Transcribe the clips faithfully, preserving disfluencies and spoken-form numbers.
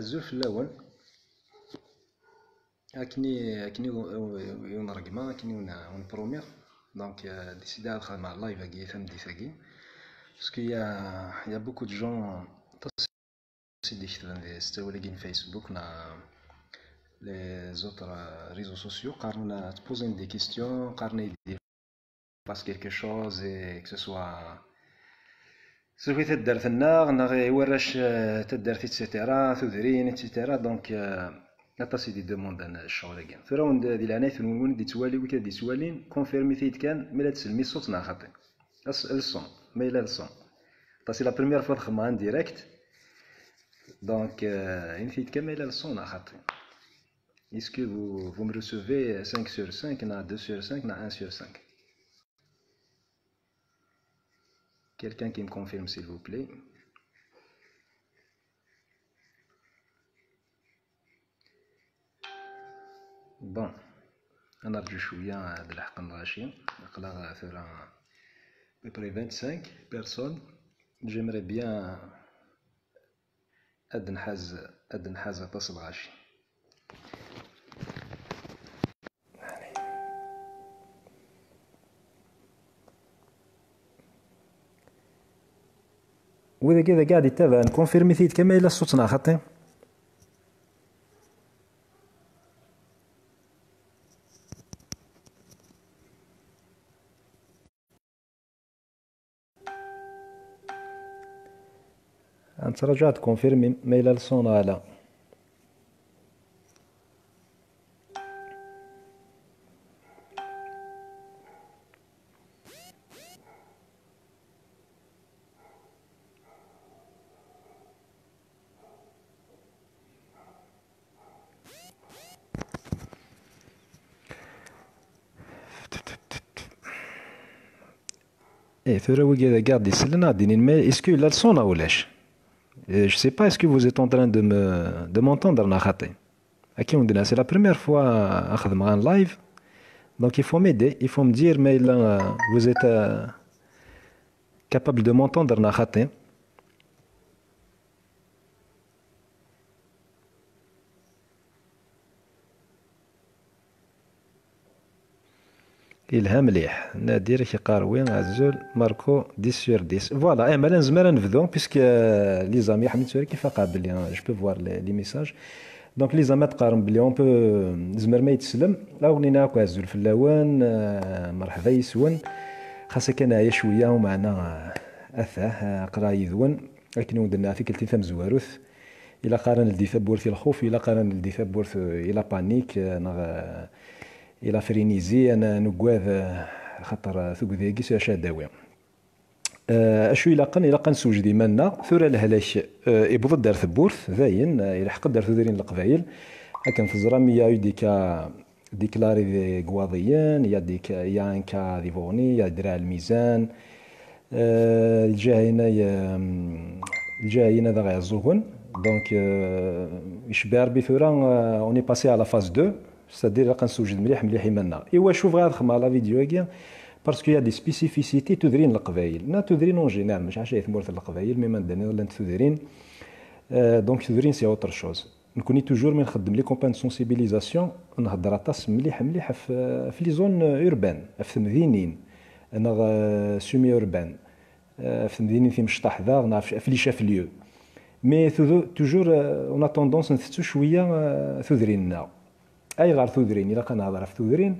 Azul fell-awen. Akken i, akken i, i wen-ṛeggmeɣ, akken i wen-, wen-promiɣ. Donc, euh, décidé ad xedmeɣ live-agi tameddit-agi. Parce qu'il y a, il y a beaucoup de gens, aṭas i d-iketben di s ttawil-agi n Facebook neɣ les autres, euh, réseaux sociaux, qqaren, euh, te poser des questions, qqaren-iyi-d passe quelque chose, et que ce soit seg taddart-nneɣ, neɣ i warrac, euh, taddart, et cetera, tudrin, et cetera. Donc, euh, aṭas i d-iddemandan ccɣel-agi. Tura wen-d, di leɛnayt-nwen, win i d-yettwali, win i d-yettwalin, confirmit-iyi-d kan ma la teslem i ṣṣut neɣ xaṭi. As-, le son, ma yella le son. Parce que la première fois xedmeɣ en direct. Donc, euh, init-iyi-d kan ma yella le son neɣ xaṭi. Est-ce que vous, vous me recevez cinq sur cinq, neɣ deux sur cinq, neɣ un sur cinq? Quelqu'un qui me confirme, s'il vous plaît. Bon, ad nerǧu cwiya ad leḥqen lɣaci. Aql-aɣ tura à peu près vingt-cinq personnes. J'aimerais bien ad nḥaz, ad nḥaz aṭas lɣaci. Wid-agi d agi ad d-ittabaɛen, confirmit-iyi-d kan ma yella ṣṣut neɣ xaṭi. Nettraǧu ad confirmim ma yella le son neɣ ala. Eh, tura wigi dagi ad d-isellen, ad d-inin, mais est-ce que la leçon neɣ ulac? Eh, je sais pas, est-ce que vous êtes en train de me, de m'entendre neɣ xaṭi? Akken wen-d-nniɣ, c'est la première fois ad xedmeɣ un live. Donc il faut m'aider, il faut me dire, mais là, euh, vous êtes, euh, capable de m'entendre neɣ xaṭi? Yelha mliḥ. Nadir ak-iqqar wi, azul, Marco, dix sur dix. Voilà, eh, mala nezmer ad nebdu, puisque, euh, les amis, ḥemmel tura kif aqabel, hein, je peux voir les, les messages. Donc, les amis, ad qqaren belli on peut, nezmer ma yetteslem, ad wen-iniɣ akk azul fell-awen, euh, merḥba yes-wen. Xas akka neɛya cwiya, umeɛna, euh, atah, euh, aql-aɣ yid-wen. Akken i wen-d-nniɣ tikkelt tamezwarut, ilaq ara neldi tawwurt i lxuf, ilaq ara neldi tawwurt, euh, i la panique, euh, neɣ, euh, i la frénésie, ad n-, neggad, euh, axaṭer, euh, tugdi-agi s acu ad d-tawi. Euh, acu ilaqen? Ilaq ad nessewjed iman-nneɣ. Tura lehlak, euh, iwweḍ-d ar tewwurt, dayen, euh, ilḥeq-d ar tudrin n Leqbayel. Akken teẓram, il y a eu des cas déclarés deg Iwaḍiyen, il y a des cas, il y a un cas di Buɣni, il y a Draɛ Lmizan, euh, lǧiha-ina, euh, lǧiha-ina d Iɛeẓẓugen. Donc, euh, icebbeɛ Rebbi tura, euh, on est passé à la phase deux, c'est-à-dire ilaq ad nessewjed mliḥ, mliḥ iman-nneɣ. Iwacu bɣiɣ ad xedmeɣ la vidéo-agi? Parce qu'il y a des spécificités tudrin n Leqbayel, neɣ tudrin en général, mačči ḥaca i tmurt n Leqbayel, mais anda nniḍen llant tudrin. Euh, donc, tudrin, c'est autre chose. Nekni toujours mi nxeddem les campagnes de sensibilisation, nhedder aṭas mliḥ, mliḥ ɣef, ɣef les zones urbaines, ɣef temdinin, neɣ, euh, semi-urbaines, euh, ɣef temdinin timecṭaḥ daɣ, neɣ ɣef, ɣef les chefs-lieux. Mais tudu-, toujours, euh, on a tendance ntettu cwiya, euh, tudrin-nneɣ. Ayɣer tudrin? Ilaq ad nehder ɣef tudrin,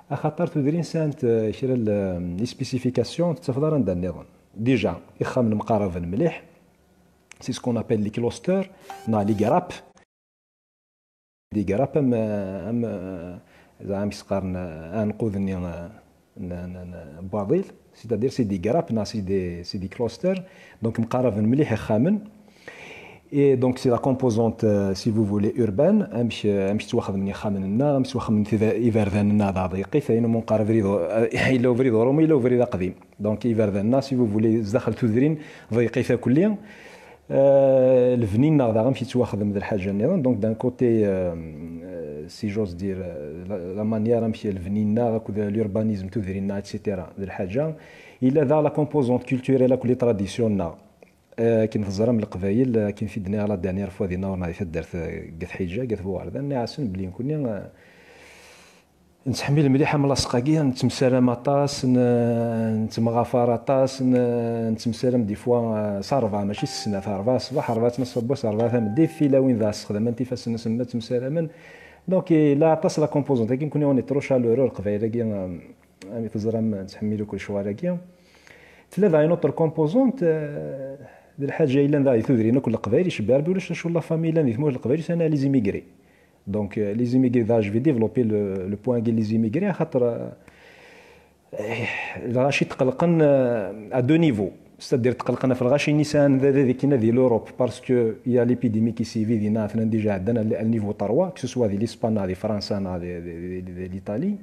axaṭer tudrin sɛant, euh, kra n, euh, les spécifications ur tettafeḍ ara anda nniḍen. Déjà, ixxamen mqaraben mliḥ, c'est ce qu'on appelle les clusters, neɣ les grappes. Des grappes am, am, zeɛma amek s-qqaren, aɛenqud-nni n, n, n, n, n waḍil, c'est-à-dire c'est des grappes, neɣ c'est des, c'est des clusters, donc mqaraben mliḥ ixxamen. Et donc c'est la composante, euh, si vous voulez, urbaine, amek, amek ttwaxedmen yixxamen-nneɣ, amek ttwaxedmen tiba-, iberdan-nneɣ d aḍiqit, ayen umi nqar abrid, euh, yella ubrid uṛumi, yella ubrid aqdim. Donc iberdan-nneɣ, si vous voulez, zdaxel tudrin ḍiqit akk-lli. Euh, lebni-nneɣ daɣ amek yettwaxdem d lḥaǧa nniḍen. Donc d'un côté, euh, euh, si j'ose dire, euh, la, la manière amek lebni-nneɣ akked l'urbanisme, tudrin-nneɣ, et cetera, d lḥaǧa. Yella daɣ la composante culturelle akked les traditions-nneɣ. Akken teẓram Leqbayel, akken t-id-nniɣ la dernière fois dinna ur neɣ di taddart, eh, deg At Ḥiǧa, deg At Buɣerdan, nniɣ-asen belli nekkni, eh, nettḥemmil mliḥ amlaṣeq-agi, nettemsaram aṭas, n-, nettemɣafar aṭas, n-, nettemsaram des fois, eh, s ṛebɛa, mačči s snat, ṛebɛa ṣṣbeḥ, ṛebɛa tnaṣṣa n wass, ṛebɛa tameddit, tilawin dɣa ssexdament ifassen-nsen ma ttemsaramen. Donc, yella aṭas la composante-agi, nekkni on est trop chaleureux, Leqbayel-agi, eh, ami teẓram, nettḥemmil akk lecɣal-agi. Tella daɣ une autre composante, euh, d lḥaǧa yellan daɣ di tudrin akk n Leqbayel, icebbeɛ Rebbi ulac acu la famille yellan di tmurt n Leqbayel, c'est les immigrés. Donc, euh, les immigrés, daɣ je vais développer le, le point-agi, les immigrés, axaṭer, euh, eh, lɣaci tqelqen, euh, à deux niveaux. C'est-à-dire tqelqen ɣef lɣaci-nni sɛan d, d, d, di l'Europe, parce que il y a l'épidémie qui sévit dinna, atnan déjà ɛeddan à, à niveau trois, que ce soit di l'Espagne, di Fransa, di, di, di, di, di l'Italie.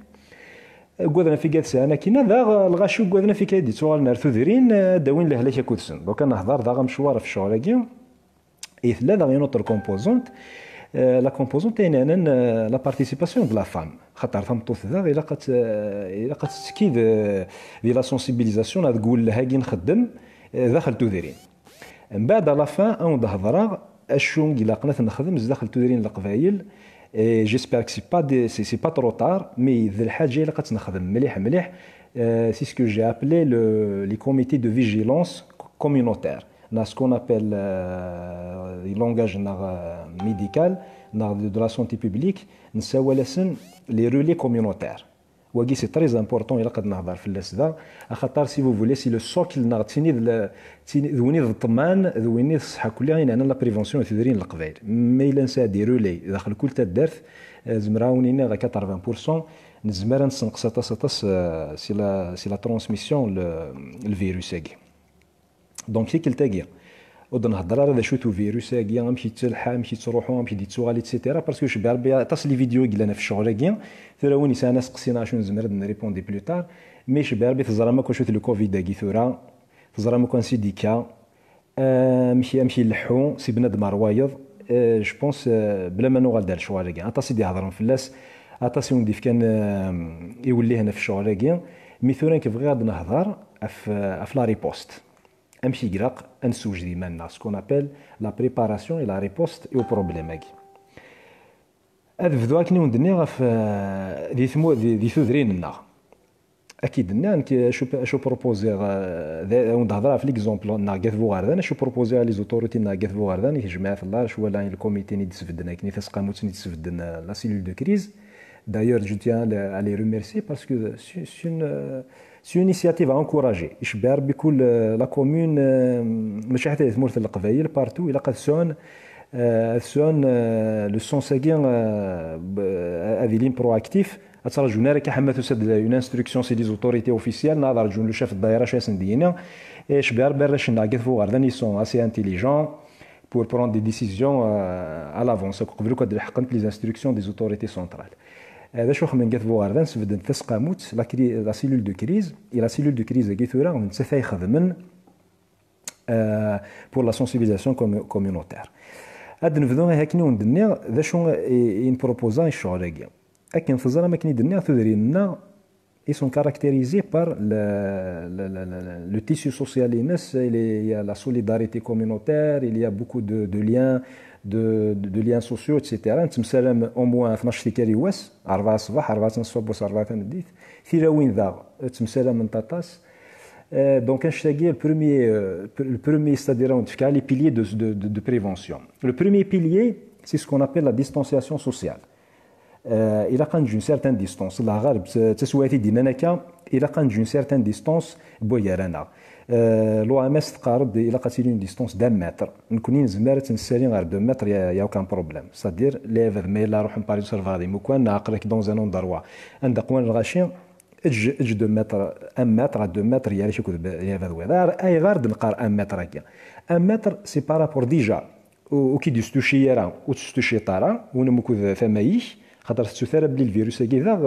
Ugaden afig ad sɛan akkin, daɣ lɣaci ugaden afig ad d-ittuɣalen ar tudrin, ad d-awin lehlak akked-sen. Donc, ad nehḍer daɣ amecwar ɣef ccɣel-agi. I tella daɣ une autre composante, euh, la composante ayen ɛnan, euh, la participation de la femme. Xaṭer tameṭṭut daɣ ilaq ad tt-, euh, ilaq ad tettekki d, di la sensibilisation, ad deg uwelleh-agi nxeddem, euh, daxel tudrin. Mbeɛd, à la fin, ad wen-d-hedreɣ acu i ilaqen ad t-nexdem zdaxel tudrin n Leqbayel. Et j'espère que c'est pas des, c'est, c'est pas trop tard, mais d lḥaǧa ilaq ad tt-nexdem mliḥ, mliḥ. Euh, c'est ce que j'ai appelé le, les comités de vigilance co-, communautaire. Neɣ ce qu'on appelle, euh, di langage neɣ, euh, médical, neɣ de, de la santé publique, nessawal-asen les relais communautaires. Wagi, c'est très important, ilaq ad nehḍer fell-as da, axaṭer, si vous voulez, c'est le socle, neɣ d tin i d la, d tin, d win i d ṭṭman, d win i d ṣṣeḥḥa kulli, ayen ɛnan la prévention i tudrin n Leqbayel. Ma yella nesɛa des relais daxel kul taddart, eh, zemreɣ ad wen-iniɣ quatre-vingts pour cent, nezmer ad nessenqes aṭas, aṭas, eh, si la, si la transmission, le, le virus-agi. Donc, tikkelt-agi, ur d-nhedder ara d acu-t uvirus-agi, amek yettelḥa, amek yettruḥu, amek d-yettuɣal, et cetera. Parce que cebbi Rebbi aṭas n les vidéos i yellan ɣef ccɣel-agi. Tura win yesɛan aseqsi neɣ acu nezmer ad n-répondre plus tard. Mais cebbi Rebbi teẓram akk acu-t le covid-agi tura. Teẓram akk ansi d-yekka. Amek, amek ileḥḥu si bnadem ar wayeḍ. Euh, je pense, euh, bla ma nuɣal-d ar lecɣal-agi. Aṭas i d-ihedren fell-as, aṭas i wen-d-ifkan, euh, iwellihen ɣef ccɣel-agi. Mi tura nekk bɣiɣ ad nehder ɣef, ɣef la riposte. Amek i ilaq ad nessewjed iman-nneɣ, ce qu'on appelle la préparation et la riposte au problème-agi. Ad bduɣ akken i wen-d-nniɣ ɣef, euh, di tmu-, di, di tudrin-nneɣ. Ad k-id-nniɣ nekk acu, acu propoziɣ, euh, d, ad wen-d-hedreɣ ɣef l'exemple neɣ At Buɣerdan, acu propoziɣ les autorités neɣ At Buɣerdan, i tejmaɛt n Lɛerc wala i lkomiti-nni d-sbedden akken i tasqamut-nni d-sbedden, euh, la cellule de crise. D'ailleurs, je tiens à les, à les remercier parce que c'est, c'est une, euh, c'est une initiative à encourager. Icebbeɛ Rebbi kul, euh, la commune, euh, mačči ḥatta di tmurt n Leqbayel, partout, ilaq ad sɛun, euh, ad sɛun, euh, le sens-agi, euh, b-, ad ilin proactif. Ad ttṛajun ara akka ḥama tusa-d une instruction si les autorités officielles, neɣ ad rǧun le chef de daïra acu ad asen-d-yini. Icebbeɛ Rebbi arrac-nneɣ At Buɣerdan, ils sont assez intelligents pour prendre des décisions, euh, à l'avance. Akk qbel akk ad d-leḥqent les instructions des autorités centrales. Euh, d acu xedmen At Buɣerdan, sbedden tasqamut, la cri-, la cellule de crise, et la cellule de crise-agi tura, d nettat ay xedmen, euh, pour la sensibilisation commu-, communautaire. Ad nebdu ihi akken i wen-d-nniɣ, d acu i, i npropose i ccɣel-agi. Akken teẓram, akken i d-nniɣ, tudrin-nneɣ, ils sont caractérisés par le, le, le, le, le tissu social-ines, il y a la solidarité communautaire, il y a beaucoup de, de liens, de, de, de liens sociaux, et cetera. Nettemsalam au moins tnac tikkal i wass, rebɛa ṣṣbeḥ, rebɛa tnaṣṣa n wass, rebɛa tameddit. Tilawin daɣ, nettemsalam aṭas. Euh, donc, annect-agi, le premier, euh, le premier, c'est-à-dire, on fait les piliers de, de, de, de prévention. Le premier pilier, c'est ce qu'on appelle la distanciation sociale. Euh, ilaq ad neǧǧ une certaine distance. La ɣer, t-, taswiɛt i d-yennan akka, ilaq ad neǧǧ une certaine distance n wagar-aneɣ. Euh, l'O M S teqqar-d ilaq ad tili une distance d'un mètre. Nekkni nezmer ad tt-nessali ɣer deux mètres, y a, y a aucun problème. C'est-à-dire, lɛibad ma yella ruḥen par exemple ɣer imukan, neɣ aql-ak dans un endroit anda qwan lɣaci, eǧǧ, eǧǧ deux mètres, un mètre à deux mètres, gar-k akked b-, lɛibad wayeḍ. Ar-, ayɣer d-neqqar un mètre-agi? Un mètre, c'est par rapport déjà ur, ur k-id-yestuci ara, ur testuciḍ ara, win am ukud tama-ik, xaṭer tettut ara belli lvirus-agi daɣ,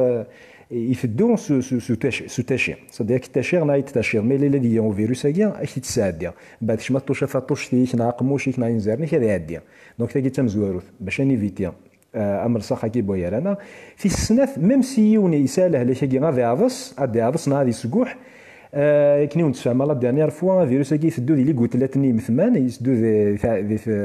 eh, iteddu s, s, s utaci, s utaci. C'est-à-dire, ak-ttaciɣ neɣ ay-d-taciḍ, ma yella la d-yeggan uvirus-agi, ak-t-id-sɛeddi. Mbeɛd kecma ttuciḍ taṭuct-ik, neɣ aqemmuc-ik, neɣ inzaren-ik, ad iɛeddi. Donc, tagi d tamezwarut, bac ad niviti, eh, amelṣax-agi n wagar-aneɣ. Tis snat, même si yiwen yesɛa lehlak-agi ad iɛḍes, ad iɛḍes neɣ ad isguḥ, Euh, akken i wen-d-sfehmeɣ la dernière fois, avirus-agi iteddu di ligutlat-nni imetman, iteddu di, di, di,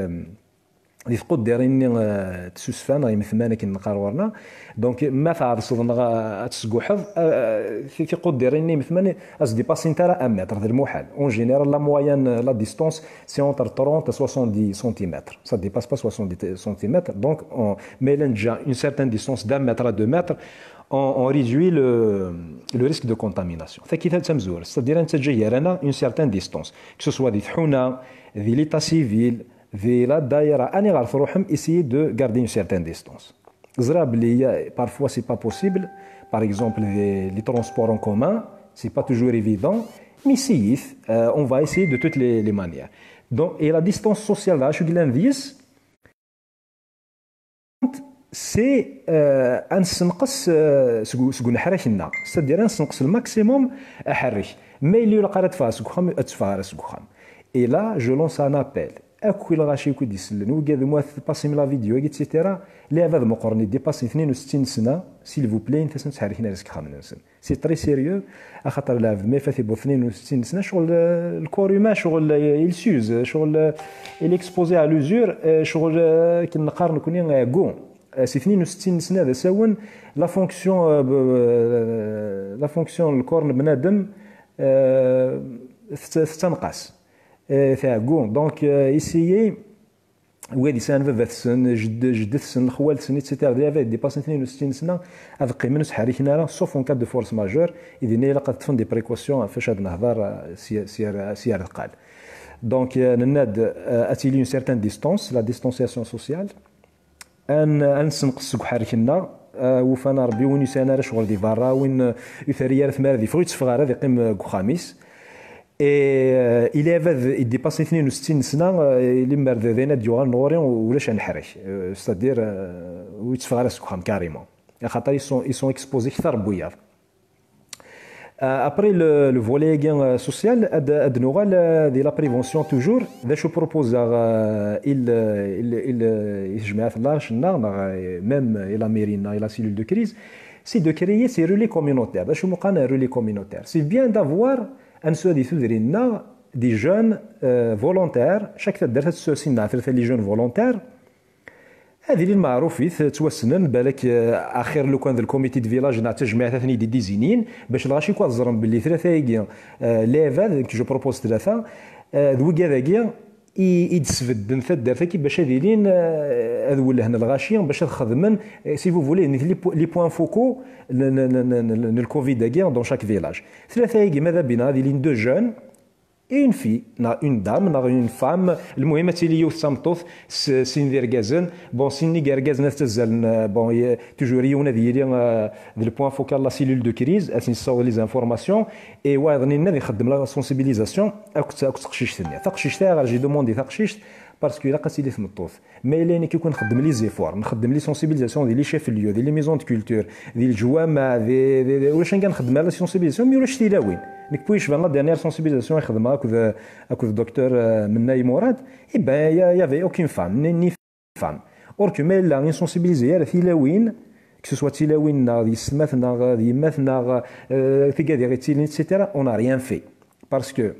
di tquddirin-nni, euh, tsusfan neɣ imetman akken neqqar ɣur-neɣ. Donc, ma tɛeḍseḍ neɣ, euh, ad tesguḥeḍ, euh, ti-, tiquddirin-nni imetman ad s-dépassint ara un mètre, d lmuḥal. En général, la moyenne, la distance, c'est entre trente à soixante-dix centimètres. Ça dépasse pas soixante-dix centimètres. Donc, on, mais là, déjà une certaine distance d'un mètre à deux mètres, on, on réduit le, le risque de contamination. Tagi d tamezwarut, c'est-à-dire ad nettaǧǧa gar-aneɣ une certaine distance, que ce soit di tḥuna, di l'état civil, di la daïra, aniɣer truḥem, essayez de garder une certaine distance. Ẓriɣ belli, euh, parfois c'est pas possible, par exemple les, les transports en commun, c'est pas toujours évident, mais essayez, euh, on va essayer de toutes les, les manières. Donc, et la distance sociale, d acu yellan deg-s, c'est, euh, ad nessenqes, euh, seg, seg uneḥrak-nneɣ. C'est-à-dire ad nessenqes le maximum aḥerrek. Ma yella ur ilaq ara ad teffɣeḍ seg uxxam, ad teffɣeḍ ara seg uxxam. Et là, je lance un appel. Akk lɣaci akk i d-isellen, wigad ma tpasim la vidéo-agi, et cetera. Leɛbad meqqren, i d-ipasin tnin u settin sna, s'il vous plaît, init-asen ttḥerriken ar seg ixxamen-nsen. C'est très sérieux, axaṭer lɛebd ma ifat iwweḍ tnin u settin sna, ccɣel, euh, le corps humain, ccɣel, euh, il s'use, ccɣel, euh, il est exposé à l'usure, euh, ccɣel, euh, akken neqqar nekni, euh, ɛeggu. Euh, si tnin u settin sna d asawen, la fonction, euh, b-, euh, la fonction n lkor n bnadem, euh, tett-, tettanqas, euh, tɛeggu. Donc, euh, essayez, wid yesɛan baba-tsen, jedd-, jeddet-sen, xwal-tsen, et cetera. D leɛbad dépassent tnin u settin sna, ad qqimen ur ttḥerriken ara, sauf en cas de force majeure, i dinna ilaq ad ṭṭfen des précautions ɣef wacu ad nehḍer, euh, si, si, si ar deqqal. Donc, euh, nenna-d, euh, ad tili une certaine distance, la distanciation sociale. Ad n-, ad nessenqes seg uḥerrek-nneɣ, euh, wufan Rebbi win ur yesɛin ara ccɣel di berra, win, euh, ur terri ara tmara ad yeffeɣ, ur yetteffeɣ ara, ad yeqqim, euh, deg uxxam-is. Et, euh, i leɛbad i d-ipasin tnin u settin sna, euh, limmer d, d ayen ad d-yuɣalen ɣur-i, ulac aneḥrek. Euh, c'est-à-dire, euh, ur yetteffeɣ ara seg uxxam carrément. Axaṭer ils sont, ils sont exposés kter n wiyaḍ. Euh, après le, le volet-agi, euh, social, ad, ad nuɣal, euh, di la prévention toujours. D acu proposeɣ, euh, il, il, il, i tejmaɛt n lɛerc-nneɣ, neɣ, euh, même i la mairie-nneɣ, i la cellule de crise, c'est de créer ces relais communautaires. D acu meqqar relais communautaire? C'est bien d'avoir, ad nesɛu di tudrin-nneɣ, des jeunes, euh, volontaires, chaque taddart ad tesɛu sin neɣ tlata les jeunes volontaires, ad ilin meɛrufit, ttwassnen, balak, euh, axir lukan d le comité de village neɣ d tajmaɛt ad ten-id-idizinin, bac lɣaci akk ad ẓren belli tlata-agi, euh, leɛbad, nekk je propose tlata, euh, d wigad-agi i, i d-sbedden taddart-agi bac ad ilin, euh, ad wellhen lɣaci, bac ad xedmen, euh, si vous voulez, les po-, les points focaux n, n, n, n, n, n le covid-agi dans chaque village. Tlata-agi, ma d abina, ad ilin deux jeunes, et une fille, neɣ une dame, neɣ une femme, lmuhim ad tili yiwet d tameṭṭut, s-, sin d irgazen. Bon, sin n yergazen ad ttazzalen, euh, bon, y-, toujours yiwen ad yili, euh, d le point focal, la cellule de crise, ad sen-yessaweḍ les informations, et wayeḍ-nni ad ixeddem la sensibilisation akked, akked teqcict-nni. Taqcict-a, ayɣer j'ai demandé taqcict, parce que ilaq ad tili tmeṭṭut. Ma yella ayen akka i nxeddem les efforts, nxeddem les sensibilisations di les chefs-lieux, di les maisons de culture, di leǧwameɛ, di, di, di, ulac anga nxeddem ara les sensibilisations, mi ulac tilawin. Nekk, wi yecban la dernière sensibilisation i xedmeɣ akked, akked docteur, euh, Mennay Mourad, eh ben, y a-, y avait aucune femme, ni, ni femme. Or que ma yella ur sensibilisé ara tilawin, que ce soit tilawin neɣ d yessetma-tneɣ, d yemma-tneɣ, euh, tigad i ɣ-ittilin, et cetera, on n'a rien fait. Parce que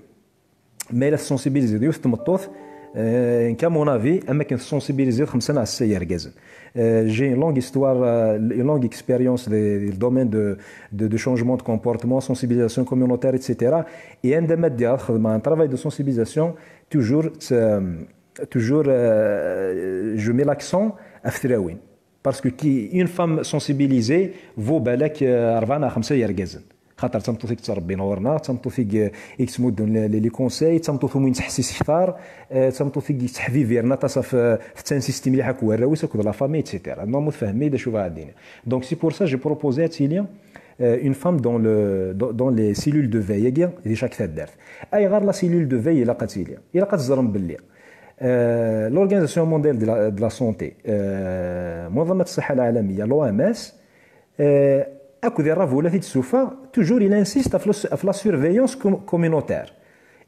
ma yella tessensibiliser yiwet tmeṭṭut, euh, qu'à mon avis, am akken tessensibiliser xemsa neɣ setta yergazen. Euh, j'ai une longue histoire, euh, une longue expérience de, de le domaine de, de, de changement de comportement, sensibilisation communautaire, et cetera. Et anda ma ddiɣ ad xedmeɣ un travail de sensibilisation, toujours, euh, toujours, euh, je mets l'accent ɣef tlawin. Parce que qui, une femme sensibilisée vaut balak, euh, rebɛa neɣ xemsa yergazen. Xaṭer d tameṭṭut i yettrebbin ɣur-neɣ, d tameṭṭut i ye-, i yettmuddun les, les, les conseils, d tameṭṭut umi nettḥessis kter, eh, d tameṭṭut i yettḥebibiren aṭas ɣef, eh, tettansisti mliḥ akked warraw-is, akked la famille, et cetera. Non, ma tfehmem d acu bɣiɣ ad d-iniɣ. Donc, c'est pour ça, j'ai proposé ad tili, euh, une femme dans le, dans, dans les cellules de veille, agi, di chaque taddart. Ayɣer la cellule de veille ilaq ad tili? Ilaq ad teẓrem belli, euh, l'Organisation mondiale de la, de la santé, euh, منظمة الصحة العالمية, l'O M S, euh, akked irravulat i d-tessufeɣ, toujours il insiste ɣef la, ɣef la surveillance com-, communautaire.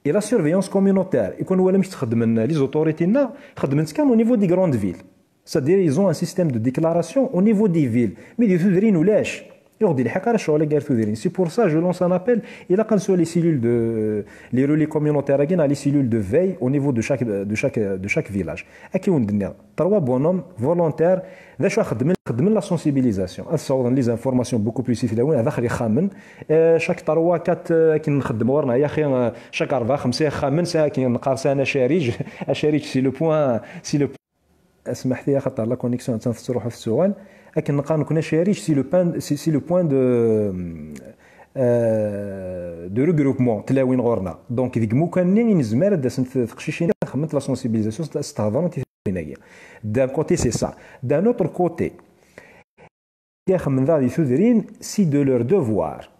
Et la surveillance communautaire, i kun wala amek ttxeddmen les autorités-nneɣ, xeddmen-tt kan au niveau des grandes villes. C'est-à-dire, ils ont un système de déclaration au niveau des villes. Mais di tudrin ulac. ur ɣ-d-ilḥiq ara ccɣel-agi ar tudrin. C'est pour ça, je lance un appel, ilaq ad nesɛu les cellules de, les relais communautaires-agi, neɣ les cellules de veille au niveau de chaque, de chaque, de chaque village. Akka i wen-d-nniɣ, trois bonhommes volontaires, d acu ara xedmen? Xedmen la sensibilisation. Ad ssawḍen les informations beaucoup plus i tlawin, ad daxel ixxamen. Euh, chaque trois, quatre, euh, akken nxeddem ɣur-neɣ, yaxi, euh, chaque rebɛa, xemsa ixxamen, sa akken neqqar, sa un acarij. Acarij, c'est le point, c'est le Asmaḥt-iyi, axaṭer la connexion attan tettruḥu tettuɣal. Akken neqqar nekkni, acarij, c'est le point, c'est, c'est le point de, euh, de regroupement, tlawin ɣur-neɣ. Donc, deg imukan-nni i nezmer ad d-asent teqcicin, ad xedment la sensibilisation, ad s-, ad s-thedrent i tlawin-agi. D'un côté, c'est ça. D'un autre côté, i xemmen daɣ di tudrin, c'est de leur devoir.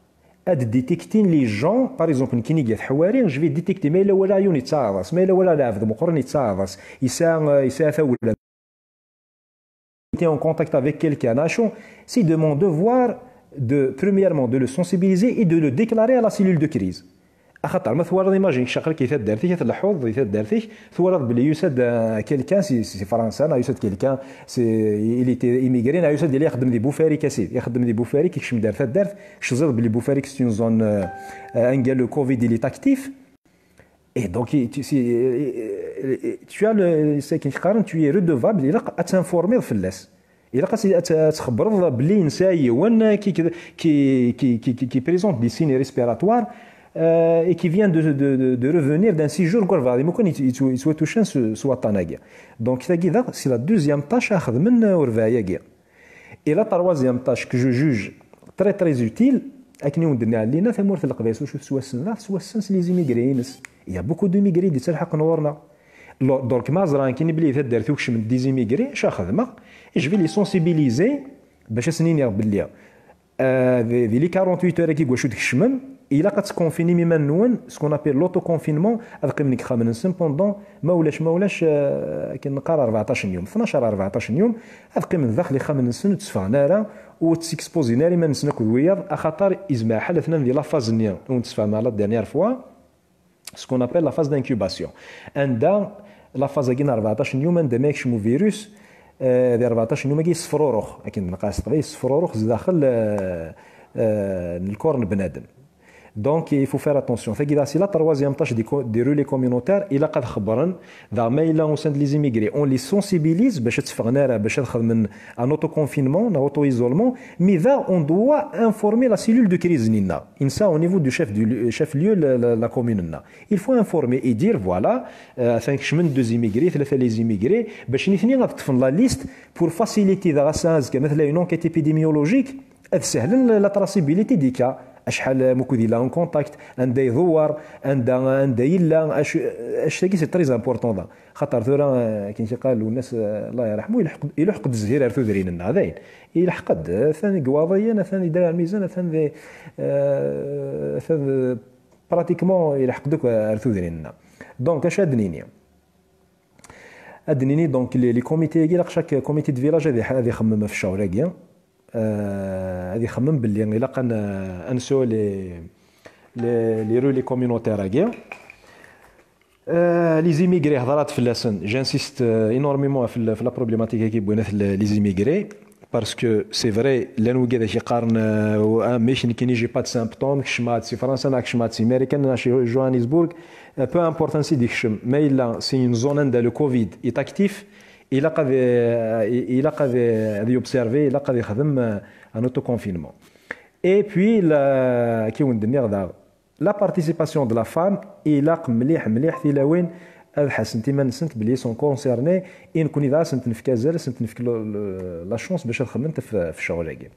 Ad détecter les gens, par exemple, nekkini deg At Ḥwari, je vais détecter, ma yella walaɣ yiwen yettaɛḍas, ma yella walaɣ lɛebd meqqren yettaɛḍas, yesɛa, euh, yesɛa tawla, été en contact avec quelqu'un, acu, c'est de mon devoir de, premièrement, de le sensibiliser et de le déclarer à la cellule de crise. Axaṭer ma twalaḍ, imagine, aql-ik i taddart-ik, ad tleḥḥuḍ di taddart-ik, twalaḍ belli yusa-d, euh, quelqu'un si, si Fransa, neɣ yusa-d quelqu'un si, il était immigré, neɣ yusa-d yella ixeddem di Bufarik, a sidi, ixeddem di Bufarik, ikcem-d ar taddart, kecziḍ belli Bufarik c'est une zone, euh, euh, anga le covid il est actif. Et donc, tu, si, euh, euh, tu as le, c'est qui, tu es redevable, ilaq ad tinformiḍ fell-as. Ilaq ad, ad, ad txebbreḍ belli nesɛa yiwen qui, qui, qui, qui, qui, qui présente des signes respiratoires, euh, et qui vient de, de, de, de revenir d'un séjour deg walbeɛḍ imukan yettwatucen s, s waṭṭan-agi. Donc, tagi daɣ, c'est la deuxième tâche ara xedmen, euh, urbaɛ-agi. Et la troisième tâche que je juge très, très utile, akken i wen-d-nniɣ, Lina, tamurt n Leqbayel s wacu tettwassen daɣ? Tettwassen s les immigrés-ines. Il y a beaucoup d'immigrés i d-yettalḥaqen ɣur-neɣ. Lo-, donc, ma ẓran kini belli taddart-iw kecmen-d des immigrés, acu ara xedmeɣ? Je vais les sensibiliser bac ad sen-iniɣ belli, euh, di, di les quarante-huit heures-agi deg wacu tkecmem, ilaq ad tkonfinim iman-nwen, ce qu'on appelle l'autoconfinement, ad qqimen deg yexxamen-nsen pendant, ma ulac, ma ulac, euh, akken neqqar rbeɛṭac n yum, tnac ar rbeɛṭac n yum, ad qqimen daxel yexxamen-nsen, ur tteffɣen ara, ur ttexpozin ara iman-nsen akked wiyaḍ, axaṭer yezmer lḥal atnan di la phase-nni i wen-d-sfehmeɣ la dernière fois, ce qu'on appelle la phase d'incubation. Anda la phase-agi n rbeɛṭac n yum, anda ma yekcem uvirus, euh, di rbeɛṭac n yum-agi yessefrurux, akken neqqar s teqbaylit, yessefrurux zdaxel, euh, euh, n lkor n bnadem. Donc, il faut faire attention. Tagi, c'est la troisième tâche des co-, des relais communautaires. Ilaq ad xebbren, daɣ ma yella usan-d les immigrés, on les sensibilise bac ad tteffɣen ara, bac ad xedmen un autoconfinement, un auto-isolement, mais daɣ on doit informer la cellule de crise-nni-nneɣ. Insa au niveau du chef du lieu, chef-lieu, la, la, la commune-nneɣ. Il faut informer et dire, voilà, euh, atan kecmen deux immigrés, tlata les immigrés, bac nitni ad ṭṭfen la liste pour faciliter daɣ ass-a azekka, ma tella une enquête épidémiologique, ad sehlen la, la traçabilité des cas. Acḥal mukud yella en contact, anda idewwer, anda, anda yella, acu, acu-agi c'est très important da. Xaṭer tura, euh, akken i qqaren Lwennas, euh, Allah yerḥmu, ileḥq-, ileḥq-d zzhir ar tudrin-nneɣ, dayen. Ileḥq-d, atan deg Iwaḍiyen, atan di Dda Ɛmizen, atan di, euh, atan di, pratiquement ileḥq-d akk ar tudrin-nneɣ. Donc, acu ad d-nini? Ad d-nini, donc, les, les comités-agi, ilaq chaque comité de village ad ix-, ad ixemmem ɣef ccɣel-agi. Euh, ad ixemmem belli ilaq ad n-, ad nesɛu les, les, les relais communautaires-agi. Euh, les immigrés, hedreɣ-d fell-asen. J'insiste, euh, énormément ɣef l-, ɣef la problématique-agi n les, les immigrés. Parce que c'est vrai, llan wigad ak-yeqqaren, euh, amek nekkini j'ai pas de symptômes, kecmeɣ-d si Fransa, neɣ kecmeɣ-d si Marikan, neɣ si Johannesburg. Euh, peu importe ansi d-ikcem, ma yella si une zone anda le covid est actif, ilaq ad, euh, ilaq ad, euh, ad y observer, ilaq ad ixdem, euh, un autoconfinement. Et puis, la, akken i wen-d-nniɣ daɣ, la participation de la femme, ilaq mliḥ, mliḥ tilawin ad ḥassent iman-nsent belli sont concernées, et nekkni daɣ ad sent-nefk azal, ad sent-nefk le, le, la chance bac ad xedment f, f ccɣel-agi.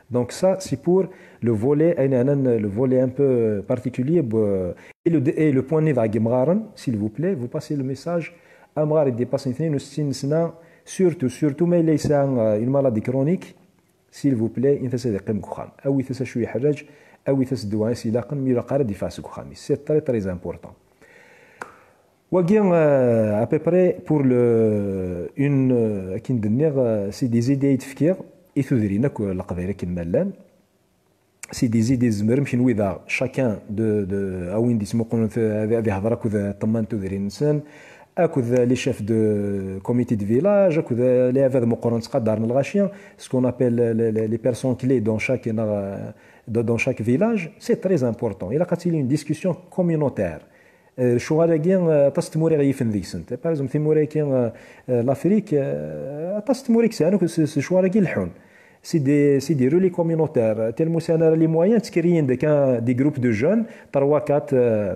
Donc ça, c'est pour le volet, ayen yeɛnan le volet un peu particulier, b-, et le, et le point-nni dɣa n yimɣaren, s'il vous plaît, vous passez le message, amɣar i d-ipassen tnin u settin sna, surtout, surtout ma yella yesɛa, euh, une maladie chronique, s'il vous plaît, init-as ad iqqim deg uxxam. Awit-as acu yeḥraj, awit-as ddwa i s-ilaqen, mi ilaq ara d-yeffeɣ seg uxxam-is. C'est très, très important. Wagi, euh, à peu près pour le, une, euh, akken d-nniɣ, euh, c'est des idées i d-fkiɣ i tudrin akk, euh, leqbayel akken ma llan. C'est des idées tzemrem kenwi daɣ, chacun de, de, a win d-ittmuqulen, ad, ad ihder akked ṭṭemma n tudrin-nsen, akked les chefs de comité de village, akked lɛibad meqqren ttqadaren lɣaci, ce qu'on appelle les, les, les personnes clés dans chaque, dans, dans chaque village, c'est très important. Ilaq ad tili une discussion communautaire. Euh, lecɣal-agi, euh, aṭas n tmura i yifen deg-sent. Par exemple, timura-agi, euh, euh, l'Afrique, euh, aṭas n tmura i yesɛan s, s lecɣal-agi leḥḥun. C'est des, c'est des relais communautaires. Tellement sɛan ara les moyens, ttkriyen-d akka des groupes de jeunes, trois, quatre, euh,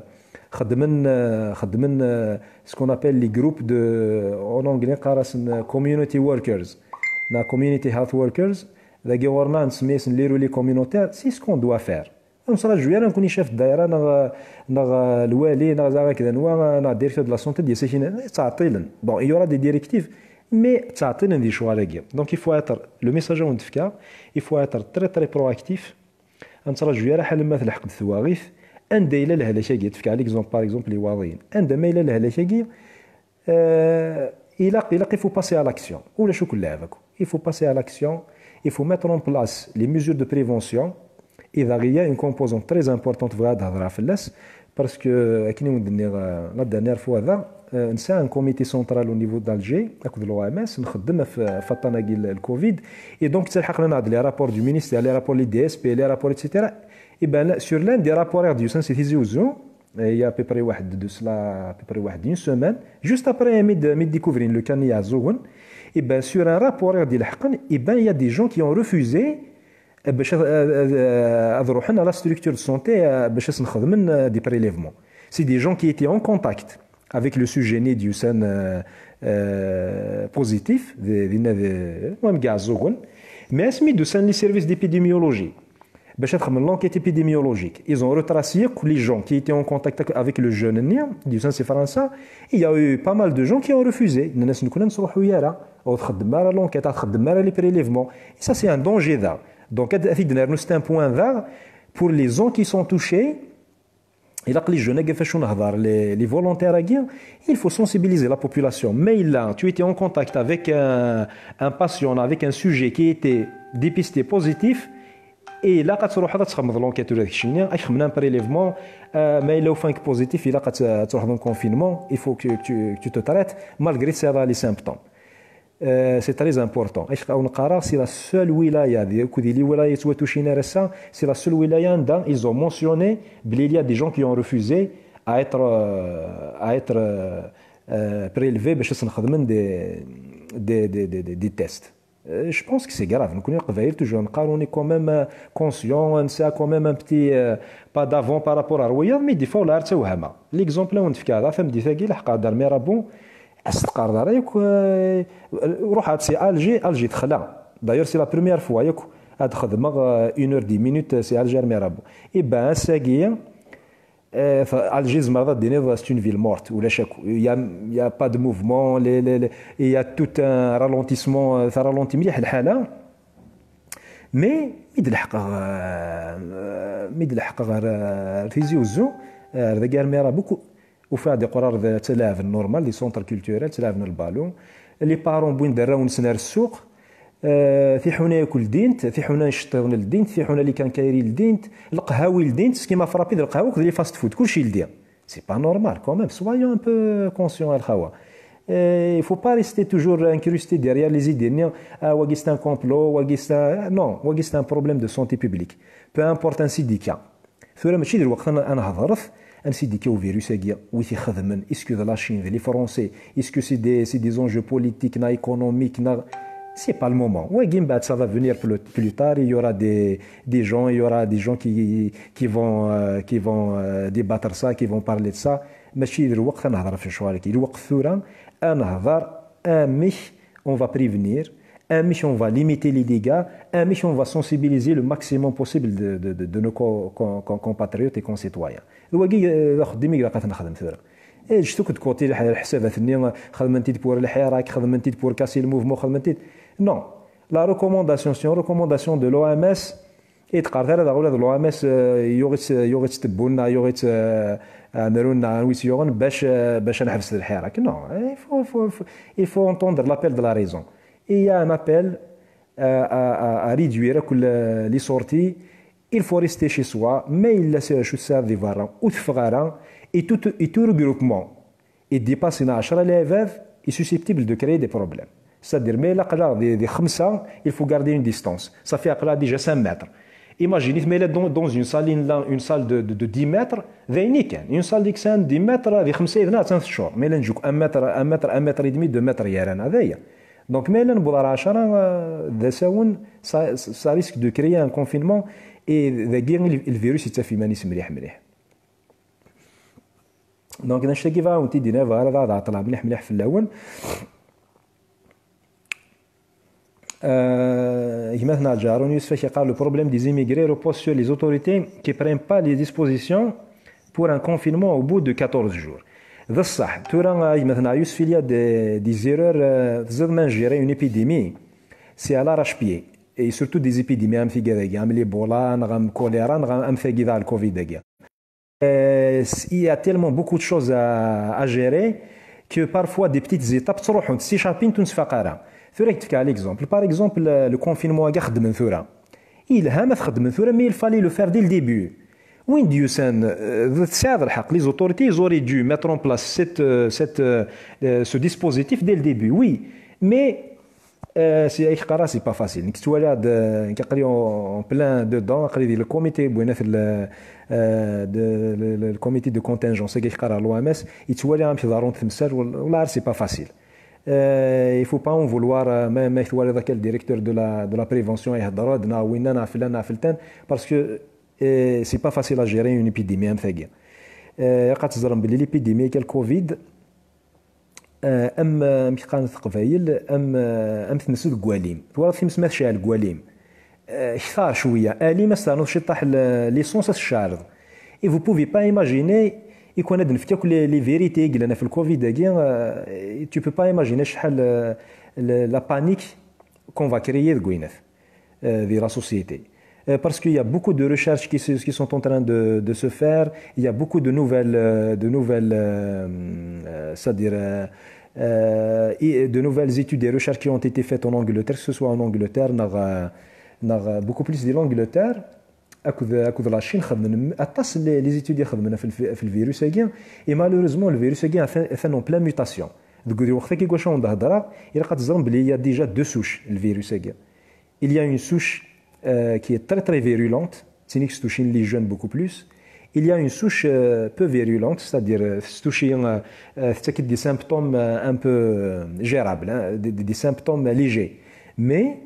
xeddmen, euh, xeddmen, euh, ce qu'on appelle les groupes de, en anglais, qqaren-asen community workers, neɣ community health workers. Dagi ɣur-neɣ nsemmi-asen les relais communautaires. C'est ce qu'on doit faire. Ur nettṛaǧu ara nekkni chef de daïra neɣ, neɣ lwali neɣ ẓer ak d anwa, neɣ directeur de la santé d-yas ak-inin, ttɛeṭṭilen. Bon, il y aura des directives, mais ttɛeṭṭilen di lecɣal-agi. Donc il faut être, le message i wen-d-fkeɣ, il faut être très, très proactif. Ur nettṛaǧu ara ḥala ma telḥeq-d twaɣit. Anda yella lehlak-agi, ad fkeɣ l'exemple, par exemple, n Iwaḍiyen. Anda ma yella lehlak-agi, euh, ilaq, ilaq, il faut passer à l'action. Ulac akk lɛeb akk. Il faut passer à l'action. Il faut mettre en place les mesures de prévention. Et là, il y a une composante très importante, bɣiɣ ad hedreɣ fell-as, parce que, akken i wen-d-nniɣ, euh, la dernière fois, da, euh, nesɛa un comité central au niveau d'Alger, akked l'O M S, nxeddem ɣef, ɣef waṭṭan-agi n le Covid. Et donc, ttelḥaqen-aneɣ-d les rapports du ministère, les rapports n l'I D S P, les rapports, et cetera. Et ben, sur l'un des rapports i ɣ-d-yusan si Tizi Uzzu, il y a à peu près واحد, de cela, à peu près واحد, une semaine, juste après mi d-, mi d-découvrir le cas n Iɛeẓẓugen, et ben, sur un rapport i ɣ-d-ilḥeqen, et ben, il y a des gens qui ont refusé, euh, باش, euh, euh, ad ruḥen à la structure de santé, euh, باش ad sen-xedmen, euh, des prélèvements. C'est des gens qui étaient en contact avec le sujet-nni d-yusan, euh, euh, positif, d, d, d, المهم, Iɛeẓẓugen. Mais asmi d-usan les services d'épidémiologie, باش ad xedmen l'enquête épidémiologique. Ils ont retracé que les gens qui étaient en contact avec le jeune-nni, d-yusan si Fransa, il y a eu pas mal de gens qui ont refusé. Nnan-asen, nekkni ur nettruḥu ara, ur txeddmem ara l'enquête, ur txeddmem ara les prélèvements. Et ça, c'est un danger, da. Donc, ad, ad t-id-nernu, c'est un point, da, pour les gens qui sont touchés. Ilaq les jeunes-agi ɣef acu nehder, les, les volontaires-agi, il faut sensibiliser la population. Mais là, tu étais en contact avec un, un patient, avec un sujet qui était dépisté positif, et ilaq ad truḥeḍ ad txedmeḍ l'enquête ula d keččini, ad k-xedmen un prélèvement, euh, ma yella ufan-k positif, ilaq ad t-, ad truḥeḍ en confinement, il faut que, que tu, que tu te traites, malgré tesɛiḍ les symptômes. Euh, c'est très important. Acu i wen-qqareɣ, c'est la seule wilaya, di, akked les wilayas yettwatucin ar ass-a, c'est la seule wilaya anda ils ont mentionné belli il y a des gens qui ont refusé à être, euh, à être, euh, euh, prélevés باش ad sen-xedmen des, des, des, des, des, des tests. Euh, je pense que c'est grave. Nekkni Leqbayel, toujours neqqar, on est quand même, euh, conscient, on a quand même un petit, euh, pas d'avant par rapport à wiyaḍ, mais des fois ur nettwehham. L'exemple i wen-d-fkeɣ, da, tameddit-agi, leḥqeɣ-d ar Mirabeau, ad s-teqqareḍ ara yakk, euh, ruḥeɣ-d si Alger, Alger texla. D'ailleurs, c'est la première fois yakk ad xedmeɣ, euh, une heure, dix minutes, euh, si Alger ar Mirabeau. Et ben, ass-agi, euh, Alger, tzemreḍ ad d-tiniḍ, c'est une ville morte, ulac akk. Il y a, il y a pas de mouvement, les, les, les, il y a tout un ralentissement, euh, ça ralentit mliḥ lḥala. Mais mi d-leḥqeɣ, euh, mi d-leḥqeɣ ar, ar Tizi Uzzu, euh, ar dagi ar Mirabeau, ufiɣ-d iqrar d ttalaɛben normal, des centres culturels, ttalaɛben lbalon. Les parents wwin-d arraw-nsen ar ssuq, euh, tiḥuna yakk ldint, tiḥuna iceṭṭiḍen ldint, tiḥuna les quincailleries ldint, leqhawi ldint, ce qui m'a frappé d leqhawi akked les fast-food, kulci ldi. C'est pas normal quand même, soyons un peu conscients, a lxawa. Euh, il faut pas rester toujours incrusté derrière les idées-nni, ah, wagi c'est un complot, wagi c'est un, non, wagi c'est un problème de santé publique. Peu importe un syndicat. Tura mačči d lweqt ad n-, ad nehḍret, ansi d-yekka uvirus-agi, wi t-ixedmen, est-ce que d la Chine, d les Français, est-ce que c'est des, c'est des enjeux politiques, neɣ économiques, neɣ, c'est pas le moment. Wagi, mbeɛd, ça va venir plus, plus tard, il y aura des, des gens, il y aura des gens qui, qui vont, euh, qui vont, euh, débattre ça, qui vont parler de ça. Mačči d lweqt ad nehḍer ɣef lecɣal-agi. Lweqt tura ad nehḍer amek on va prévenir, amek on va limiter les dégâts, amek on va sensibiliser le maximum possible de, de, de, de nos co-, co-, co-, compatriotes et concitoyens. D wagi, euh, d axeddim i ilaq ad t-nexdem tura. Eh, ǧǧet akk de côté lḥ-, lḥsabat-nni, xedmen-t-id pour lḥirak, xedmen-t-id pour casser le mouvement, xedmen-t-id. Non. La recommandation, c'est une recommandation de l'O M S, i d-qqar tara daɣ ula d l'O M S, euh, yuɣ-itt, yuɣ-itt tebbunt, neɣ yuɣ-itt, euh, amrun, neɣ anwa i tt-yuɣen, bac, euh, bac ad neḥbes lḥirak. Non, il faut, faut, faut, il faut entendre l'appel de la raison. Il y a un appel à, à, à, à réduire akk le, les sorties. Il faut rester chez soi. Ma yella s-, acu tesɛiḍ di berra, ur teffeɣ ara. Et tout, et tout regroupement Idipassin ɛecra lɛibad, est susceptible de créer des problèmes. C'est-à-dire, ma yella aql-aɣ di, di xemsa, il faut garder une distance. Ça fait aql-aɣ déjà cinq mètres. Imaginez, ma yella dans, dans une salle, une, une salle de, de, de dix mètres, d ayen i kan. Une salle deg san dix mètres, di xemsa yid-neɣ attan teččur. Ma yella nǧuk un mètre, un mètre, un mètre et demi, deux mètres gar-aneɣ, d aya. Donc, ma yella newweḍ ɣer ɛecra, euh, d asawen, ça, ça risque de créer un confinement, et dagi, le, le virus yettaf iman-is mliḥ, mliḥ. Donc, d annect-agi bɣiɣ ad wen-t-id-iniɣ, bɣiɣ ad ɛeṭṭleɣ mliḥ, mliḥ fell-awen. Euh, gma-tneɣ Ǧaɛrun Yusef ak-iqqar, le problème des immigrés repose sur les autorités qui prennent pas les dispositions pour un confinement au bout de quatorze jours. D ṣṣeḥ, tura, euh, gma-tneɣ Yusef, il y a des, des erreurs, euh, teẓriḍ, ma ngérer une épidémie, c'est à l'arrache-pied. Et surtout des épidémies am tigad-agi, am l'Ebola, neɣ am choléra, neɣ am tagi daɣ le covid-agi. Euh, il y a tellement beaucoup de choses à, à gérer que parfois des petites étapes ttruḥunt, ssicappint, ur nettfaq ara. Tura ad k-d-fkeɣ l'exemple. Par exemple, euh, le confinement-agi xeddmen tura. Yelha ma txeddmen tura, mais il fallait le faire dès le début. Win d-yusan, euh, tesɛiḍ lḥeqq, les autorités, ils auraient dû mettre en place cette, euh, cette, euh, euh, ce dispositif dès le début, oui. Mais Euh, c'est, ay qqareɣ, c'est pas facile. Nekk ttwaliɣ-d, euh, nekk aql-i en, en plein dedans, aql-i di le comité, bwinat le, euh, de, le, le, le comité de contingence, ay qqareɣ l'O M S, yettwali amek ḍerrunt temsal, wal-, wallah, c'est pas facile. Euh, il faut pas en vouloir, euh, ma, ma twaliḍ akka le directeur de la, de la prévention, ihedder-d, neɣ winna, neɣ flan, neɣ feltan, parce que, euh, c'est pas facile à gérer une épidémie am tagi. Euh, ilaq ad teẓrem belli l'épidémie, le covid, euh, am, amek qqaren teqbayel, am, euh, am tmes deg walim. Twalaḍ tmes ma tecɛel deg walim, euh, ktar cwiya. Alim, ad s-ternuḍ ciṭṭaḥ l-, l'essence, ad s-tceɛleḍ. Et vous pouvez pas imaginer, i kan ad nefk akk les, les vérités i yellan ɣef le covid-agi, euh, tu peux pas imaginer acḥal, euh, la, la panique qu'on va créer deg winat, euh, de la société. Euh, parce qu'il y a beaucoup de recherches qui, se- qui sont en train de, de se faire. Il y a beaucoup de nouvelles, euh, de nouvelles, euh, euh, c'est-à-dire, euh, euh, et de nouvelles études et recherches qui ont été faites en Angleterre, que ce soit en Angleterre, neɣ, euh, neɣ, euh, beaucoup plus de l'Angleterre, akked, akked la Chine, xedmen aṭas les, les études i xedmen ɣef le, ɣef le virus-agi. Et malheureusement, le virus-agi atan, atan en pleine mutation. Deg lweqt-agi, deg wacu i d-hedreɣ, ilaq ad teẓrem belli il y a déjà deux souches, le virus-agi. Il y a une souche, euh, qui est très, très virulente, d tin i yestucin les jeunes beaucoup plus. Il y a une souche, euh, peu virulente, c'est-à-dire, euh, testuci, euh, euh, tettak-d des symptômes, euh, un peu, euh, gérables, hein, des, des- des symptômes légers. Mais,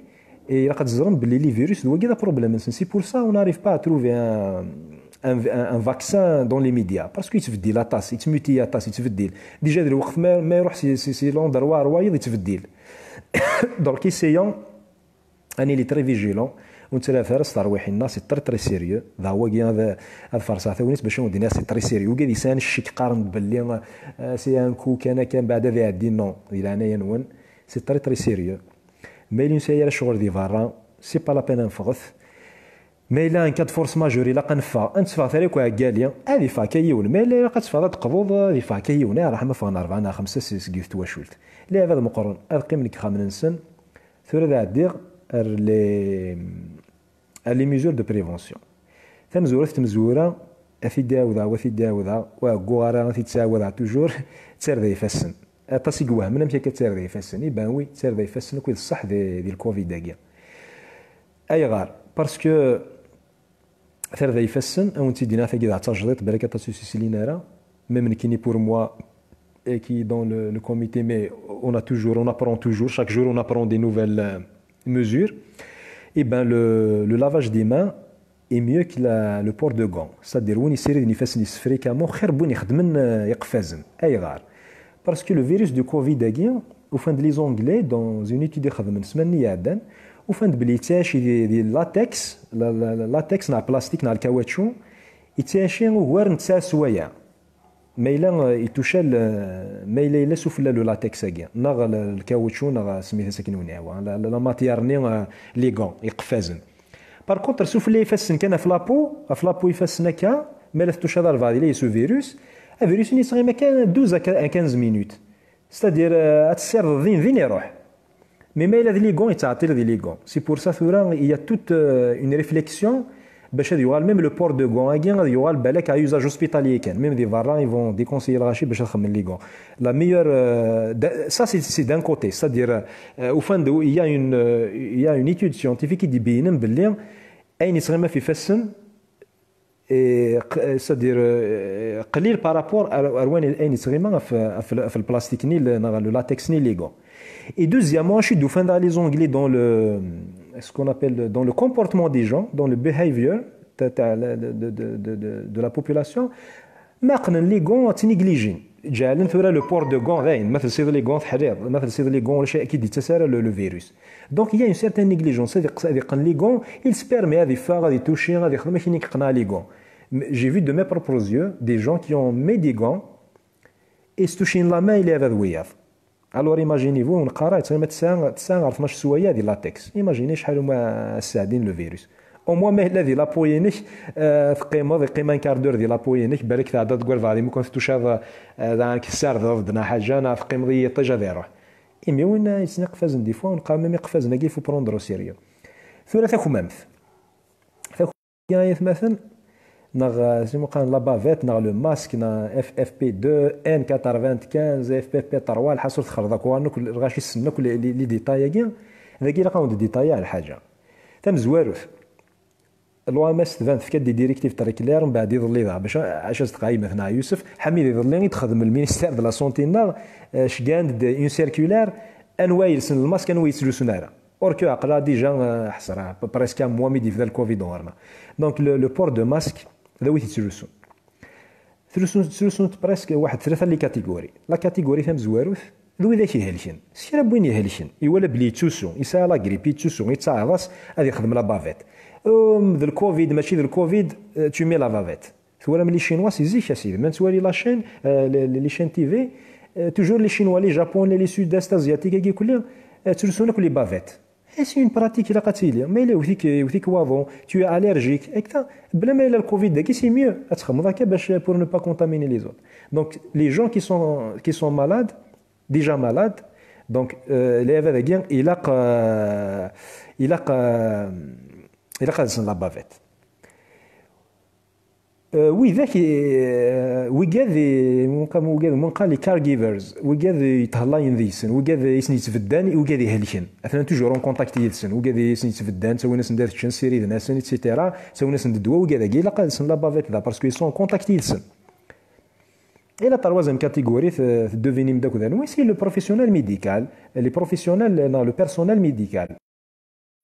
et ilaq ad teẓrem belli les virus, d wagi d problème. C'est pour ça on n'arrive pas à trouver un, un, un- un vaccin dans les médias. Parce que yettbeddil aṭas, yettmuti aṭas, yettbeddil. Déjà, d lweqt ma, ma iruḥ si, si, si l'endroit ar wayeḍ, yettbeddil. Donc, essayons ad nili très vigilant, ur nettarra ara s terwiḥin-nneɣ, c'est très, très sérieux. Daɣ wagi ad, ad farṣeɣ tagnit bac ad wen-d-iniɣ c'est très sérieux. Wigad yesɛan ccek qqaren-d belli, euh, c'est un coup kan akka, mbeɛd ad iɛeddi, non, di leɛnaya-nwen, c'est très, très sérieux. Ma yella ur nesɛi ara ccɣel di berra, c'est pas la peine ad neffɣet. Ma yella en cas de force majeure ilaq ad neffeɣ, ad netteffeɣ tura akk ɛeggali, ad iffeɣ akka yiwen. Ma yella ilaq ad teffɣeḍ ad d-teqḍuḍ, ad iffeɣ akka yiwen. Ayɣer ma ffɣen rebɛa neɣ xemsa seg, seg yet twacult? Lɛibad meqqren, ad qqimen deg yexxamen-nsen, tura ad ɛeddiɣ ar les, ar les mesures de prévention. Tamezwarut, tamezwura, ad t-id-ɛawdeɣ, ad t-id-ɛawdeɣ, ur ɛegguɣ ara, ad t-id-ttɛawadeɣ toujours, d tarda ifassen. Aṭas i iwehmen amek akka d tarda ifassen. Eh ben oui, d tarda ifassen akk i d ṣṣeḥ di, di le covid-agi. Ayɣer? Parce que tarda ifassen, ad wen-tt-id-iniɣ, tagi d tajdiṭ, balak aṭas ur s-islin ara. Même nekkini, pour moi, et qui est dans le, le comité, mais on a toujours, on apprend toujours, chaque jour on apprend des nouvelles, euh, mesures. Eh ben, le, le lavage des mains est mieux que la- le port de gants. C'est-à-dire, win yessiriden ifassen-is fréquemment, xir n win ixeddmen, euh, iqeffazen. Ayɣer? Parce que le virus du covid-agi, ufan-d les Anglais, dans une étude i xedmen ssmana-nni iɛeddan, ufan-d belli yettɛici di, di latex, la, la, la latex neɣ plastique neɣ lkawatcu, yettɛici ugar n tesɛa sswayeɛ. Ma yella, euh, itucal, euh, ma yella yella sufella le latex-agi, neɣ le, lkawatcu, neɣ, euh, semmit-as akken wen-yehwa, la, la, la matière-nni, euh, les gants iqeffazen. Par contre, sufella ifassen kan ɣef la peau, ɣef la peau ifassen akka, ma la tettucaḍ ar lbeɛḍ, yella yes virus, avirus-nni yettɣima kan douze à quinze minutes. C'est-à-dire, euh, ad tessirdeḍ din din, iruḥ. Mais ma yella d les gants, yettɛeṭṭil di les gants. C'est pour ça, tura, il y a toute, euh, une réflexion Bac ad yuɣal même le port de gants agi ad yuɣal balak à usage hospitalier kan, même di berra ils vont déconseiller lɣaci bac ad xedmen les gants. La meilleure, euh, da- ça c'est c'est d'un côté, c'est-à-dire, euh, au fond de, il y a une, euh, il y a une étude scientifique qui dit bien belli ayen yettɣimi ɣef ifassen, et q- c'est-à-dire, euh, qlil par rapport à, à wayen ayen yettɣimi ɣef, ɣef, ɣef le plastique ni le, neɣ le latex ni les gants. Et deuxièmement, je suis dauphin dans les Anglais, dans le, ce qu'on appelle dans le comportement des gens, dans le behavior de, de, de, de, de, de, de la population. Ma qqnen les gants, ad t-négligin. Ǧeɛlen tura le port de gants dayen, ma telsiḍ les gants teḥriḍ, ma telsiḍ les gants ulac ki d-yettas ara le, le virus. Donc il y a une certaine négligence, c'est-à-dire ad iqqen les gants, il se permet ad iffeɣ, ad itucci, ad ixdem akken i yeqneɛ les gants. Mais j'ai vu de mes propres yeux des gens qui ont mis des gants et s-tucin la main il est avec wiyaḍ. Alors imaginez-vous, neqqar-as ma tesɛa tesɛa ɣer tnac sswayeɛ di latex. Imaginez acḥal uma sseɛdin le virus. Au moins ma yella di la peau-inek, euh, teqqimeḍ, iqqim un quart d'heure di la peau-inek, balak tɛeddaḍ deg walbeɛḍ imi kan tettucaḍ, euh, dɣa tessardeḍ-d neɣ ḥaǧa, neɣ teqqimeḍ i yiṭij ad iruḥ. Imi win yessen iqeffazen des fois, neqqar même iqeffazen-agi il faut prendre au sérieux. Tura takmamt. Takmamt ay atmaten, neɣ, euh, si muqan la bavette, neɣ le masque, neɣ F F P deux, N quatre-vingt-quinze, F F P trois, lḥaṣul txelḍ akk, akk lɣaci ssnen akk les, les, les détails-agi, dagi ilaq ad wen-d-détailler lḥaǧa. Tamezwarut, l'O M S tban tefka-d des directives très claires, mbeɛd iḍelli daɣ, bac a-, acu as-d-qqar yemma-tneɣ Yusef Ḥamid iḍelli i d-texdem le ministère de la santé-nneɣ, euh, cgan-d une circulaire, anwa yelsen lmask, anwa yettlusun ara. Or que aql-aɣ déjà, euh, ḥesra, presque un mois mi d-yebda le covid ɣer-neɣ. Donc le, le port de masque, d awit yettlusun. Ttlusun, ttlusun-t presque waḥed tlata les catégories. La catégorie tamezwarut, d widak ihelken. S kra n win ihelken, iwala belli yettusu, yesɛa la grippe, yettusu, yettaɛḍas, ad yexdem la bavette. Um, d le covid, mačči d le covid, euh, tu mets la bavette. Twalam les Chinois si zik, a sidi. Ma nettwali la chaîne, euh, les, les, les chaînes T V, euh, toujours les Chinois, les Japonais, les Sud-Est asiatiques, agi kulli, euh, ttlusun akk les bavettes. Et c'est une pratique ilaq ad tili. Ma yella iwet-ik, iwet-ik waḍu, tu es allergique, et cetera. Bla ma yella le covid dagi, c'est mieux. Ad txedmeḍ akka bac pour ne pas contaminer les autres. Donc, les gens qui sont, qui sont malades, déjà malades, donc, euh, les avadagi, ilaq, euh, ilaq, euh, ilaq ad lsen la bavette. Euh, widak, euh, wigad, i- wigad, wigad, les caregivers, wigad yetthellayen deg-sen, wigad i sen-yettbeddan, wigad ihelken. Atnan toujours en contact yid-sen, wigad i sen-yettbeddan, ttawin-asen-d ad ččen, ssiriden-asen, et cetera. Ttawin-asen-d ddwa, wigad-agi ilaq ad lsen la bavette da, parce qu'ils sont en contact yid-sen. Et la troisième catégorie, t-, tedduvinim-d akk d anwa, c'est le professionnel médical, les professionnels, non, le personnel médical.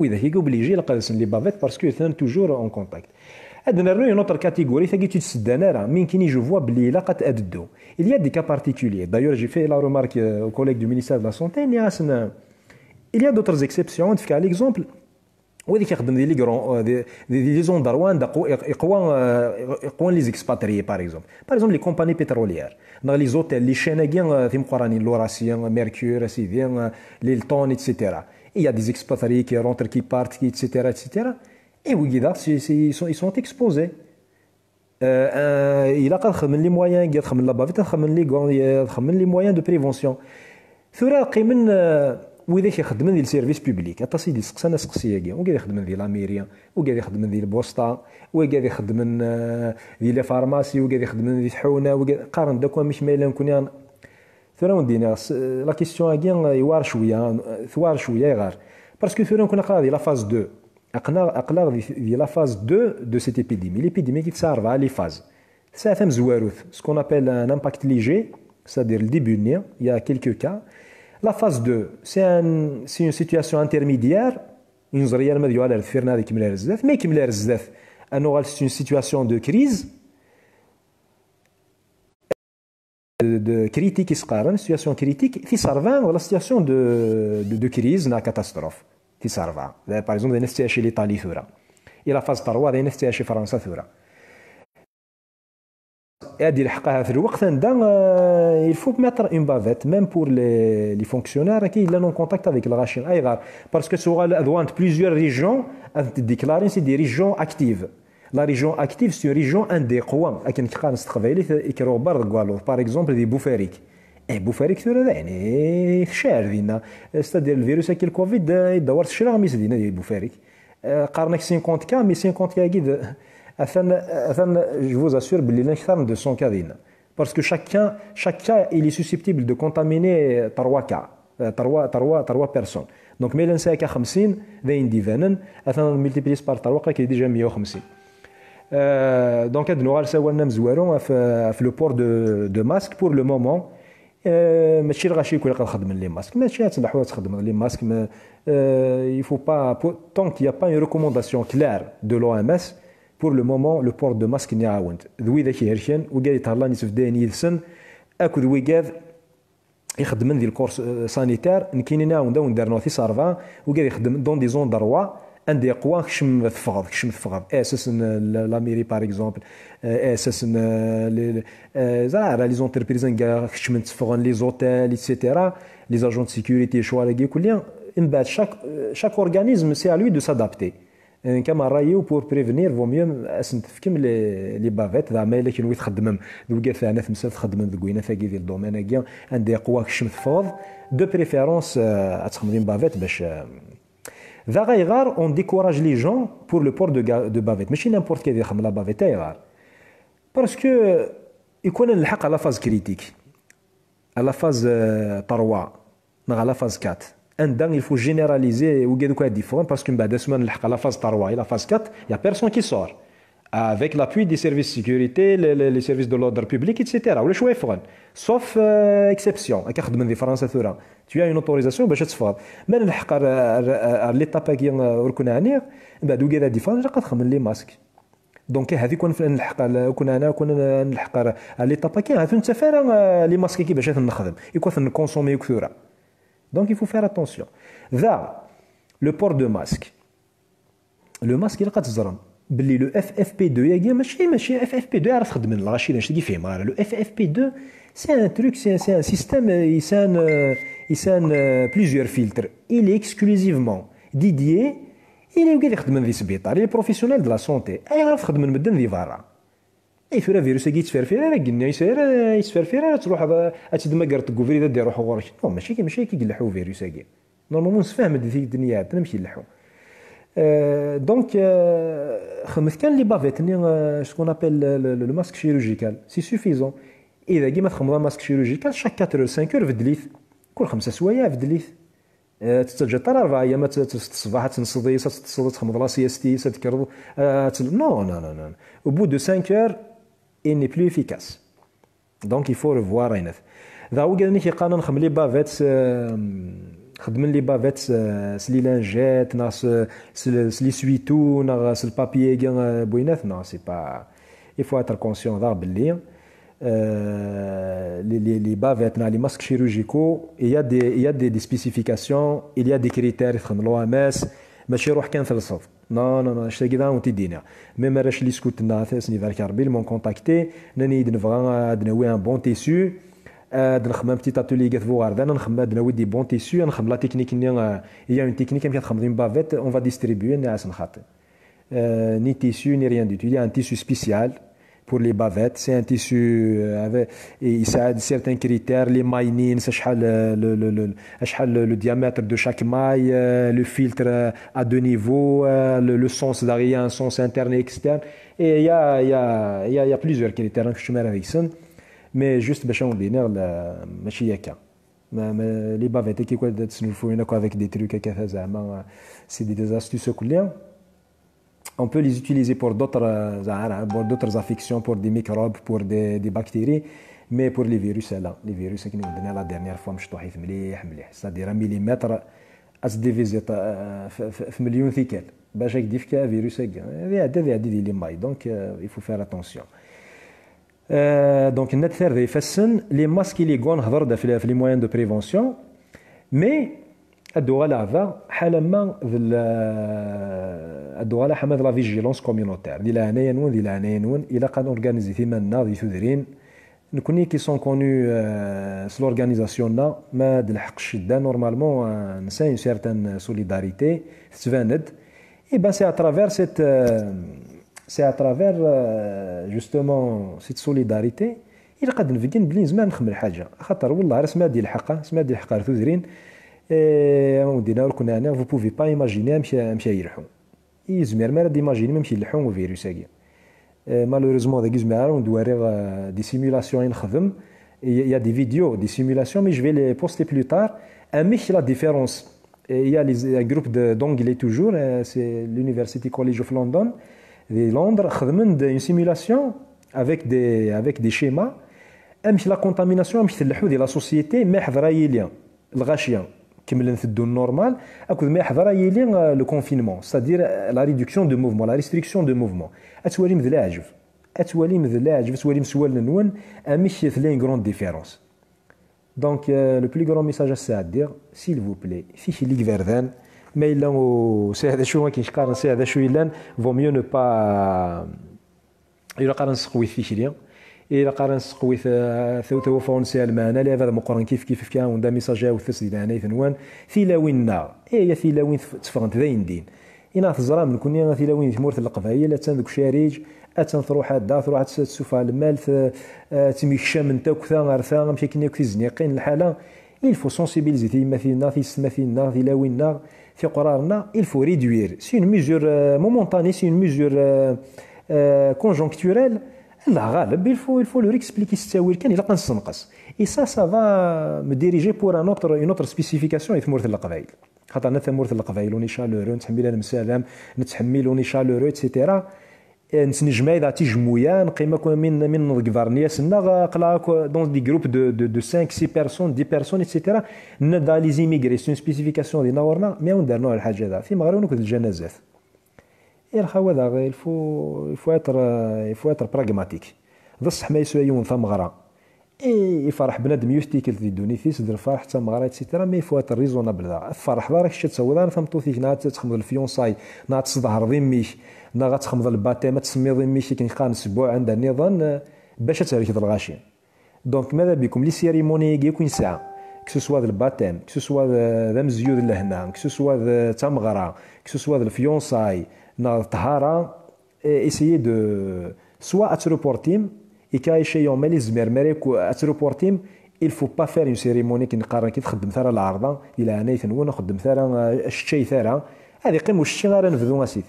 Widak i obligé ilaq ad lsen les bavettes parce que atnan toujours en contact. Ad nernu une autre catégorie, tagi ur tt-id-sseddan ara, mais nekkini je vois belli ilaq ad, ad teddu. Il y a des cas particuliers. D'ailleurs, j'ai fait la remarque, euh, aux collègues du ministère de la Santé, nniɣ-asen, euh, il y a d'autres exceptions, ad d-fkeɣ l'exemple. Wid i ixeddmen di les grands, euh, di, di, di les endroits anda qu-, iq-, iqwa, euh, iqwan les expatriés, par exemple. Par exemple, les compagnies pétrolières, neɣ les hôtels, les chaînes-agi, euh, timeqqranin, l'Horace, Mercure, a sidi, euh, l'Hilton, et cetera. Il y a des expatriés qui rentrent, qui partent, qui, et cetera, et cetera. Et wigi daɣ, c'est, c'est, ils sont, ils sont exposés. Euh, euh, ilaq ad xedmen les moyens, ad xedmen la bavette, ad xedmen les gants, ad xedmen les moyens de prévention. Tura qqimen, euh, widak ixeddmen di le service public. Aṭas i d-yesteqsan aseqsi-agi. Wigad ixeddmen di la mairie, wigad ixeddmen di lbusṭa, wigad ixeddmen, euh, di la pharmacie, wigad ixeddmen di tḥuna, wigad qqaren-d akk amek ma yella nekkni. Tura wen-d-iniɣ, s-, la question-agi, euh, yewɛer cwiya, euh, tewɛer cwiya, ayɣer? Parce que tura nekkni aql-aɣ di la phase deux. Aql-aɣ, aql-aɣ di, di la phase deux de cette épidémie. L'épidémie qui tesɛa rebɛa les phases. Tesɛa tamezwarut, ce qu'on appelle un impact léger, c'est-à-dire le début-nni, il y a quelques cas. La phase deux, c'est un, c'est une situation intermédiaire. Ur neẓri ara ma ad yuɣal ar deffir neɣ ad ikemmel ar zdat. Ma ikemmel ar zdat, ad nuɣal c'est une situation de crise. De critique i s-qqaren, situation critique, tis rebɛa, la situation de, de, de crise neɣ catastrophe. Tis rebɛa. Par exemple, d ayen i tettɛici l'Italie tura. Et la phase trois, d ayen i tettɛici Fransa tura. Ad ilḥeq ahat lweqt anda, euh, il faut mettre une bavette, même pour les, les fonctionnaires qui sont en contact avec lɣaci. Ayɣer? Parce que tuɣal ad wan plusieurs régions ad déclarent c'est des régions actives. La région active, c'est une région anda iqwa, akken qqaren s teqbaylit, ikrurbar deg waluḍ. Par exemple, di Bufarik. Eh, Bufarik tura d ayen, eh, tecɛel dinna. C'est-à-dire, le virus-agi, le covid, eh, yedda war tecra, mi s dinna di Bufarik. Euh, qqaren-ak cinquante cas, mais cinquante cas-agi d, atan, atan, je vous assure belli llan ktar n deux cents cas dinna. Parce que chacun, chaque cas, il est susceptible de contaminer trois cas, euh, trois, trois, trois personnes. Donc, ma yella nesɛa akka xemsin, d ayen d-ibanen, atan multiplié par trois, waqila déjà meyya u xemsin. Euh, donc, ad nuɣal s awal-nni amezwaru ɣef, ɣef le port de, de masque. Pour le moment, euh, mačči lɣaci akk ilaq ad xedmen les masques. Mačči ad tleḥḥuḍ ad txedmeḍ les masques, mais, euh, il faut pas, pour, tant qu'il n'y a pas une recommandation claire de l'O M S, pour le moment, le port de masque-nni iɛawen-d. D widak ihelken, wigad yethellan yettbeddayen yid-sen, akked wigad ixeddmen di lkurs, euh, sanitaire, nekkini nɛawen-d, ad wen-d-rnuɣ tis rebɛa, wigad ixeddmen dans des endroits anda yeqwa kcem teffɣeḍ, kcem teffɣeḍ. S S n, euh, la, la mairie, par exemple, euh, S S n, euh, les, les, euh, ẓer, les entreprises anga kecmen tteffɣen, les hôtels, et cetera, les agents de sécurité, lecɣal-agi kulli. Mbeɛd, chaque, euh, chaque organisme, c'est à lui de s'adapter. Nekk am ṛṛay-iw, pour prévenir, vaut mieux ad sen-tefkem les, les bavettes, d aɛma yella kenwi txeddmem d wigad teɛna temsalt, txeddmem deg winat-agi, di le domaine-agi, anda yeqwa kcem teffɣeḍ, de préférence, euh, ad txedmeḍ une bavette bac, euh, d aɣ ayɣer on décourage les gens pour le port de, ga- de bavette. Mačči n'importe quel ad ixdem la bavette, ayɣer? Parce que, euh, i kwan ad nlḥeq à la phase critique, à la phase, euh, trois, neɣ à la phase quatre. Anda il faut généraliser wigad akk ad d-iffɣen, parce que mbeɛd asmi ad nlḥeq à la phase trois et la phase quatre, il y a personne qui sort. Avec l'appui des services de sécurité, les, les, les services de l'ordre public, et cetera. Ulac wa yeffɣen. Sauf, euh, exception. Akka xeddmen di Fransa tura. Tu as une autorisation bac ad teffɣeḍ. Ma nlḥeq ar, ar, ar, ar l'étape-agi, euh, ur ken-ɛniɣ, mbeɛd wigad ad d-iffɣen, ilaq ad xedmen les masques. Donc, ahat i kwan nlḥeq ar, ur ken-ɛniɣ, ur ken-nlḥeq ar, ar l'étape-agi, ahat ur nettaf ara, euh, les masques-agi bac ad ten-nexdem. I kwan ad ten-consommer akk tura. Donc, il faut faire attention. Da, le port de masque. Le masque, ilaq ad teẓrem belli le F F P deux-agi, mačči, mačči F F P deux ara txedmen lɣaci, d anect-agi fhimeɣ ara. Le F F P deux, c'est un truc, c'est, c'est un système, euh, yesɛan, euh, yesɛan, euh, plusieurs filtres. Il est exclusivement dédié i les wigad ixeddmen di sbiṭar, i les professionnels de la santé. Ayɣer ad xedmen medden di berra? Ay tura virus-agi yettferfir ara, genni yesɛir ara, yettferfir ara, ad truḥeḍ, ad tt-id-mmagreḍ deg ubrid ad d-iruḥ ɣur-k. Non, mačči, mačči akka i yelleḥ uvirus-agi. Normalement, nessefhem-d i tikkelt-nni iɛeddan amek yelleḥu. Euh, donc, euh, xedmet kan les bavettes-nni, euh, ce qu'on appelle le, le, le masque chirurgical. C'est suffisant. Et dagi, ma txedmeḍ un masque chirurgical, chaque quatre heures, cinq heures, beddel-it. Kul xemsa swayeɛ, beddel-it. Euh, tettaǧǧaḍ ara rebɛa ayyam, ad tt-, ad tt-, ṣṣbeḥ ad tenseḍ-is, ad teṭṭseḍ, ad txedmeḍ la sieste-is, ad tekkreḍ, euh, ad tel-, non, non, non, non. Au bout de cinq heures, il n'est plus efficace. Donc, il faut revoir ayen. Daɣ wigad-nni yeqqaren ad nxeddem les bavettes, euh, xedmen les bavettes, euh, s les lingettes, neɣ s, s, s les suitos, neɣ s le papier-agi, euh, bwinat, non, c'est pas, il faut être conscient daɣ belli, euh, les, les, les bavettes, neɣ les masques chirurgicaux, il y a des, il y a des, des spécifications, il y a des critères, i txeddem l'O M S, mačči ruḥ kan telseḍ. Non, non, non, anect-agi d awen-t-id-iniɣ. Même arrac n l'ISCOUT-nneɣ, ad asen-ibarek Rebbi, m'ont contacté, nnan-iyi-d nebɣa ad nawi un bon tissu, ad nxemmem petit atelier gat Buɣerdan, ad nxemmem ad nawi des bons tissus, ad nxemmem la technique-nni, euh, il y a une technique, amek ad txemmem une bavette, on va distribuer, nnan-asen xaṭi. Euh, ni tissu, ni rien du tout. Il y a un tissu spécial pour les bavettes. C'est un tissu, euh, avec, et il a certains critères, les mailles-nni, acḥal, euh, le, le, le, acḥal le, le diamètre de chaque maille, euh, le filtre, euh, à deux niveaux, euh, le, le sens, il y a un sens interne et externe. Et il y a, il y a, il y a, il y a plusieurs critères, hein, que je me avec ça. Mais juste, باش on dîner, la, ماشي هكا. ما، ما، les bavettes كي كنت تسنفوين avec des trucs هكا زعما، c'est des astuces كلها. On peut les utiliser pour d'autres, euh, زعما، pour d'autres affections, pour des microbes, pour des, des bactéries, mais pour les virus, là, les virus, كنا عندنا la dernière fois مشطوحين مليح، مليح. C'est-à-dire un millimètre، أس ديفيزي، آه، في، في، في مليون ثيكل. باش هيك ديفكا فيروس هكا. هذه عدة، هذه عدة ديال les mailles. Donc, euh, il faut faire attention. Euh, donc, نتثر ذي فسن، les masques اللي يقون هضر في، في les moyens de prévention. Mais, الدوغة لعبة، حالا ما ذل، الدوغة لحما ذ la vigilance communautaire. ذي لعناية نون، ذي لعناية نون، إلا كان organiser ثيما ذي ثذرين. نكوني qui sont connus، euh, s l'organisation-ننا، ما د الحق الشدة، normalement، euh, نسا une certaine solidarité، تتباند. Et ben, c'est à travers cette, euh, c'est à travers, euh, justement, cette solidarité, إلا قد نفقين بلي زمان نخمل حاجة. خاطر والله راه سما دي الحق، سما دي الحق راه ثذرين. إيه، ودينا ركن أنا، vous pouvez pas imaginer أمشي، أمشي يلحو. Ur tezmirem ara ad d-imaginem amek ileḥḥu uvirus-agi. Euh, malheureusement, dagi zemreɣ ara wen-d-wariɣ, euh, des simulations i nexdem. Il y a des vidéos, des simulations, mais je vais les poster plus tard. Amek la différence? Il y a les, un groupe de, d'anglais toujours, euh, c'est l'University College of London, de Londres, xedmen une simulation avec des, avec des schémas. Amek la contamination, amek tleḥḥu di la société, ma yeḥḍer yili lɣaci kemmlen teddun normal, akked ma yeḥḍer yili, euh, le confinement, c'est-à-dire, euh, la réduction de mouvement, la restriction de mouvement. Ad twalim d leɛǧeb. Ad twalim d leɛǧeb, ad twalim s wallen-nwen amek tella une grande différence. Donc, euh, le plus grand message ass-a ad dire, s'il vous plaît, tikli deg iberdan, ma yella ur sɛiɣ d acu akken qqaren, sɛiɣ d acu yellan, vaut mieux ne pas, ilaq ara nseqwit tikli, ilaq ara nseqwit, euh, taw-, tawafa ur nesɛi lmeɛna, lɛibad meqqren kif kif, fkan-awen-d amisaj, ɛawdet-as di leɛnayt-nwen, tilawin-nneɣ, eh, ya tilawin tef-, tteffɣent d ayen din. Ina teẓram, nekkni tilawin di tmurt n Leqbayel, attan deg ucariǧ, attan truḥ ad da, truḥ ad tessufeɣ lmal, t-, eh, ttemyekcament akk ta ɣer ta, amek akken akk tizniqin, lḥala, il faut sensibiliser tiyemmatin-nneɣ, tiyessetmatin-nneɣ, tilawin-nneɣ, tiqrar-nneɣ, il faut réduire. C'est une mesure, euh, momentanée, c'est une mesure, euh, euh, conjoncturelle. Allah ghaleb, il faut, il faut leur expliquer s ttawil kan, ilaq ad nessenqes. Et ça, ça va me diriger pour un autre, une autre spécification i tmurt n Leqbayel. Xaṭer na tamurt n Leqbayel, on est chaleureux, nettḥemmil ad nemsalam, nettḥemmil, on est chaleureux, et cetera. Eh, nettnejmaɛ da tijmuya, neqqim akk min, min deg ibernyas-nneɣ, aql-aɣ akk dans des groupes de, de, de cinq, six personnes, dix personnes, et cetera. Nenna-d les immigrés, c'est une spécification dinna ɣur-neɣ, mais ad wen-d-rnuɣ lḥaǧa da, timeɣriwin akked lǧanazat. Ilaq ad aɣ-, il faut, il faut être, euh, il faut être pragmatique. D ṣṣeḥ ma yeswa yiwen tameɣra, i, iferḥ bnadem yiwet tikkelt di ddunit-is, d lferḥ d tameɣra, et cetera, mais il faut être raisonnable da. Ad tferḥeḍ ara kečč ad tawiḍ ara tameṭṭut-ik, neɣ ad txedmeḍ lfiançailles, neɣ ad tesḍehreḍ imi-k, neɣ ad txedmeḍ lbatem, ad tsemmiḍ imi-k, akken qqaren sebbuɛ anda nniḍen, eh, bac ad thelkeḍ lɣaci. Donc, ماذا بكم les cérémonies-agi akk i nesɛa, que ce soit d lbatem, que ce soit d, d amezyu d lehna, que ce soit d tameɣra, que ce soit d lfiançailles, neɣ d ṭṭhara, eh, essayez de, soit ad treportim, i ka icayuɣ ma li tzemir, ma li ad treportim, il faut pas faire une cérémonie, akken qqaren, ki txeddmet ara lɛerḍa, di leɛnayt-nwen, ur xeddmet ara, eh, aceččayet ara. Ad iqqim ucečči ara nebdu asid.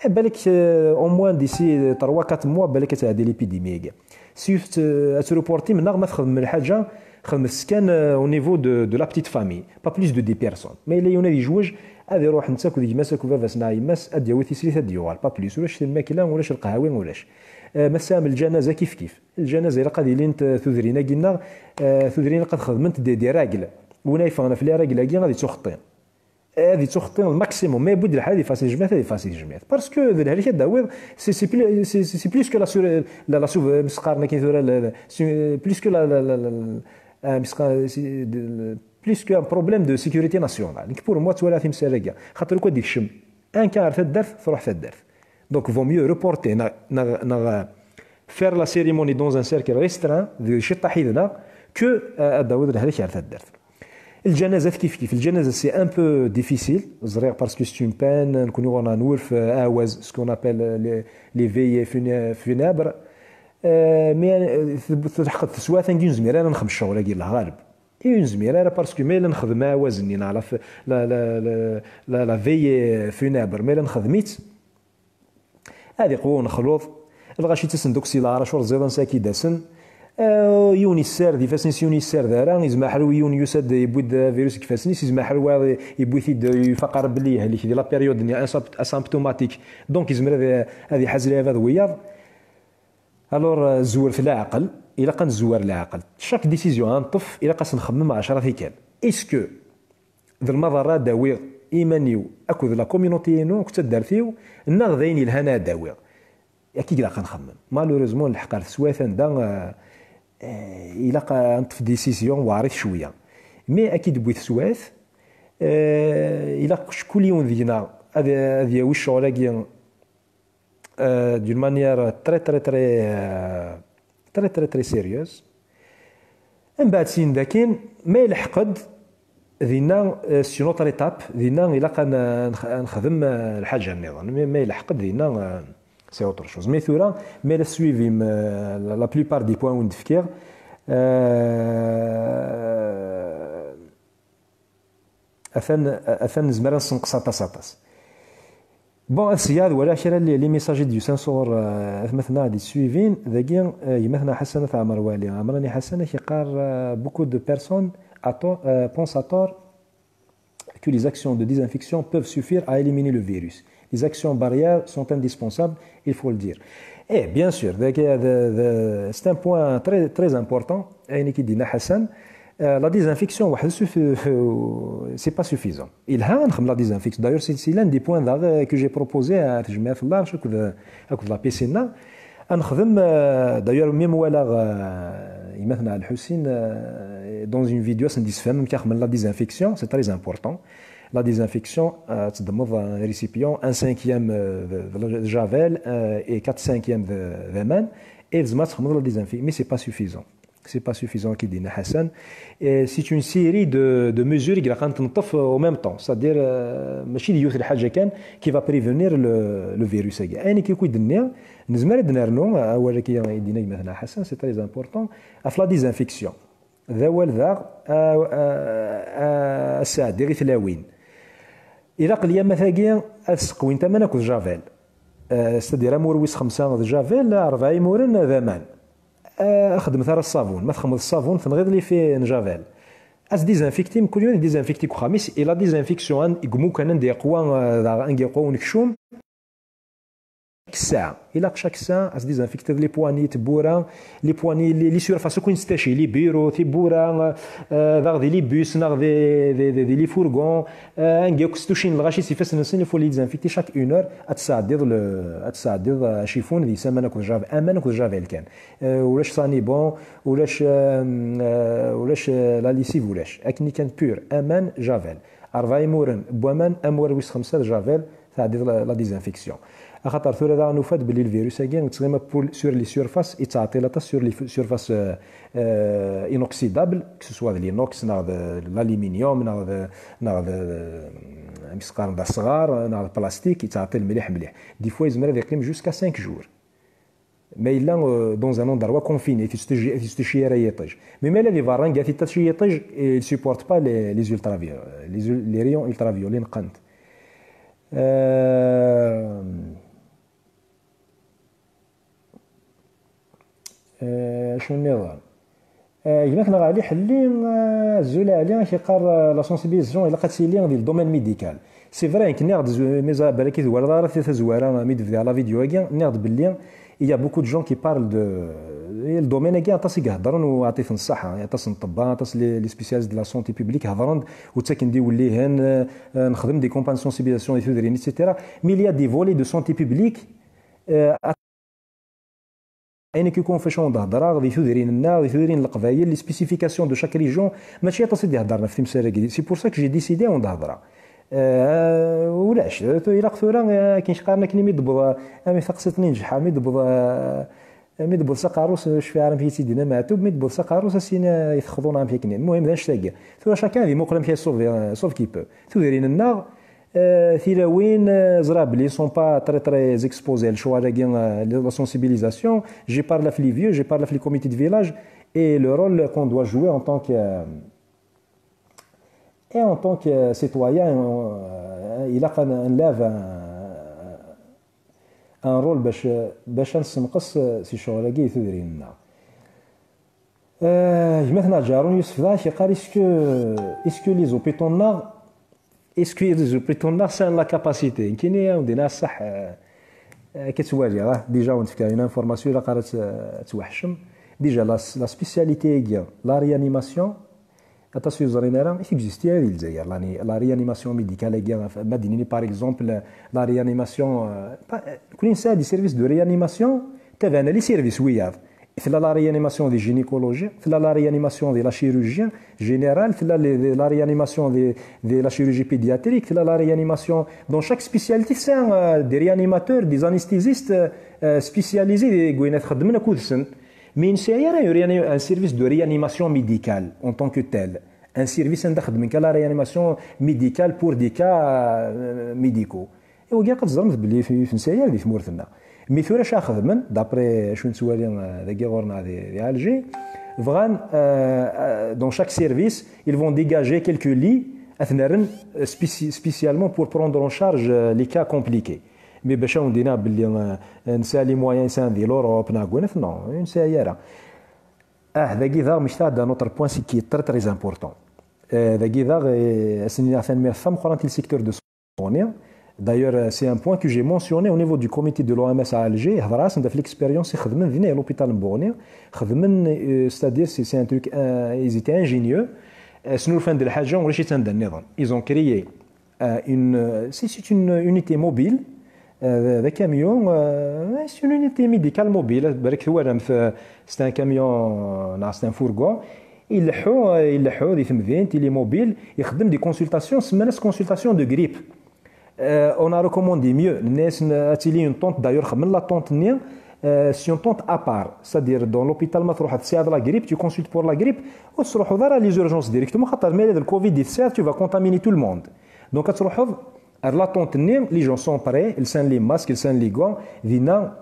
Eh, balak, eh, au moins d'ici, eh, trois, quatre mois, balak ad tɛeddi l'épidémie-agi. Si t-, ad treportim, neɣ ma txedmem lḥaǧa, xedmet-tt kan, eh, au niveau de, de la petite famille, pas plus de dix personnes. Ma yella yiwen ad yejwej, ad iruḥ netta akked gma-s akked baba-s neɣ yemma-s, ad d-yawi tislit, ad d-yuɣal, pas plus. Ulac lmakla, ulac lqahwi, ulac. Eh, ma tesɛam lǧanaza, kif kif. Lǧanaza ilaq ad ilint, eh, tudrin-agi-nneɣ, eh, tudrin ilaq ad xedment des, des règles. Win ay yeffɣen ɣef les règles-agi ad ittuxeṭṭi. Ad ittuxeṭṭi le maximum. Ma yewwi-d lḥal ad ifass tejmaɛt, ad ifass tejmaɛt. Parce que d lhelk ad d-tawiḍ, c'est, c'est plus, c'est, c'est plus que la sur-, la, la sur-, mi s-qqaren akken tura, la, la, c'est plus que la, la, la, la, la, ah, mi s-qqaren, c'est de, plus qu'un problème de sécurité nationale. Nekk pour moi, ttwaliɣ timsal-agi. Xaṭer uko ad ikcem un cas ar taddart, truḥ taddart. Donc, vaut mieux reporter, neɣ, neɣ, neɣ, euh, faire la cérémonie dans un cercle restreint, di ciṭṭaḥ yid-neɣ, que, euh, ad d-tawiḍ lhelk ar taddart. Lǧanazat kif kif. Lǧanazat, c'est un peu difficile, ẓriɣ, parce que c'est une peine, nekkni ɣur-neɣ nwulef, euh, awaz, ce qu'on appelle, euh, les, les veillées funa-, funèbres. Euh, mais, euh, teb-, telḥeq-d teswiɛt-agi ur nezmir ara nexdem ccɣel-agi, Allah ɣaleb. I ur nezmir ara, parce que ma yella nexdem awaz-nni, neɣ la f-, la, la, la, la, la veillée funèbre, ma yella nexdem-itt, ad iqwu unexluḍ, lɣaci ttasen-d akk si leɛrac ur ẓiḍen saki d-asen. Eh, yiwen yessared ifassen-is, yiwen yessared ara, izmer ḥerwi yiwen yusa-d, yewwi-d avirus deg ifassen-is, izmer ḥerwi wayeḍ yewwi-t-id, yufaq ara belli yehlek di la période-nni asympt-, asymptomatique. Donc, izmer ad, ad iḥaz lɛibad wiyaḍ. Alors, eh, zwret leɛqel, ilaq ad nezwer leɛqel. Chaque décision ad neṭṭef, ilaq ad s-nxemmem ɛecra tikkal. Est-ce que d lmaḍerra ad d-awiɣ iman-iw akked la communauté-inu, akked taddart-iw, neɣ d ayen yelhan ad d-awiɣ? Akka i ilaq ad nxemmem. Malheureusement, nleḥq ar teswiɛt anda, eh, eh, ilaq ad neṭṭef décision weɛrit cwiya. Mais akka i d-tewwi teswiɛt, eh, ilaq kul yiwen deg-neɣ ad, ad yawi ccɣel-agi, euh, d'une manière très, très, très, euh, très, très, très sérieuse. Mbeɛd sin dakin, ma yelḥeq-d, dinna, euh, c'est une autre étape, dinna ilaq ad n-, ad nx-, ad nexdem, euh, lḥaǧa nniḍen. Ma, ma yelḥeq-d dinna, euh, c'est autre chose. Mais tura, ma la suivim, euh, la, la plupart des points i d-fkiɣ, euh, atan, atan nezmer ad nessenqes aṭas, aṭas. Bon, ad sya ad walaɣ kra n les messages d-yusan sɣur, euh, atmaten-a d-yettsuivin. Dagi, euh, gma-tneɣ Ḥasan At Ɛmer Wali, Ɛemrani Ḥasan, ak-yeqqar, euh, beaucoup de personnes attend, euh, pensent à tort que les actions de désinfection peuvent suffire à éliminer le virus. Les actions barrières sont indispensables, il faut le dire. Et bien sûr, dagi, de, de, c'est un point très, très important, ayen i k-id-yenna Ḥasan. Euh, la désinfection, weḥd-s, c'est pas suffisant. Yelha ad nexdem la désinfection. D'ailleurs, c'est c'est l'un des points euh, que j'ai proposé à tejmaɛt n Larche akked, akked la P C N. Ad nexdem, euh, d'ailleurs, même walaɣ, euh, gma-tneɣ Lḥusin, euh, dans une vidéo, ad sen-d-yessefhem amek ad nexdem la désinfection, c'est très important. La désinfection, euh, ad teddmeḍ un récipient, un cinquième, euh, de, de javel, euh, et quatre cinquièmes de, d'aman, et tzemreḍ ad txedmeḍ la désinfection, mais c'est pas suffisant. C'est pas suffisant, i k-id-yenna Ḥasan. Et c'est une série de, de mesures i ilaq ad neṭṭef au même temps. C'est-à-dire, euh, mačči d yiwet lḥaǧa kan qui va prévenir le, le virus-agi. Ayen akka i k-id-nniɣ, nezmer ad d-nernu, awal-agi i d-yenna gma-tneɣ Ḥasan, c'est très important, ɣef la désinfection. D awal daɣ, a, a, a, a sɛeddiɣ i tlawin. Ilaq lyamat-agi ad seqwint aman akked javel. Euh, c'est-à-dire amur wis xemsa d javel, rebɛa imuren d aman. Euh, xedmet ara ṣṣabun. Ma txedmeḍ ṣṣabun, tenɣiḍ lifi n javel. Ad s-désinfecter, mkul yiwen désinfecter deg uxxam-is, et la désinfection, an-, deg umukan anda yeqwa, euh, daɣ anga yeqwa unekcum. Chaque ssaɛa. Ilaq chaque ssaɛa ad s-désinfecter les poignées, tiwwura, les poignées, les, les surfaces akk i nettaci, les bureaux, tiwwura, euh, daɣ di les bus, neɣ di, di, di, di les fourgons, euh, anga akk stucin lɣaci s ifassen-nsen, il faut les désinfecter chaque une heure, ad tesɛeddiḍ le, ad tesɛeddiḍ, euh, acifun di saman akked javel, aman akked javel kan. Euh, ulac sanibon, ulac, euh, euh, ulac, euh, la lessive, ulac. Akken kan pur, aman, javel. Rebɛa imuren n waman, amur wis xemsa d javel, tɛeddiḍ la, la désinfection. Axaṭer tura daɣen nufa-d belli lvirus-agi yettɣima pour, sur les surfaces, yettɛeṭṭil aṭas sur les surfaces, euh, euh, inoxydables, que ce soit de l'inox, neɣ de l'aluminium, neɣ de, neɣ de, amek s-qqaren, d asɣar, neɣ d plastique, yettɛeṭṭil mliḥ mliḥ. Des fois, yezmer ad yeqqim jusqu'à cinq jours. Ma yella, euh, dans un endroit confiné, i tetteci, i tetteci ara yiṭij. Mais ma yella di berra, anga i tettaci yiṭij, il supporte pas les, les ultraviol-, les, les rayons ultraviolets, neqqen-t. Euh, euh, acu nniḍen? Eh, gma-tneɣ Ɛli Ḥelli, eh, azul a Ɛli, ak-yeqqar, eh, la sensibilisation ilaq ad tili di le domaine médical. C'est vrai, nekk nniɣ-d, zu-, mais, ah, balak i twalaḍ ara tazwara, eh, mi d-bdiɣ la vidéo-agi, nniɣ-d belli il y a beaucoup de gens qui parlent de, eh, le domaine-agi, aṭas i iheddren u aṭas n ṣṣeḥḥa, aṭas n ṭṭebba, aṭas les, les spécialistes de la santé publique heddren-d, u ttaken-d iwellihen, eh, eh, nexdem des campagnes de sensibilisation di tudrin, et cetera. Mais il y a des volets de santé publique, eh, Ayen akk i kunfec awen-d-heddreɣ di tudrin-nneɣ, di tudrin n Leqbayel, les spécifications de chaque région, mačči aṭas i d-iheddren ɣef timsal-agi. C'est pour ça que j'ai décidé awen-d-heddreɣ. Eh, ulac, tu-, ilaq tura, eh, akken qqaren akken imi d-tewweḍ, eh, ami taqsiṭ-nni n Ǧeḥḥa, mi d-tewweḍ, eh, mi d-tewweḍ s aqerru-s, ur cfiɣ ara amek i tt-id-yenna Meɛtub, mi d-tewweḍ s aqerru-s, ad s-yini, eh, i texḍu neɣ amek akken. المهم, d annect-agi. Tura chacun ad imuqel amek i sauve, eh, sauve qui peut. Tudrin-nneɣ, Eh, tilawin, eh, ẓriɣ belli sont pas très, très exposés à lecɣal-agi, eh, la sensibilisation. J'ai parlé avec les vieux, j'ai parlé avec les comités de village et le rôle qu'on doit jouer en tant que, eh, et en tant que citoyen, eh, ilaq ad n-, ad nlɛeb un, un rôle bac, bac ad nessenqes, eh, si lecɣal-agi i tudrin-nneɣ. Eh, gma-tneɣ Ǧarun Yusef daɣ yeqqar, est-ce que, est-ce que les hôpitaux-nneɣ, est-ce que les hôpitaux-nneɣ sɛan la capacité? Nekkini, awen-d-iniɣ ṣṣeḥ, eh, akka ttwaliɣ, ah, déjà awen-d-fkeɣ une information, ilaq ara tt-, ad tweḥcem. Déjà, la, la spécialité-agi, la réanimation, aṭas ur yeẓrin ara, i texisti ara di Lezzayer, la, la réanimation médicale-agi, ma d-nini, par exemple, la réanimation, eh, pa-, eh, nekkni nesɛa des services de réanimation, taban les services wiyaḍ. Tella la réanimation de gynécologie, tella la réanimation de la chirurgie générale, tella le, de la réanimation de, de la chirurgie pédiatrique, tella la réanimation dans chaque spécialité, c'est un, euh, des réanimateurs, des anesthésistes, euh, euh, spécialisés, des gouinat khedmen akud-sen. Mais nesɛa ara un réani-, un service de réanimation médicale en tant que tel. Un service anda khedmen ka la réanimation médicale pour des cas, euh, médicaux. Iwagi ad teẓremt belli f-, f-, nesɛa di tmurt-nneɣ. Mi tura acu xedmen, d'après acu nettwali, euh, dagi ɣur-neɣ di, di Alger, bɣan, euh, euh, dans chaque service, ils vont dégager quelques lits, ad ten-rren, euh, spéci-, spécialement pour prendre en charge, euh, les cas compliqués. Mais bac ad wen-d-iniɣ belli, euh, nesɛa les moyens, nesɛa di l'Europe, neɣ deg wanat, non, ur nesɛi ara. Ah, dagi daɣ, mektaɣ-d un autre point, c'est qui est très, très important. Euh, dagi daɣ, euh, ad sen-iniɣ tanemmirt tameqqrant i le secteur de santé. D'ailleurs, euh, c'est un point que j'ai mentionné au niveau du comité de l'O M S à Alger. Hedreɣ-asen-d ɣef l'expérience i xedmen dinna à l'hôpital n Buɣni. Xedmen, euh, c'est-à-dire, c'est, c'est un truc, euh, ils étaient ingénieux. Euh, snulfan-d lḥaǧa, ulac-itt anda nniḍen. Ils ont créé euh, une, euh, c'est, c'est une unité mobile, euh, d camion, euh, c'est une unité médicale mobile, balak twalamt, euh, c'est un camion, euh, neɣ c'est un fourgon, ileḥḥu, euh, ileḥḥu di temdint, il est mobile, ixeddem des consultations, semman-as consultation de grippe. Euh, on a recommandé mieux, nenna-yasen ad tili une tente, d'ailleurs xedmen la tente-nni, euh, c'est une tente à part, c'est-à-dire dans l'hôpital ma truḥeḍ tesɛiḍ la grippe, tu consultes pour la grippe, ur tettruḥuḍ ara les urgences directement, xaṭer ma yella d le covid i tesɛiḍ, tu vas contaminer tout le monde. Donc ad truḥeḍ ar la tente-nni, les gens sont prêts, lsan les masques, lsan les gants, dinna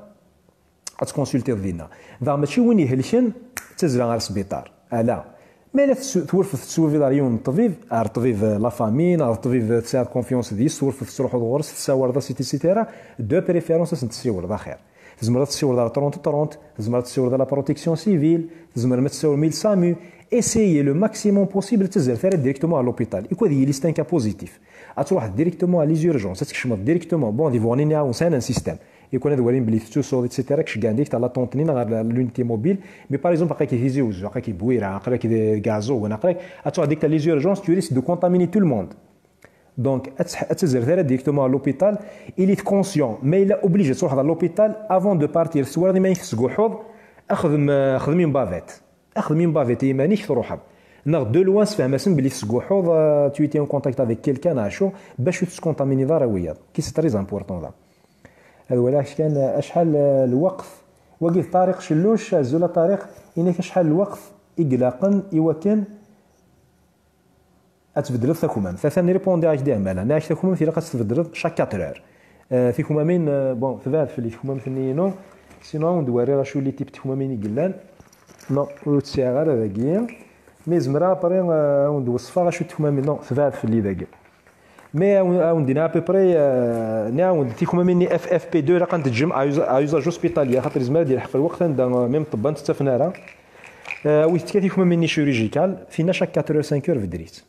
ad tkonsultiḍ dinna. Daɣ mačči win ihelken d tazzla ar sbiṭar, ala. Ma yella tettwurfeḍ tettwurfiḍ ar yiwen n ṭṭbib, ar ṭṭbib, euh, la famille, neɣ ṭṭbib, euh, tesɛiḍ confiance deg-s, tettwurfeḍ tettruḥuḍ ɣur-s, tessawaleḍ-as, et cetera. De préférence ad sen-tessiwleḍ axir. Tzemreḍ ad tessiwleḍ ar trente trente, tzemreḍ ad tessiwleḍ à la protection civile, tzemrem ad tessiwlem i le samu. Essayez le maximum possible ad tezzret ara directement à l'hôpital. I quoi d yili c'est un cas positif. Ad truḥeḍ directement à les urgences, ad tkecmeḍ directement. Bon, di Buɣni nniɣ-awen sɛan un système. I quoi ad walin belli tettusuḍ, et cetera, ad k-ceggɛen direct à la tente-nni neɣ ɣer l'unité mobile. Mais par exemple, aql-ak di Tizi Wezzu, aql-ak di Bwira, aql-ak di Iɛeẓẓugen, aql-ak, ad truḥeḍ direct à les urgences, tu risques de contaminer tout le monde. Donc, ad tḥ-, ad tezzret ara directement à l'hôpital, il est conscient, ma yella obligé ad truḥeḍ à l'hôpital, avant de partir, twalaḍ iman-ik tesguḥuḍ, xdem, euh, xdem une bavette. Xdem une bavette i yiman-ik, truḥeḍ. Neɣ de loin, sefhem-asen belli tesguḥuḍ, euh, tu étais en contact avec quelqu'un, neɣ acu, bac ur tettkontaminiḍ ara wiyaḍ. Qui c'est très important, là. Ad walaɣ kan, euh, acḥal, euh, lweqt. Wagi d Ṭariq Celluc, azul a Ṭariq, inak acḥal lweqt i ilaqen i wakken ad tbeddleḍ takmamt. Atan répondiɣ-ak di ɛmala. Nniɣ-ak takmamt ilaq ad tt-tbeddleḍ chaque quatre heures. Euh, tikmamin, euh, bon, tebɛed fell-i tekmamt-nni-inu. Sinon, ad wen-d-werriɣ acu les types n tekmamin i yellan. Non, ur tt-sɛiɣ ara dagi. Mais zemreɣ après, euh, ad wen-d-weṣfeɣ acu n tekmamin. Non, tebɛed fell-i dagi. Mais ad wen-, ad wen-d-iniɣ à peu près, euh, nniɣ-awen-d tikmamin-nni F F P deux ilaq ad ten-teǧǧem à usa-, à usage hospitalier, xaṭer yezmer ad yelḥeq lweqt anda, euh, même ṭṭebba ur tent-ttafen ara. Euh, awit-d kan tikmamin-nni chirurgicales, tinna chaque quatre heures, cinq heures, beddel-itt.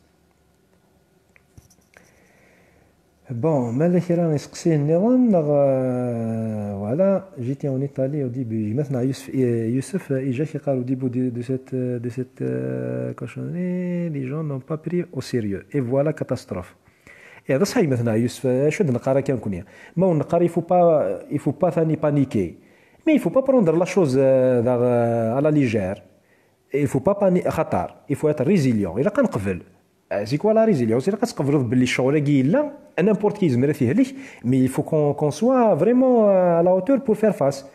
Bon, ma llan kra iseqsiyen nniḍen, neɣ, euh, voilà, j'étais en Italie au début. Gma-tneɣ Yusef, euh, Yusef, euh, ijak iqqar au début de, de cette, euh, de cette, euh, cochonnerie, les gens n'ont pas pris au sérieux. Et voilà, catastrophe. Eh, d ṣṣeḥ gma-tneɣ Yusef, euh, acu d-neqqar akka nekkni? Ma ur neqqar, il faut pas, il faut pas thani paniquer. Mais il faut pas prendre la chose, euh, daɣ, euh, à la légère. Il faut pas paniquer, xaṭer, il faut être résilient. Ilaq ad neqbel. Euh, c'est quoi la résilience? Ilaq ad tqebleḍ belli ccɣel-agi yella, n'importe qui yezmer ad t-yehlek, mais il faut qu'on, qu'on soit vraiment, euh, à la hauteur pour faire face.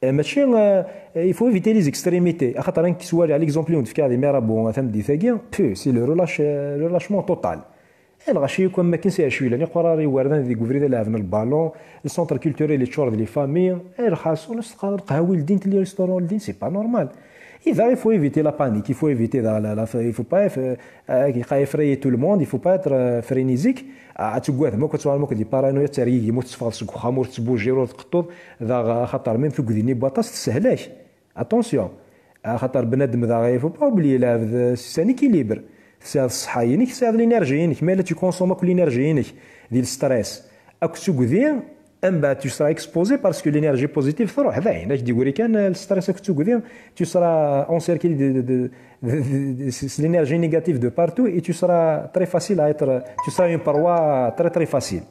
Euh, mačči, euh, il faut éviter les extrémités. Axaṭer nekk ttwaliɣ l'exemple i wen-d-fkiɣ di Mirabeau, tameddit-agi, pff, c'est le relâche-, euh, le relâchement total. Eh, lɣaci yakk am wakken si acu yellan, iqqurar iwerdan deg ubrid ad lɛeben lbalon, le centre culturel yeččur d les familles, eh, lxaṣun, ad s-teqqareḍ lqahwa ldint, les restaurants ldin, c'est pas normal. Et là, il faut éviter la panique, il faut éviter la, la, la, il faut pas eff-, euh, effrayer tout le monde, il faut pas être, euh, frénésique. Ah, ad tuggadem akk, ad tuɣalem akk d paranoïa, ad tergigim, ur tetteffɣeḍ seg uxxam, ur tettbujireḍ, ur tqeṭṭuḍ, daɣ, axaṭer même tugdi-nni n waṭas tessehla-k. Attention. Axaṭer bnadem daɣ, il faut pas oublier, lɛebd, c'est un équilibre. Tesɛiḍ ṣṣeḥḥa-inek, tesɛiḍ l'énergie-inek. Ma yella tu consommes akk l'énergie-inek di le stress akked tugdi, mbeɛd tu seras exposé parce que l'énergie positive truḥ, d ayen, ak-d-igri kan, le stress akked tugdi, tu seras encerclé de, de, de, de, de, de, s l'énergie négative de partout et tu seras très facile à être, tu seras une proie très, très facile.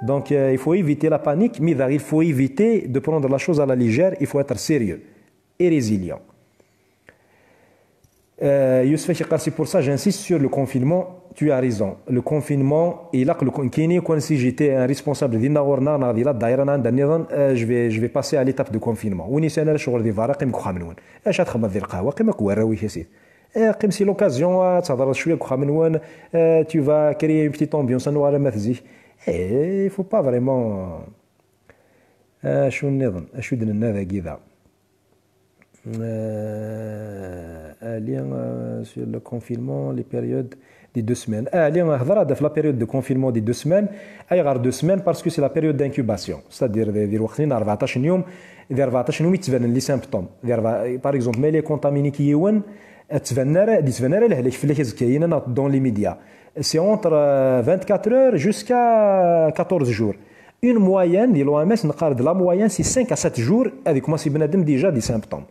Donc, euh, il faut éviter la panique, mais il faut éviter de prendre la chose à la légère, il faut être sérieux et résilient. Euh, Youssef Akikar, c'est pour ça j'insiste sur le confinement. Tu as raison. Le confinement, ilaq le con-, kini, quand si j'étais un responsable dinna ɣur-neɣ, neɣ di la daïra neɣ anda nniḍen, euh, je vais, je vais passer à l'étape de confinement. Win yesɛan ara ccɣel di berra, qqim deg uxxam-nwen. Acu ad txedmeḍ di lqahwa? Qqim akked warraw-ik, a sidi. Eh, qqim, c'est l'occasion, ad thedreḍ cwiya deg uxxam-nwen, eh, tu vas créer une petite ambiance, ad nuɣal am at zik. Eh, il faut pas vraiment. Acu nniḍen? Acu d-nenna dagi da? Eh, Sur le confinement, les périodes des deux semaines. Ah, li, euh, هضرة في la période de confinement des deux semaines. Ayɣer deux semaines? Parce que c'est la période d'incubation. C'est-à-dire, di, di lweqt-nni أربعتاش يوم, di أربعتاش يوم yettbanen les symptômes. Di أربعة, par exemple, ma yella contaminé-k yiwen, ur d-yettban ara, ur d-yettban ara lehlak fell-ak azekka-yina neɣ dans les médias. C'est entre, euh, vingt-quatre heures jusqu'à quatorze jours. Une moyenne, di l'O M S, neqqar-d la moyenne, c'est cinq à sept jours, ad ikkumansi bnadem déjà des symptômes.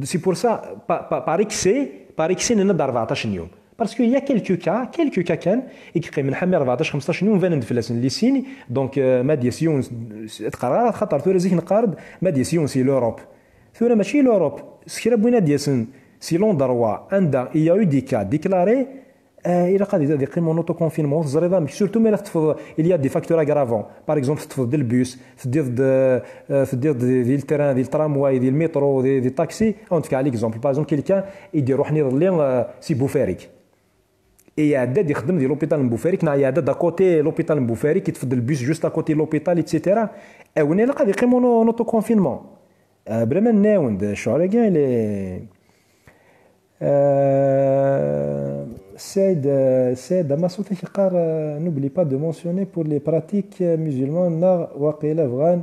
C'est pour ça, par, par, par excès, par excès, nenna-d أربعتاش يوم. Parce qu'il y a quelques cas, quelques cas kan, i yeqqimen ḥammi أربعتاش خمسطاش يوم, banen-d fell-asen les signes, donc, euh, ma d-yas yiwen, teqqar ara, xaṭer tura zik neqqar-d, ma d-yas yiwen si l'Europe. Tura mačči l'Europe, s kra n win ad d-yasen si l'endroit anda il y a eu des cas déclarés, euh, ilaq ad, ad yeqqim en autoconfinement, ur teẓriḍ amek, surtout ma la teṭṭfeḍ, il y a des facteurs aggravants. Par exemple, teṭṭfeḍ-d le bus, teddiḍ-d, euh, teddiḍ-d di, di le train, di le tramway, di le métro, di, di taxi. On te fait l'exemple. Par exemple, quelqu'un i d-iruḥen iḍelli, euh, si Bufarik. Et iɛedda-d ixeddem di l'hôpital n Bufarik, neɣ iɛedda-d à côté l'hôpital n Bufarik, yeṭṭef-d le bus juste à côté l'hôpital, et cetera. Awin ilaq ad yeqqim en, en autoconfinement. Euh, bla ma nenna-awen-d, ccɣel-agi, il est, euh, Saïd, euh, Saïd Amassouti yeqqar, euh, n'oublie pas de mentionner pour les pratiques, euh, musulmanes, neɣ waqila bɣan.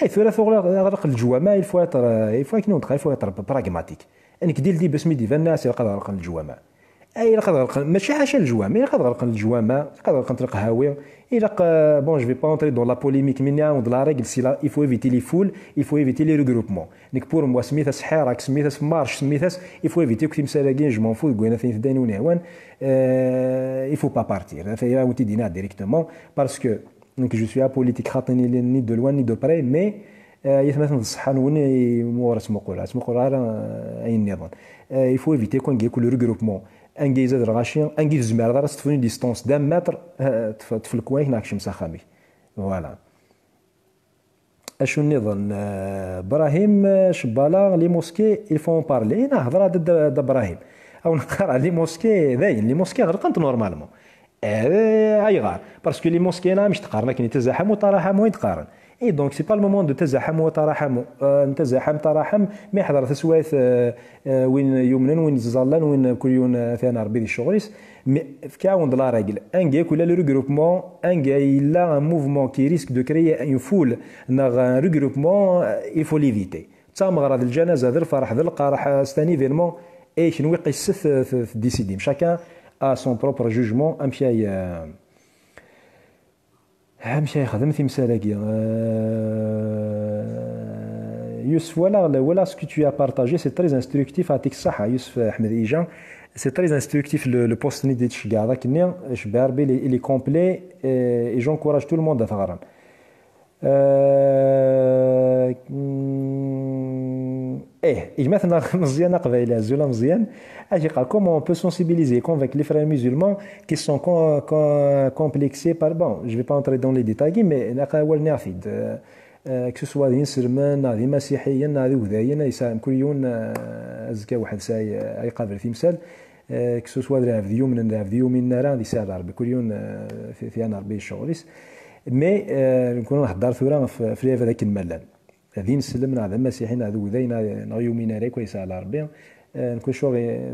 Eh, tura tuɣ aɣlaq n leǧwama, il faut être, euh, il faut, akken i wen-d-qqar, il faut être pragmatique. Nekk dès le début asmi d-iban, nniɣ-as ilaq ad ɣelqen leǧwama. Eh, ilaq ad ɣelqen, mačči ḥaca leǧwama, ilaq ad ɣelqen leǧwama, ilaq ad ɣelqent leqhawi, ilaq, euh, bon, je vais pas entrer dans la polémique, mais nniɣ-awen-d la règle, c'est là, il faut éviter les foules, il faut éviter les regroupements. Nekk pour moi, semmit-as ḥirak, semmit-as marche, semmit-as, il faut éviter akk timsal-agi, je m'en fous, deg wayen atan yeteddayen wen ihwan, euh, il faut pas partir. Ata, il faut pas partir directement, parce que nekk, je suis apolitique, xaṭi, ni, ni de loin ni de près, mais, euh, yatmaten d ṣṣeḥḥa-nwen, i, ur ttmuqul, ur ttmuqul ara, euh, ayen nniḍen. Euh, il faut éviter anga yakk le regroupement, anga izad lɣaci, anga i tzemreḍ ara s-teṭṭfeḍ une distance d'un mètre, euh, ṭṭef, ṭṭef lekwayen-ik neɣ kcem s axxam-ik. Voilà. Acu nniḍen? Euh, Brahim, euh, Cebbala, les mosquées, il faut en parler. Ina, hḍer-d, d, d Brahim. Aw neqqar, les mosquées, dayen, les mosquées ɣelqent normalement. Eh, ayɣer? Parce que les mosquées, nna, mec teqqaren akken, tazaḥam u taraḥam, wayen teqqaren. Et donc, c'est pas le moment de tazaḥam u taraḥam, euh, tazaḥam, taraḥam, mais ḥḍer taswayt, euh, euh, win yumnen, win yettẓallan, win kul yiwen, euh, atan Rebbi di ccɣel-is. Mais fk-awen-d la règle. Anga yakk yella le regroupement, anga yella un mouvement qui risque de créer une foule, neɣ un regroupement, euh, il faut l'éviter. D tameɣra, d lǧanaza, d lferḥ, d lqerḥ, euh, c'est un événement, et kenwi qisset, euh, t-, tdécidem. Chacun a son propre jugement, amek ay, euh, amek ay yexdem timsal-agi. Euh, Yusef, voilà, le, voilà ce que tu as partagé, c'est très instructif, yeɛṭik ṣṣeḥḥa, Yusef Ahmed Ija. C'est très instructif, le, le post-nni i d-tceggɛeḍ akkenni, Cebbi Rebbi, il est, il est complet, et, et j'encourage tout le monde ad t-ɣren. Euh, mm, eh, gma-tneɣ Meẓyan Aqbayli, azul a Meẓyan. Ad yeqqar, comment on peut sensibiliser et convaincre les frères musulmans qui sont com-, com-, complexés par, bon, je vais pas entrer dans les détails, mais naq awal nniɣ-t-id. Euh, euh, que ce soit d inselmen, neɣ d imasiḥiyen, neɣ d igdayen, ay sɛan kul yiwen, euh, azekka weḥd-s ay, ay qabel timsal. Euh, que ce soit d lɛebd yumnen, d lɛebd yuminen ara, di sɛa Rebbi, kul yiwen, euh, fi, fi ɛna Rebbi ccɣel-is. Mais, euh, nkun nheddar tura ɣef, ɣef lɛibad akken ma llan. D ineslem, neɣ d amasiḥi, neɣ d ugday, neɣ, neɣ yumin ara akk, ay sɛa Rebbi. Euh, nekk acu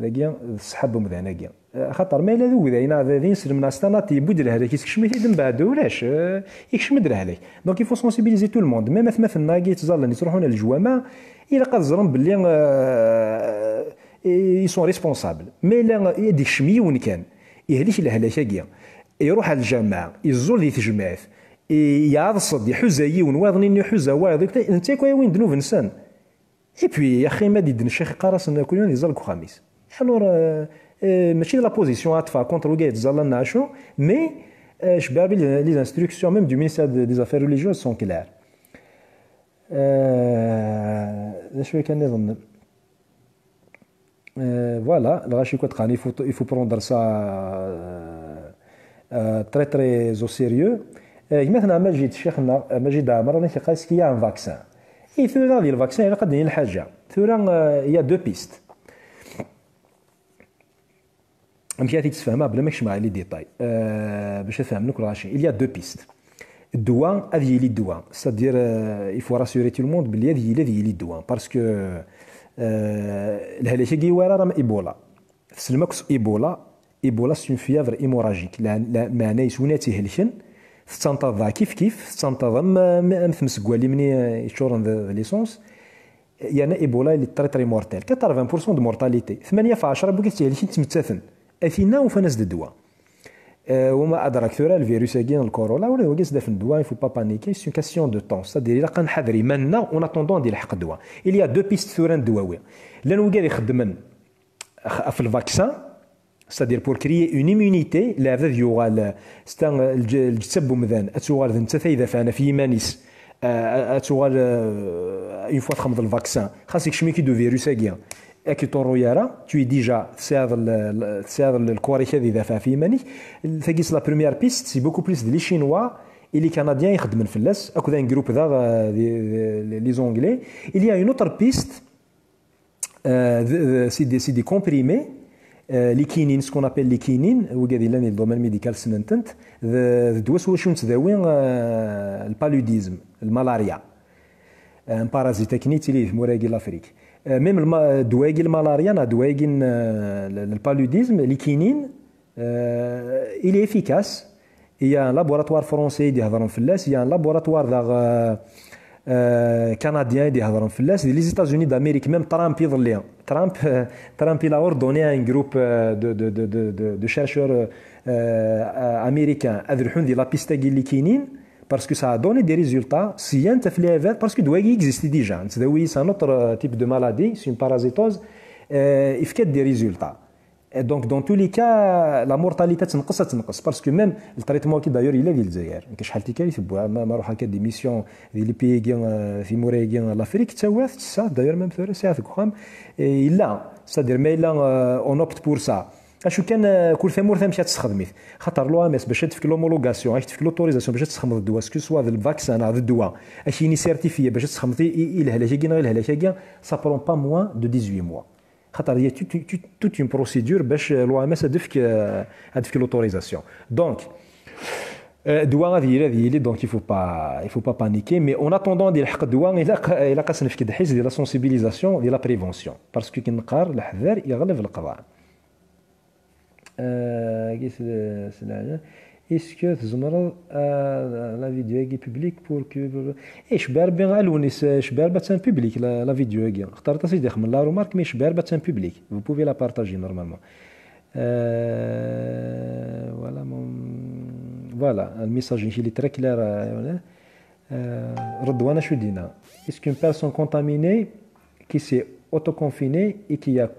dagi, d ṣṣeḥab umdan-agi. Euh, axaṭer ma yella d ugday, neɣ d, d ineslem, neɣ s tanaṭi, yewwi-d lehlak, yeskcem-it-id mbeɛd, ulac, euh, ikcem-d lehlak. Donc, il faut sensibiliser tout le monde. Même atmaten-nneɣ-agi yettẓallan, yettruḥun ar leǧwama, ilaq ad ẓren belli, euh, ils sont responsables. Ma yella ad ikcem yiwen kan, ihlik lehlak-agi, iruḥ ar lǧameɛ, iẓẓul di tejmaɛt, i-, iɛeḍs-d, iḥuza yiwen, wayeḍ-nni iḥuza wayeḍ, netta akk ay awin ddnub-nsen. Et puis, axi ma d-idden ccix iqqar-asen kul yiwen ad iẓẓal deg uxxam-is. Alors, euh, euh, mačči d la position ad ṭṭfeɣ contre wigi yettẓallan neɣ acu, mais, euh, Cebbi Rebbi, les, les instructions même du ministère de, des Affaires religieuses sont claires. Euh, d acu kan nniḍen? Euh, voilà, lɣaci quoi tqan, il faut, il faut prendre ça, euh, euh, très, très au sérieux. Euh, gma-tneɣ Majid, ccix-nneɣ, euh, Majid Ɛmer, amek yeqqar, est-ce qu'il y a un vaccin? I tura di le vaccin, ilaq ad d-nini lḥaǧa. Tura, euh, il y a deux pistes. Amek ara t-id-sfehmeɣ bla ma kecmeɣ les détails, euh, bac ad fehmen akk lɣaci? Il y a deux pistes. Ddwa, ad yili ddwa. C'est-à-dire, euh, il faut rassurer tout le monde belli ad yili, ad yili ddwa. Parce que, Euh, lehlak-agi yewwara am Ebola. Tessnem akk s Ebola. Ebola, c'est une fièvre hémorragique. La, la, meɛna-s win ad tt-ihelken, tettantaḍ dɣa kif kif, tettantaḍ am, am, am temsegwalin-nni, euh, yeččuren d, d l'essence. Yerna Ebola, il est très, très mortel. quatre-vingts pour cent de mortalité. Tmanya ɣef ɛecra n wigad tt-ihelken ttmettaten. A tinna ufan-as-d ddwa. Euh, wama adrak tura, le virus-agi, le corona, ula d wagi ad s-d-afen ddwa, il faut pas paniquer, c'est une question de temps. C'est-à-dire, ilaq ad nḥader iman-nneɣ, en attendant ad ilḥeq ddwa. Il y a deux pistes tura n ddwawi. Llan wigad ixeddmen ɣef le vaccin, c'est-à-dire pour créer une immunité, lɛebd ad yuɣal, c'est-à-dire, lǧ-, lǧetta n umdan, ad tuɣal d nettat ay idafɛen ɣef yiman-is, euh, ad tuɣal, euh, une fois txedmeḍ le vaccin, xas ikcem-ik-id uvirus-agi, ad k-iṭurru ara, tu es déjà, tesɛiḍ l-, l-, tesɛiḍ l-, lkuṛ-ik ad idafeɛ ɣef yiman-ik. Tagi, c'est la première piste, c'est beaucoup plus de les Chinois et les Canadiens ixeddmen fell-as, akked un groupe daɣ, euh, des, des, les Anglais. Il y a une autre piste, euh, de, de, c'est des, c'est des comprimés, euh, les quinines, ce qu'on appelle les quinines, wigad yellan di le domaine médical ssnen-tent, d, d ddwa s wacu nettdawi, euh, le paludisme, le malaria. Un parasite akken yettili di tmura-agi n l'Afrique. Euh, même le ma-, ddwa-agi n le malaria, neɣ ddwa-agi n, euh, le, le paludisme, les quinines, euh, il est efficace. Il y a un laboratoire français i d-ihedren fell-as, il y a un laboratoire daɣ, euh, euh, canadien i d-ihedren fell-as, di les États-Unis d'Amérique, même Trump iḍelli. Trump, euh, Trump, il a ordonné à un groupe, euh, de, de, de, de, de, de chercheurs, euh, euh, américains ad lḥun di la piste-agi n les quinines, parce que ça a donné des résultats, syan taf lɛibad, parce que ddwa-agi existe déjà, nettdawi, c'est un autre, euh, type de maladie, c'est une parasitose, euh, ifka-d des résultats. Et donc, dans tous les cas, la mortalité tenqes, tenqes, parce que même le traitement qui d'ailleurs il est di Lezzayer, nekk acḥal tikkal i tewwa, ma, ma ruḥ akka des missions di les pays-agi, euh, timura-agi, l'Afrique, ttawiɣ-t, ttesseɣ-t, d'ailleurs même tura sɛiɣ-t deg uxxam, et yella, c'est-à-dire, ma yella, euh, on opte pour ça. Acu kan, euh, kul tamurt amek ad tessexdem-it. Xaṭer l'O M S bac ad tefk l'homologation, ad tefk l'autorisation bac ad tessexdmeḍ ddwa, que ce soit d le vaccin neɣ d ddwa, ad k-yini certifié bac ad tessexdmeḍ i, i, i lehlak-agi neɣ i lehlak-agi, ça prend pas moins de dix-huit mois. Xaṭer il y a toute, toute, toute une procédure bac, euh, l'O M S ad tefk, euh, ad tefk l'autorisation. Donc, euh, ddwa ad yili, ad yili, donc il faut pas, il faut pas paniquer, mais en attendant ad ilḥeq ddwa, ilaq, ilaq ad s-nefk ddḥis di la sensibilisation, di la prévention. Parce que akken neqqar, leḥder yeɣleb leqḍeɛ. Euh, est-ce que tzemreḍ, euh, la vidéo-agi publique pour que... Eh, cebba Rebbi, alwnis, eh, cebba Rebbi, attan publique, la, la vidéo-agi. Xtaret-as i d-ixemmen la remarque, mais cebba Rebbi, attan publique. Vous pouvez la partager normalement. Euh, voilà, mon, voilà, le message, il est très clair, euh, voilà. Euh, Redouane Choudina. Est-ce qu'une personne contaminée qui s'est autoconfinée et qui a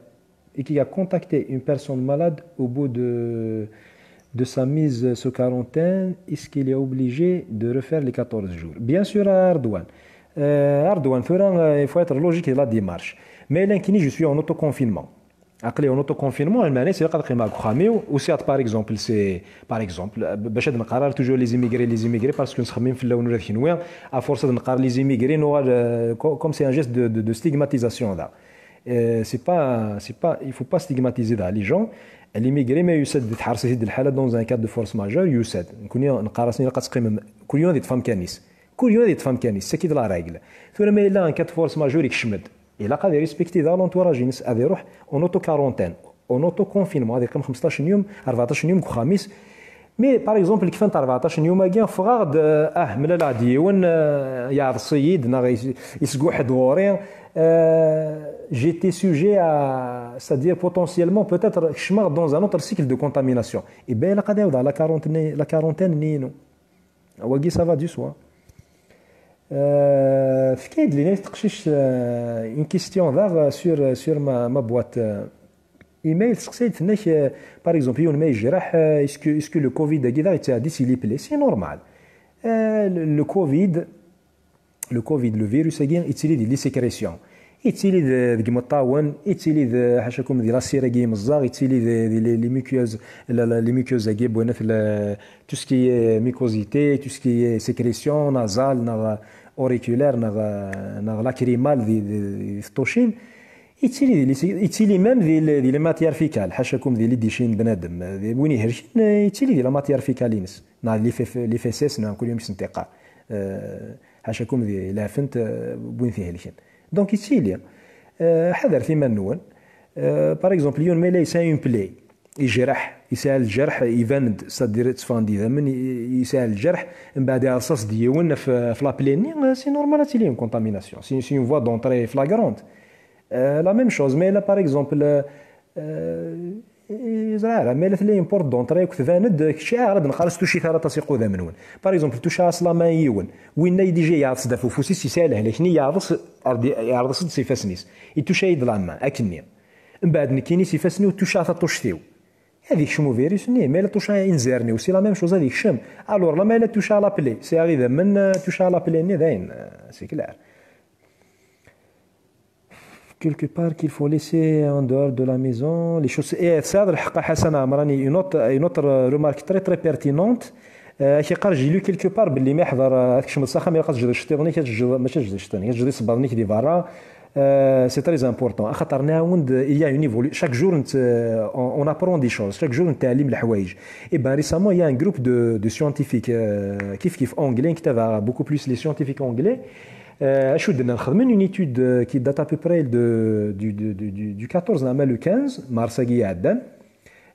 et qui a contacté une personne malade au bout de, de sa mise sous quarantaine, est-ce qu'il est obligé de refaire les quatorze jours ? Bien sûr, Ardouane. Euh, Ardouane, tura, euh, il faut être logique dans la démarche. Mais là, je suis en autoconfinement. Aql-i en autoconfinement, meɛna ilaq ad qqimeɣ deg uxxam-iw, usiɣ-d, par exemple, c'est, par exemple, bac ad neqqar toujours les immigrés, les immigrés, parce que nettxemmim fell-awen ula d kenwi, à force ad neqqar les immigrés, nuɣal, euh, co-, comme c'est un geste de, de, de stigmatisation, là. Euh, c'est pas, c'est pas, il faut pas stigmatiser les gens. L'immigré, ma yusa-d, tḥerṣ-it-id lḥala dans un cadre de force majeure, yusa-d. Nekkni neqqar-asen ilaq ad teqqimem, kul yiwen ad yeṭṭef amkan-is. Kul yiwen ad yeṭṭef amkan-is, c'est ça qui est la règle. Tura ma yella un cadre de force majeure yekcem-d, ilaq ad irespecti daɣ l'entourage-ines, ad iruḥ en auto-quarantaine, en auto-confinement, ad yeqqim xemseṭṭac n yum, rbeɛṭac n yum deg uxxam-is. Mais, par exemple, kfant rbeɛṭac n yum-agi, ffɣeɣ-d, euh, ah, mlaleɣ-d yiwen, euh, yeɛḍes-iyi-d, neɣ is-, isguḥ-d ɣur-i, euh, j'étais sujet à, c'est-à-dire potentiellement, peut-être, kecmeɣ dans un autre cycle de contamination. Eh ben, ilaq ad ɛawdeɣ la quarantaine, la quarantaine-nni-inu. Wagi, ça va de soi. Euh, fkan-d Lina teqcict, euh, une question daɣ sur, sur ma, ma boîte, euh, email, teqsayt tenna-k, euh, par exemple, yiwen ma yejreḥ, euh, est-ce que, est-ce que le covid-agi daɣ yettɛeddi si les plaies ? C'est normal. Euh, le, le covid, le covid, le virus-agi, yettili di les sécrétions. Yettili d-, deg imeṭṭawen, yettili d-, ḥacakum di la cire-agi imeẓẓaɣ, yettili d-, di les, les muqueuses, la, la, les muqueuses-agi, bwanat la, tout ce qui est mucosité, tout ce qui est sécrétion nasale, neɣ auriculaire, neɣ, neɣ lacrymale di, di, di tṭucin. Yettili di les, yettili même di, di les matières fécales, ḥacakum di les déchets n bnadem, di win ihelken, yettili di la matière fécale-ines, neɣ les fé-, les fécès, neɣ kul yum i sen-tiqqar. Euh, ḥacakum di lɛefent, euh, n win t-ihelken. Donc, yettili. Euh, ḥadret iman-nwen. Euh, par exemple, yiwen ma yella yesɛa une plaie, yejreḥ, yesɛa lǧerḥ, iban-d, c'est-à-dire tteffɣen-d idammen, i- yesɛa lǧerḥ, mbeɛd iɛeḍḍes-as-d yiwen ɣef, ɣef la plaie-nni, euh, c'est normal ad tili une contamination. C'est c'est une voie d'entrée flagrante. Euh, la même chose, ma yella, par exemple, euh, euh, ur yeẓri ara, ma yella tella une porte d'entrée, akk tban-d, kečč aɛer ad neqqar-as tucit ara aṭas iqudam-nwen. Par exemple, tuca-as la main i yiwen, winna déjà yeɛḍes-d ɣef ufus-is, yesɛa lehlak-nni, yeɛḍes, yeɛḍes-d s ifassen-is. Ituca-yi-d la main, akkenni. Mbeɛd nekkini s ifassen-iw tuca taṭuct-iw. Ad ikcem uvirus-nni, ma yella tuca inzaren-iw, c'est la même chose, ad ikcem. Alors, la ma yella tuca la plaie, sɛiɣ idammen, tuca la plaie-nni, dayen, c'est clair. Quelque part qu'il faut laisser en dehors de la maison les choses. Eh, tesɛiḍ lḥeqq a Ḥasan Ɛemrani, une autre, une autre remarque très, très pertinente. Euh, ak-iqqar, j'ai lu quelque part belli ma yeḥḍer, euh, ad tkecmeḍ s axxam, ilaq ad tejjdeḍ iceṭṭiḍen-ik, ad tejjdeḍ, mačči ad tejjdeḍ iceṭṭiḍen-ik, ad tejjdeḍ isebbaḍen-ik di berra. Euh, c'est très important. Axaṭer nɛawen-d, il y a une évolution. Chaque jour, nett-, euh, on, on apprend des choses. Chaque jour, nettɛellim leḥwayeǧ. Et ben, récemment, il y a un groupe de, de scientifiques, euh, kif kif anglais, nekk ttabaɛeɣ beaucoup plus les scientifiques anglais. Euh, acu d-nnan, xedmen une étude, euh, qui date à peu près de, du, du, du, du, du quatorze neɣ ma le quinze mars-agi iɛeddan,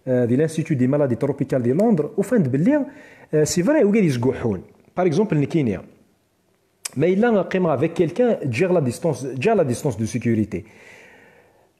euh, di l'Institut des maladies tropicales de Londres, ufan-d belli, euh, c'est vrai, ugad yesguḥḥun. Par exemple, nekkini, ma yella qqimeɣ avec quelqu'un, ǧǧiɣ la distance, ǧǧiɣ la distance de sécurité.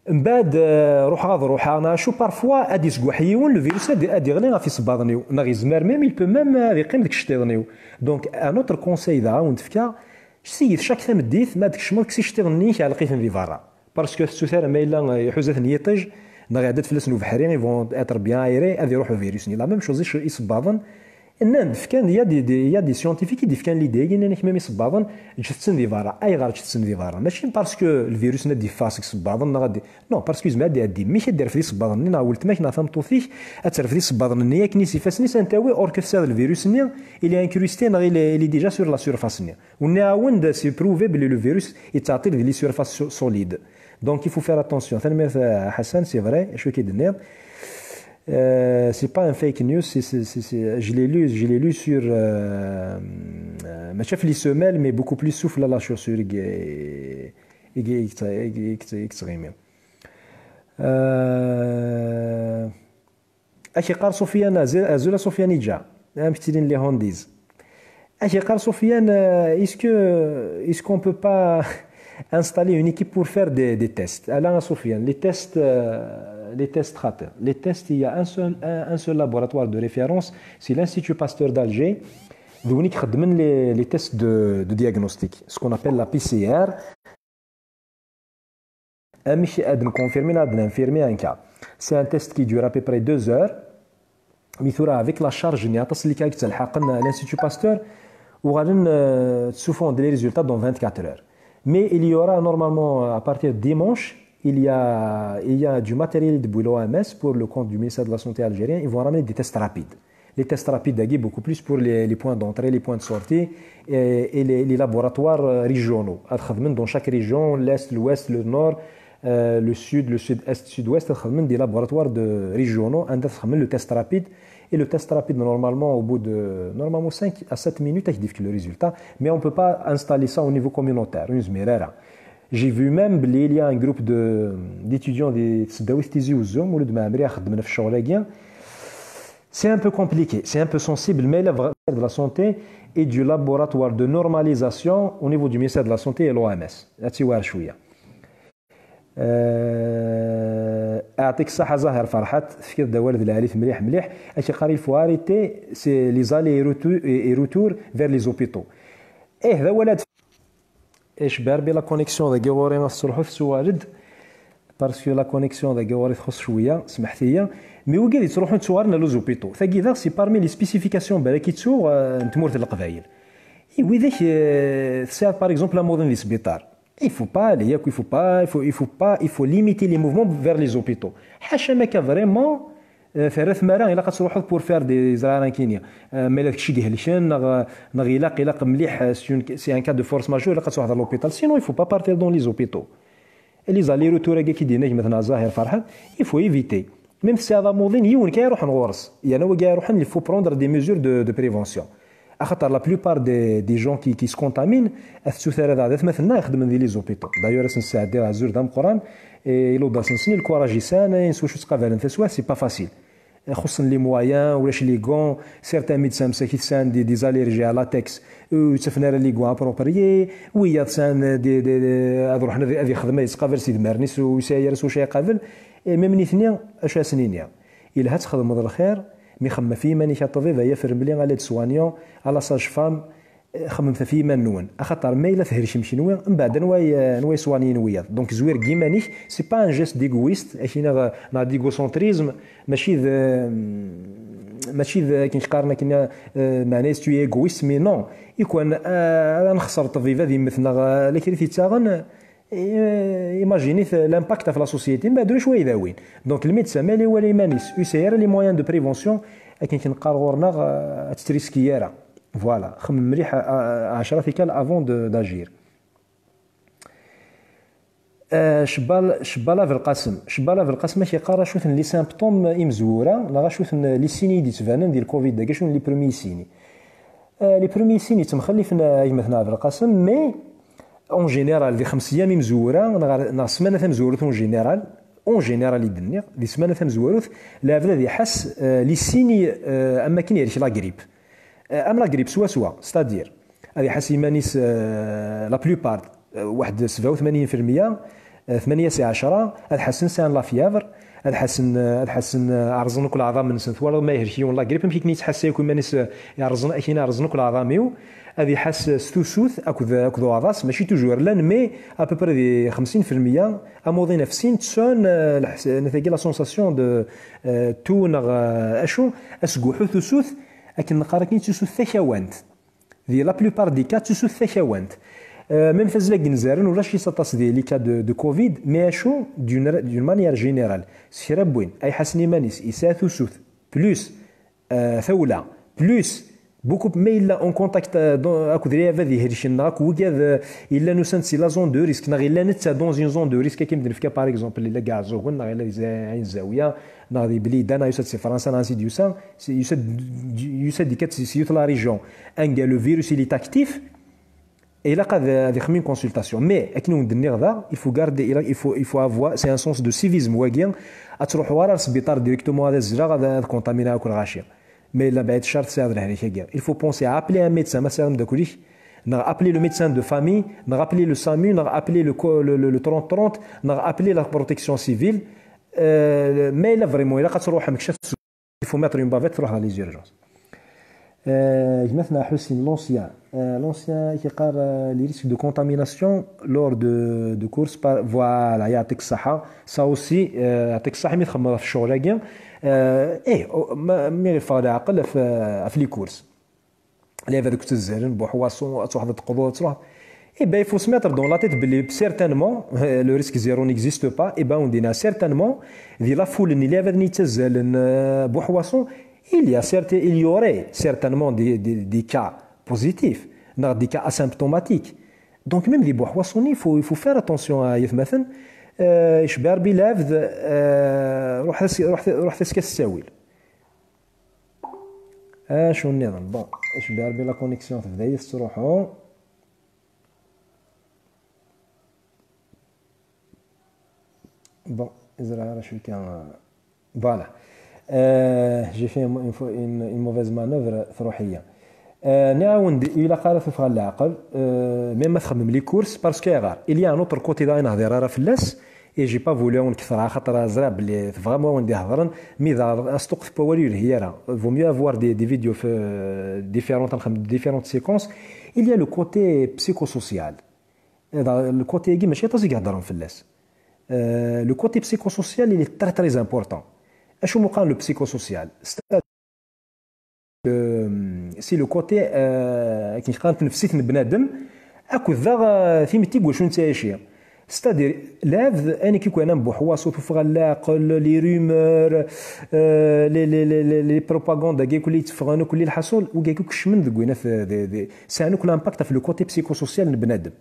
Mbeɛd, euh, ruḥeɣ ad ruḥeɣ, neɣ acu, parfois ad isguḥ yiwen, le virus ad, ad iɣli ɣef isebbaḍen-iw, neɣ yezmer même, il peut même ad iqqim deg iceṭṭiḍen-iw. Donc, un autre conseil daɣ ad wen-d-fkeɣ, siyet chaque tameddit, ma ad tkecmeḍ, kkes iceṭṭiḍen-nni-ik, ɛelleq-iten di berra. Parce que tettut ara ma yella, euh, iḥuza-ten yiṭij, neɣ iɛedda-d fell-asen ubeḥri, ils vont être bien aérés, ad iruḥ uvirus-nni. La même chose, ic-, isebbaḍen, nnan-d, fkan, il y a des, des, il y a des scientifiques i d-ifkan l'idée-agi, nnan-ak même isebbaḍen, ǧǧet-ten di berra. Ayɣer ǧǧet-ten di berra? Mačči parce que le-virus-nni ad d-iffeɣ seg isebbaḍen, neɣ ad d-, non, parce que yezmer ad d-iɛeddi. Mmi-k ad d-irfed isebbaḍen-nni, neɣ weltma-k, neɣ tameṭṭut-ik, ad terfed isebbaḍen-nni akken i s-ifassen-is, anta wi, or que tesɛiḍ le-virus-nni, il est incrusté, neɣ il est, il est déjà sur la surface-nni. Wen-nniɣ-awen-d, c'est prouvé belli le virus yettɛeṭṭil di les surfaces so-, solides. Donc, il faut faire attention. Tanemmirt a Ḥasan, c'est vrai, acu i k-id-nniɣ. Euh, c'est pas un fake news, c'est, c'est, c'est, c'est, je l'ai lu, je l'ai lu sur, euh, euh, mačči ɣef les semelles, mais beaucoup plus sous la, la chaussure i, i, i, i, i, i, i, i, euh, Ak-iqqar Sofiane, azul, azul a Sofiane Idja. Amek ttilin les Hondies? Ak-iqqar Sofiane, euh, est-ce que, est-ce qu'on peut pas installer une équipe pour faire des, des tests? Ala a Sofiane, les tests, euh, les tests xaṭi. Les tests, il y a un seul, un, un seul laboratoire de référence, c'est l'Institut Pasteur d'Alger. D win i ixeddmen les, les tests de, de diagnostic, ce qu'on appelle la P C R. Amek ad nconfirmi neɣ ad ninfirmi anka? C'est un test qui dure à peu près deux heures. Mi tura, avec la charge-nni aṭas n lika i yettelḥaqen l'Institut Pasteur, uɣalen, euh, ttsuffɣen-d les résultats dans vingt-quatre heures. Mais il y aura normalement, euh, à partir de dimanche, il y a, il y a du matériel de l'O M S pour le compte du ministère de la Santé algérien. Ils vont ramener des tests rapides. Les tests rapides, beaucoup plus pour les, les points d'entrée, les points de sortie et, et les, les laboratoires, euh, régionaux. Ad xedmen dans chaque région, l'Est, l'Ouest, le Nord, euh, le Sud, le Sud-Est, Sud-Ouest, ad xedmen des laboratoires de régionaux, anda ad xedmen le test rapide. Et le test rapide, normalement, au bout de, normalement, cinq à sept minutes, ad k-d-ifk le résultat. Mais on peut pas installer ça au niveau communautaire. Ur nezmir ara. J'ai vu même belli il y a un groupe de, d'étudiants di tesdawit Tizi Uzzu, Mulud Mɛemmri, ixeddmen ɣef ccɣel-agi. C'est un peu compliqué, c'est un peu sensible, mais la vraie de la santé et du laboratoire de normalisation au niveau du ministère de la Santé et l'O M S. Ad tiwar cwiya. Euh, أعطيك الصحة زاهر فرحات، تفكير دوال ذي العالي مليح مليح. أشي قال il faut arrêter, c'est les allers et retours, et, et retours vers les hôpitaux. إيه، هذا ولد. Icba Rebbi la connexion dagi ɣur-i ad tettruḥu tessuɣal-d, parce que la connexion dagi ɣur-i txuṣṣ cwiya, smeḥt-iyi. Mi wigad yettruḥun ttuɣalen ar les hôpitaux. Tagi daɣ, c'est parmi les spécifications balak i ttuɣ, euh, n tmurt n Leqbayel. I widak, euh, tesɛiḍ, par exemple, amuḍin di sbiṭar. Il faut pas aller, yakk, il faut pas, il faut, il faut pas, il faut limiter les mouvements vers les hôpitaux. Ḥaca ma akka vraiment, euh, terra tmara, ilaq ad truḥeḍ pour faire des zraɛa kini. Euh, ma yella d kečč i ihelken, neɣ, neɣ ilaq, ilaq mliḥ, euh, c'est une, c'est un cas de force majeure, ilaq ad truḥeḍ à l'hôpital. Sinon, il faut pas partir dans les hôpitaux. Et les allers-retours-agi i d-yenna gma-tneɣ Zahir Ferḥat, il faut éviter. Même tesɛiḍ amuḍin, yiwen kan iruḥen ɣur-s. Yerna wagi iruḥen, il faut prendre des mesures de, de prévention. Axaṭer la plupart des, des gens qui, qui se contaminent, ad tettu tara daɣ d atmaten-nneɣ ixeddmen di les hôpitaux. D'ailleurs, ad sen-sɛeddiɣ azul d ameqqran, i ludas-nsen, i lkuraǧ-nsen, ayen s wacu ttqabalen taswiɛt, c'est pas facile. Xuṣṣen les moyens, ulac les gants, certains médecins msakit sɛan des, des allergies à latex, ur ttafen ara les gants appropriés, wiyaḍ sɛan des, des, des, ad ruḥen ad, ad ixdem, ad yettqabal s idmaren-is, ur yesɛi ara s wacu ad iqabel. Et même nitni, acu ad sen-iniɣ? Ilha ad txedmeḍ lxir, mi xemmem ɣef yiman-ik a ṭṭbib, ay afremli, a l'aide-soignant, a la sage-femme, xemmemt ɣef yiman-nwen. Axaṭer ma yella thelkem kenwi, mbeɛd anwa i, anwa i yeswanyen wiyaḍ? Donc zwir deg yiman-ik, c'est pas un geste d'égoïste, akina, neɣ d'égocentrisme, mačči d, mačči d akken qqaren akken, euh, meɛna tu es égoïste, mais non. Ikwan, euh, ad nexṣer ṭṭbib ad yemmet neɣ, euh, ala kra i t-yettaɣen, euh, imaginez l'impact ɣef la société, mbeɛd ulac wa idawin. Donc le médecin ma yella iwala iman-is, ur yesɛi ara les moyens de prévention, akken akken qqar ɣur-neɣ, euh, ad tettriski ara. Voilà, xemmem mliḥ, euh, ɛecra tikkal avant de, d'agir. Euh, Cebal, Cebala Belqasem. Cebala Belqasem ak-iqqar acu-ten les symptômes imezwura, neɣ acu-ten les signes i d-yettbanen di le covid-agi, acu-ten les premiers signes. Euh, les premiers signes yettemxellifen, euh, a gma-tneɣ Belqasem, mais en général, di xems ayyam imezwura, neɣ, neɣ ssmana tamezwarut en général, en général i d-nniɣ, di ssmana tamezwarut, lɛebd ad iḥess, euh, les signes, euh, am wakken yerk la grippe. Euh, am la grippe swaswa, c'est-à-dire, ad iḥess iman-is, euh, la plupart, euh, waḥed sebɛa u tmanyin fi lmeyya, euh, tmanya si ɛecra, ad ḥassen sɛan la fièvre, ad ḥassen, euh, ad ḥassen, euh, rẓen akk leɛḍam-nsen. Twalaḍ ma ihelk yiwen la grippe, amek akken yettḥassa akk iman-is, euh, yerẓen, akken rẓen akk leɛḍam-iw, ad iḥess, euh, s tusut akked, akked uɛḍas, mačči toujours llan, mais à peu près di xemsin fi lmeyya, amuḍin ɣef sin, ttun, euh, lḥes-, nitagi la sensation de, euh, tout neɣ, euh, acu, asguḥu, tusut, akken neqqar akken, d tusut takawant. Di la plupart des cas, d tusut takawant. Euh, même tazzla n yinzaren, ulac-itt aṭas di les cas de, de covid, mais acu, d'une, d'une manière générale, s kra n win, ay ḥassen iman-is, yesɛa tusut, plus, euh, tawla, plus, beaucoup, ma yella en contact, euh, dans, akked lɛibad ihelken, neɣ akk wigad, euh, yellan usan-d si la zone de risque, neɣ yella netta dans une zone de risque, akken d-nefka, par exemple, yella deg Iɛeẓẓugen, neɣ yella di Ayen Zawiya, neɣ di Blida, neɣ yusa-d si Fransa, neɣ ansi d-yusa, si, yusa-d, yusa-d ikkat si, si yiwet la région anga le virus il est actif, ilaq ad, ad ixem une consultation. Mais, akken i wen-d-nniɣ da, il faut garder, il faut, il faut avoir, c'est un sens de civisme, wagi, ad truḥu ara ar sbiṭar directement, ad azzleɣ, ad, ad contaminer akk lɣaci. Mais la bɛid ccer tesɛiḍ lehlak-agi. Il faut penser à appeler un médecin, ma tesɛiḍ ameddakel-ik, neɣ appeler le médecin de famille, neɣ appeler le samu, neɣ appeler le co-, le, le, le trente trente, neɣ appeler la protection civile. Euh, mais là, vraiment, il faut mettre une bavette, تروح dans les urgences. Euh, gma-tneɣ Ḥusin, l'ancien. Euh, l'ancien, qui قال, euh, les risques de contamination lors de, de course, par, voilà, يعطيك الصحة. Ça aussi, euh, يعطيك الصحة, mi txedmeḍ ɣef ccɣel-agi. Euh, eh, oh, ma, mi ɣef leɛqel, ɣef, ɣef les courses. Lɛibad akk ttazzalen, buḥwaṣu, ad truḥeḍ ad teqḍuḍ, ad truḥeḍ. Eh ben, il faut se mettre dans la tête belli certainement, euh, le risque zéro n'existe pas. Eh ben, on dit certainement, di la foule-nni, lɛibad-nni yettazzalen, euh, buḥwaṣu, il y a certain, il y aurait certainement des, des, des cas positifs, neɣ des cas asymptomatiques. Donc, même di buḥwaṣu-nni, il faut, il faut faire attention à yatmaten. Euh, icebbeɛ Rebbi lɛebd, euh, ruḥ as-, ruḥ, ruḥ as-k ttawil. Acu nniḍen? Bon, icebbeɛ Rebbi la connexion tebda-yi tettruḥu. Bon, ẓriɣ ara acu kan. Voilà. Euh, j'ai fait une, une, une mauvaise manœuvre, truḥ-iyi. Euh, nniɣ-awen-d, ilaq ara tafeɣ leɛqel, euh, même ma txemmem les courses, parce que ayɣer? Il y a un autre côté daɣen hdiɣ ara fell-as, et j'ai pas voulu awen-ketreɣ, axaṭer ẓriɣ belli tebɣam awen d-ihedren, mi daɣ asṭuqet n wawal ur yelhi ara. Vaut mieux avoir des, des vidéos f-, différentes, différentes séquences. Il y a le côté psychosocial. Eh, le côté-agi mačči aṭas i iheddren fell-as. Euh, le côté psychosocial, il est très, très important. Acu mu qqaren le psychosocial? C'est-à-dire, euh, c'est le côté, euh, akken qqaren tnefsit n bnadem, akked daɣ, euh, timetti deg wacu nettɛici. C'est-à-dire, lɛebd, ayen i k-ikwanan buḥwaṣu, tuffɣa n leɛqel, les rumeurs, euh, les, les, les, les, les propagandes-agi kulli yetteffɣen, kulli lḥaṣul, wigi akk kecmen deg winat, de, de, sɛan akk l'impact ɣef le côté psychosocial n bnadem.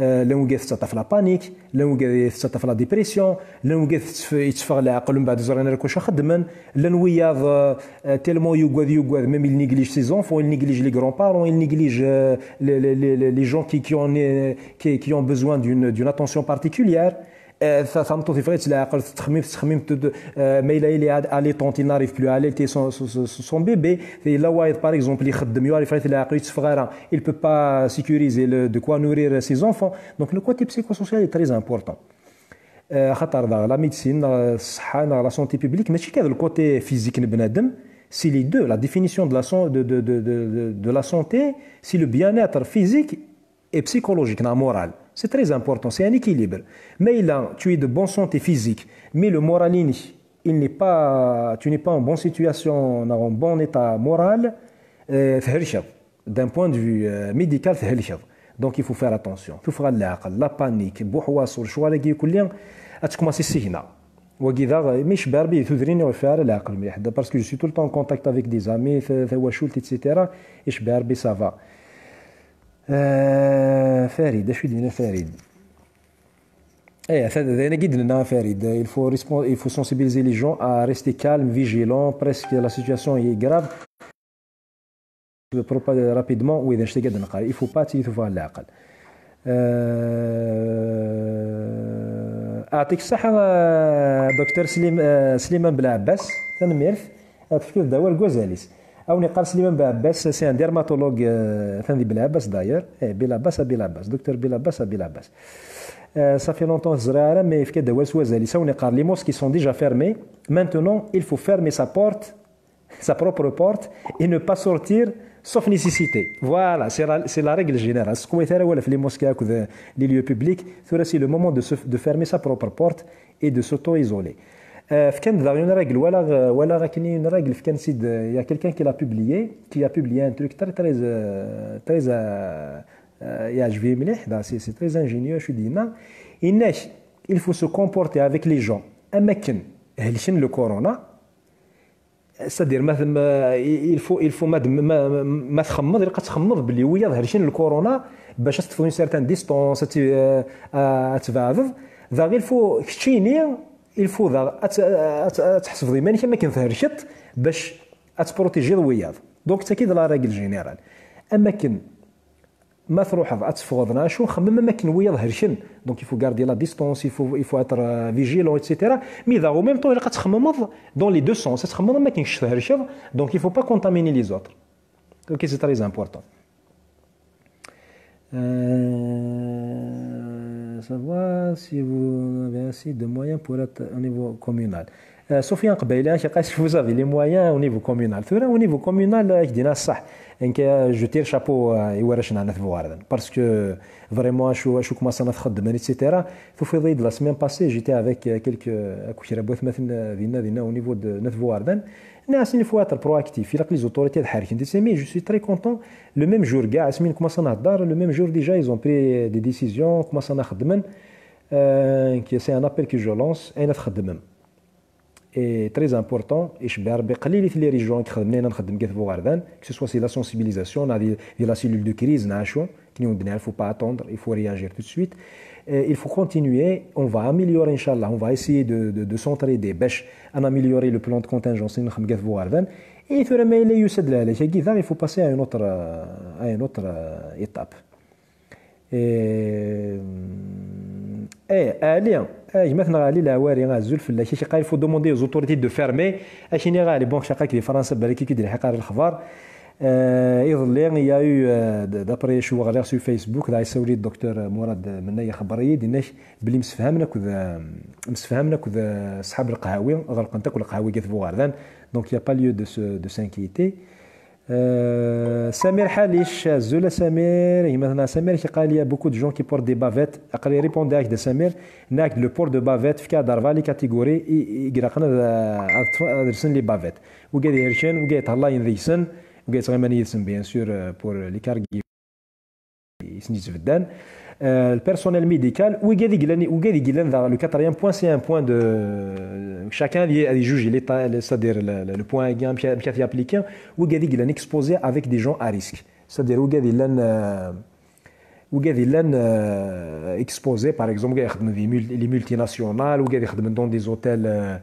Euh, llan wigad tettaṭṭaf la panique, llan wigad tettaṭṭaf la dépression, llan wigad tettf- yetteffeɣ leɛqel mbeɛd ẓran ara kuc xeddmen, llan wiyaḍ euh, tellement yugad yugad, même il néglige ses enfants, il néglige les grands-parents, il néglige euh, les, les, les, les gens qui, qui, ont, euh, qui, qui ont besoin d'une d'une attention particulière. Euh, ta- tameṭṭut yeffeɣ-itt leɛqel, tettxemmim tettxemmim tud- euh, ma yella il est allaitante, il n'arrive plus à allaiter son, son, son, son bébé. Yella wayeḍ par exemple ixeddem, yuɣal yeffeɣ-it leɛqel, yetteffeɣ ara, il peut pas sécuriser le, de quoi nourrir ses enfants. Donc le côté psychosocial est très important. Euh, xaṭer daɣ la médecine neɣ ṣṣeḥḥa neɣ la santé publique mačči kan le côté physique n bnadem, c'est les deux. La définition de la, san- de, de, de, de, de, de la santé, c'est le bien-être physique et psychologique, la morale. C'est très important, c'est un équilibre. Mais là, tu es de bonne santé physique, mais le moral, il n'est pas, tu n'es pas en bonne situation, en bon état moral, euh, d'un point de vue euh, médical, donc il faut faire attention. Faut faire la panique, buḥwaṣu, lecɣal-agi kulli, ad tkomansi seg-a. Wagi daɣ, mi icebbeɛ Rebbi tudrin ur yeffiɣ ara leɛqel mliḥ. Parce que je suis tout le temps en contact avec des amis, ta- tawacult, et cetera. Icebbeɛ Rebbi, ça va. Euh, Farid, d acu i d-yenna Farid? Eh, d ayen i d-nenna Farid. Il faut, respon- il faut sensibiliser les gens à rester calmes, vigilants, presque la situation est grave. Propa- Rapidement, oui, d acu i d-neqqar. Il faut pas tili tuffɣa n leɛqel. Euh, أعطيك الصحة آه، دكتور سليم آه، سليمان بلعباس. Tanemmirt. Ad tefkiḍ-d awal deg wazal-is. A wen-iqqar Sliman Belɛebbas, c'est un dermatologue, euh, atan di Belɛebbas d'ailleurs. Eh, Belɛebbas, a Belɛebbas, docteur Belɛebbas, a Belɛebbas. Euh, ça fait longtemps ur t-ẓriɣ ara, mais yefka-d awal s wazal-is. A wen-iqqar, les mosquées sont déjà fermées. Maintenant, il faut fermer sa porte, sa propre porte, et ne pas sortir sauf nécessité. Voilà, c'est la, c'est la règle générale. Seqwayet ara awal ɣef les mosquées akked, euh, les lieux publics. Tura, c'est le moment de, se, de fermer sa propre porte et de s'auto-isoler. Euh, fkan-d daɣ une règle, walaɣ, euh, walaɣ akken une règle, fkan-tt-id, euh, il y a quelqu'un qui l'a publié, qui a publié un truc très, très, euh, très, euh, euh, yeɛjeb-iyi mliḥ, da, c'est, c'est très ingénieux, acu i d-yenna. Yenna-k, il faut se comporter avec les gens am akken helken le corona, c'est-à-dire, ma, ma, il faut, il faut ma, ma, ma, ma txemmeḍ, ilaq ad txemmeḍ belli wiyaḍ helken le corona, bac ad teṭṭfeḍ une certaine distance, ad t- euh, ad tbeɛdeḍ. Daɣ il faut keččini, il faut daɣ ad t- ad t- ad tḥesbeḍ iman-ik am akken thelkeḍ, bac ad tprotijiḍ wiyaḍ. Donc, d tagi d la règle générale. Am akken ma truḥeḍ ad teffɣeḍ neɣ acu, xemmem am akken wiyaḍ helken. Donc, il faut garder la distance, il faut, il faut être euh, vigilant, et cetera. Mais daɣ, au même temps, ilaq ad txemmemeḍ dans les deux sens. Ad txemmemeḍ am akken kečč thelkeḍ, donc il faut pas contaminer les autres. Ok, c'est très important. Euh, savoir si vous avez assez de moyens pour être au niveau communal. Euh, Sofiane Qbaila, je sais pas si vous avez les moyens au niveau communal. Tura, au niveau communal, euh, je dis ça. Donc, euh, je tire chapeau euh, i warrac n At Buɣerdan. Parce que vraiment, acu, acu kumasan ad xeddmen, et cetera. Tufiḍ-iyi-d la semaine passée, j'étais avec euh, quelques, euh, akked kra n watmaten euh, dinna, dinna, au niveau de n At Buɣerdan. Nniɣ-asen, il faut être proactif. Ilaq les autorités ad ḥerkent. Mais je suis très content. Le même jour, gars, asmi nkumasan ad nehder, le même jour déjà, ils ont pris euh, des décisions, kumasan ad xeddmen. Euh, c'est un appel que je lance, ayen ad txeddmem. Et très important, icebbeɛ Rebbi qlilit les régions i ixedmen ayen ad nxeddem deg At Buɣerdan, que ce soit c'est la sensibilisation, neɣ di, di la cellule de crise, neɣ acu, akken i wen-d-nniɣ, il faut pas attendre, il faut réagir tout de suite. Et il faut continuer, on va améliorer, Inch'Allah, on va essayer de, de, de s'entraider, bac ad améliorer le plan de contingence i nxeddem deg At Buɣerdan. Et tura ma yella yusa-d lehlak-agi, daɣ, il faut passer à une autre, euh, à une autre euh, étape. Eh, eh, Ali, eh, gma-tneɣ Ali Lawari, azul fell-ak. Ak-iqqar, il faut demander aux autorités de fermer. Ak-iniɣ Ali, bon, caqak di Fransa, balak i k-id-ilḥiq ara lexbar. Eh, iḍelli, il y a eu, eh, d- d'après acu ɣriɣ sur Facebook, dɣa yessawel-iyi-d docteur Murad Menna, ixebber-iyi-d, yenna-k belli msefhamen akked, eh, msefhamen akked, eh, ṣṣḥab lqehwi, ɣelqent akk lqehwi deg At Buɣerdan. Donc, il y a pas lieu de se, de s'inquiéter. Euh, Samir Halic, azul a Samir, gma-tneɣ Samir, qui dit, il y a beaucoup de gens qui portent des bavettes. Aql-i répondre-ak-d a Samir, nniɣ-ak-d le port de bavette, fka-d rebɛa les catégories, i, i, i ilaqen ad, ad, ad lsen les bavettes. Wigad ihelken, wigad yethelken deg-sen, wigad yettɣiman yid-sen, bien sûr, euh, pour les cargues i sen-yettbeddan. Euh, le personnel médical, wigad i yellan, wigad i yellan daɣ, le quatrième point, c'est un point de, chacun ad y- ad ijuge l'état, c'est-à-dire le, le, le point-agi, amek, amek ad t-appliquer, wigad i yellan exposés avec des gens à risque. C'est-à-dire, wigad i yellan, euh, Wigad yellan, euh, exposés, par exemple, wigad ixeddmen di mul-, les multinationales, wigad ixeddmen dans des hôtels, euh,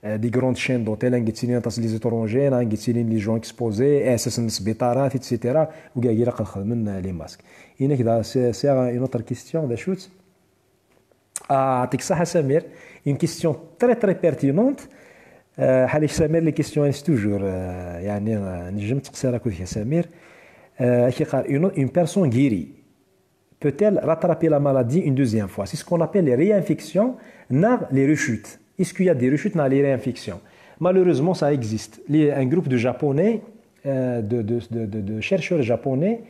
euh, des grandes chaînes d'hôtels, anga ttilin aṭas les étrangers, anga ttilin les gens exposés, asasen n sbiṭarat, et cetera. Wigad ilaq ad xedmen, euh, les masques. Inak da, c'est, c'est une autre question, d acu-tt? Ah, yeɛṭik ṣṣeḥḥa Samir. Une question très, très pertinente. Euh, ḥala-k Samir, les questions, c'est toujours, euh, يعني, euh, نجم تقصر أكو ذيك Samir. Euh, كي قال, une, une personne guérie peut-elle rattraper la maladie une deuxième fois? C'est ce qu'on appelle les réinfections, non, les rechutes. Est-ce qu'il y a des rechutes dans les réinfections? Malheureusement, ça existe. Il y a un groupe de Japonais, euh, de, de, de, de, de chercheurs japonais,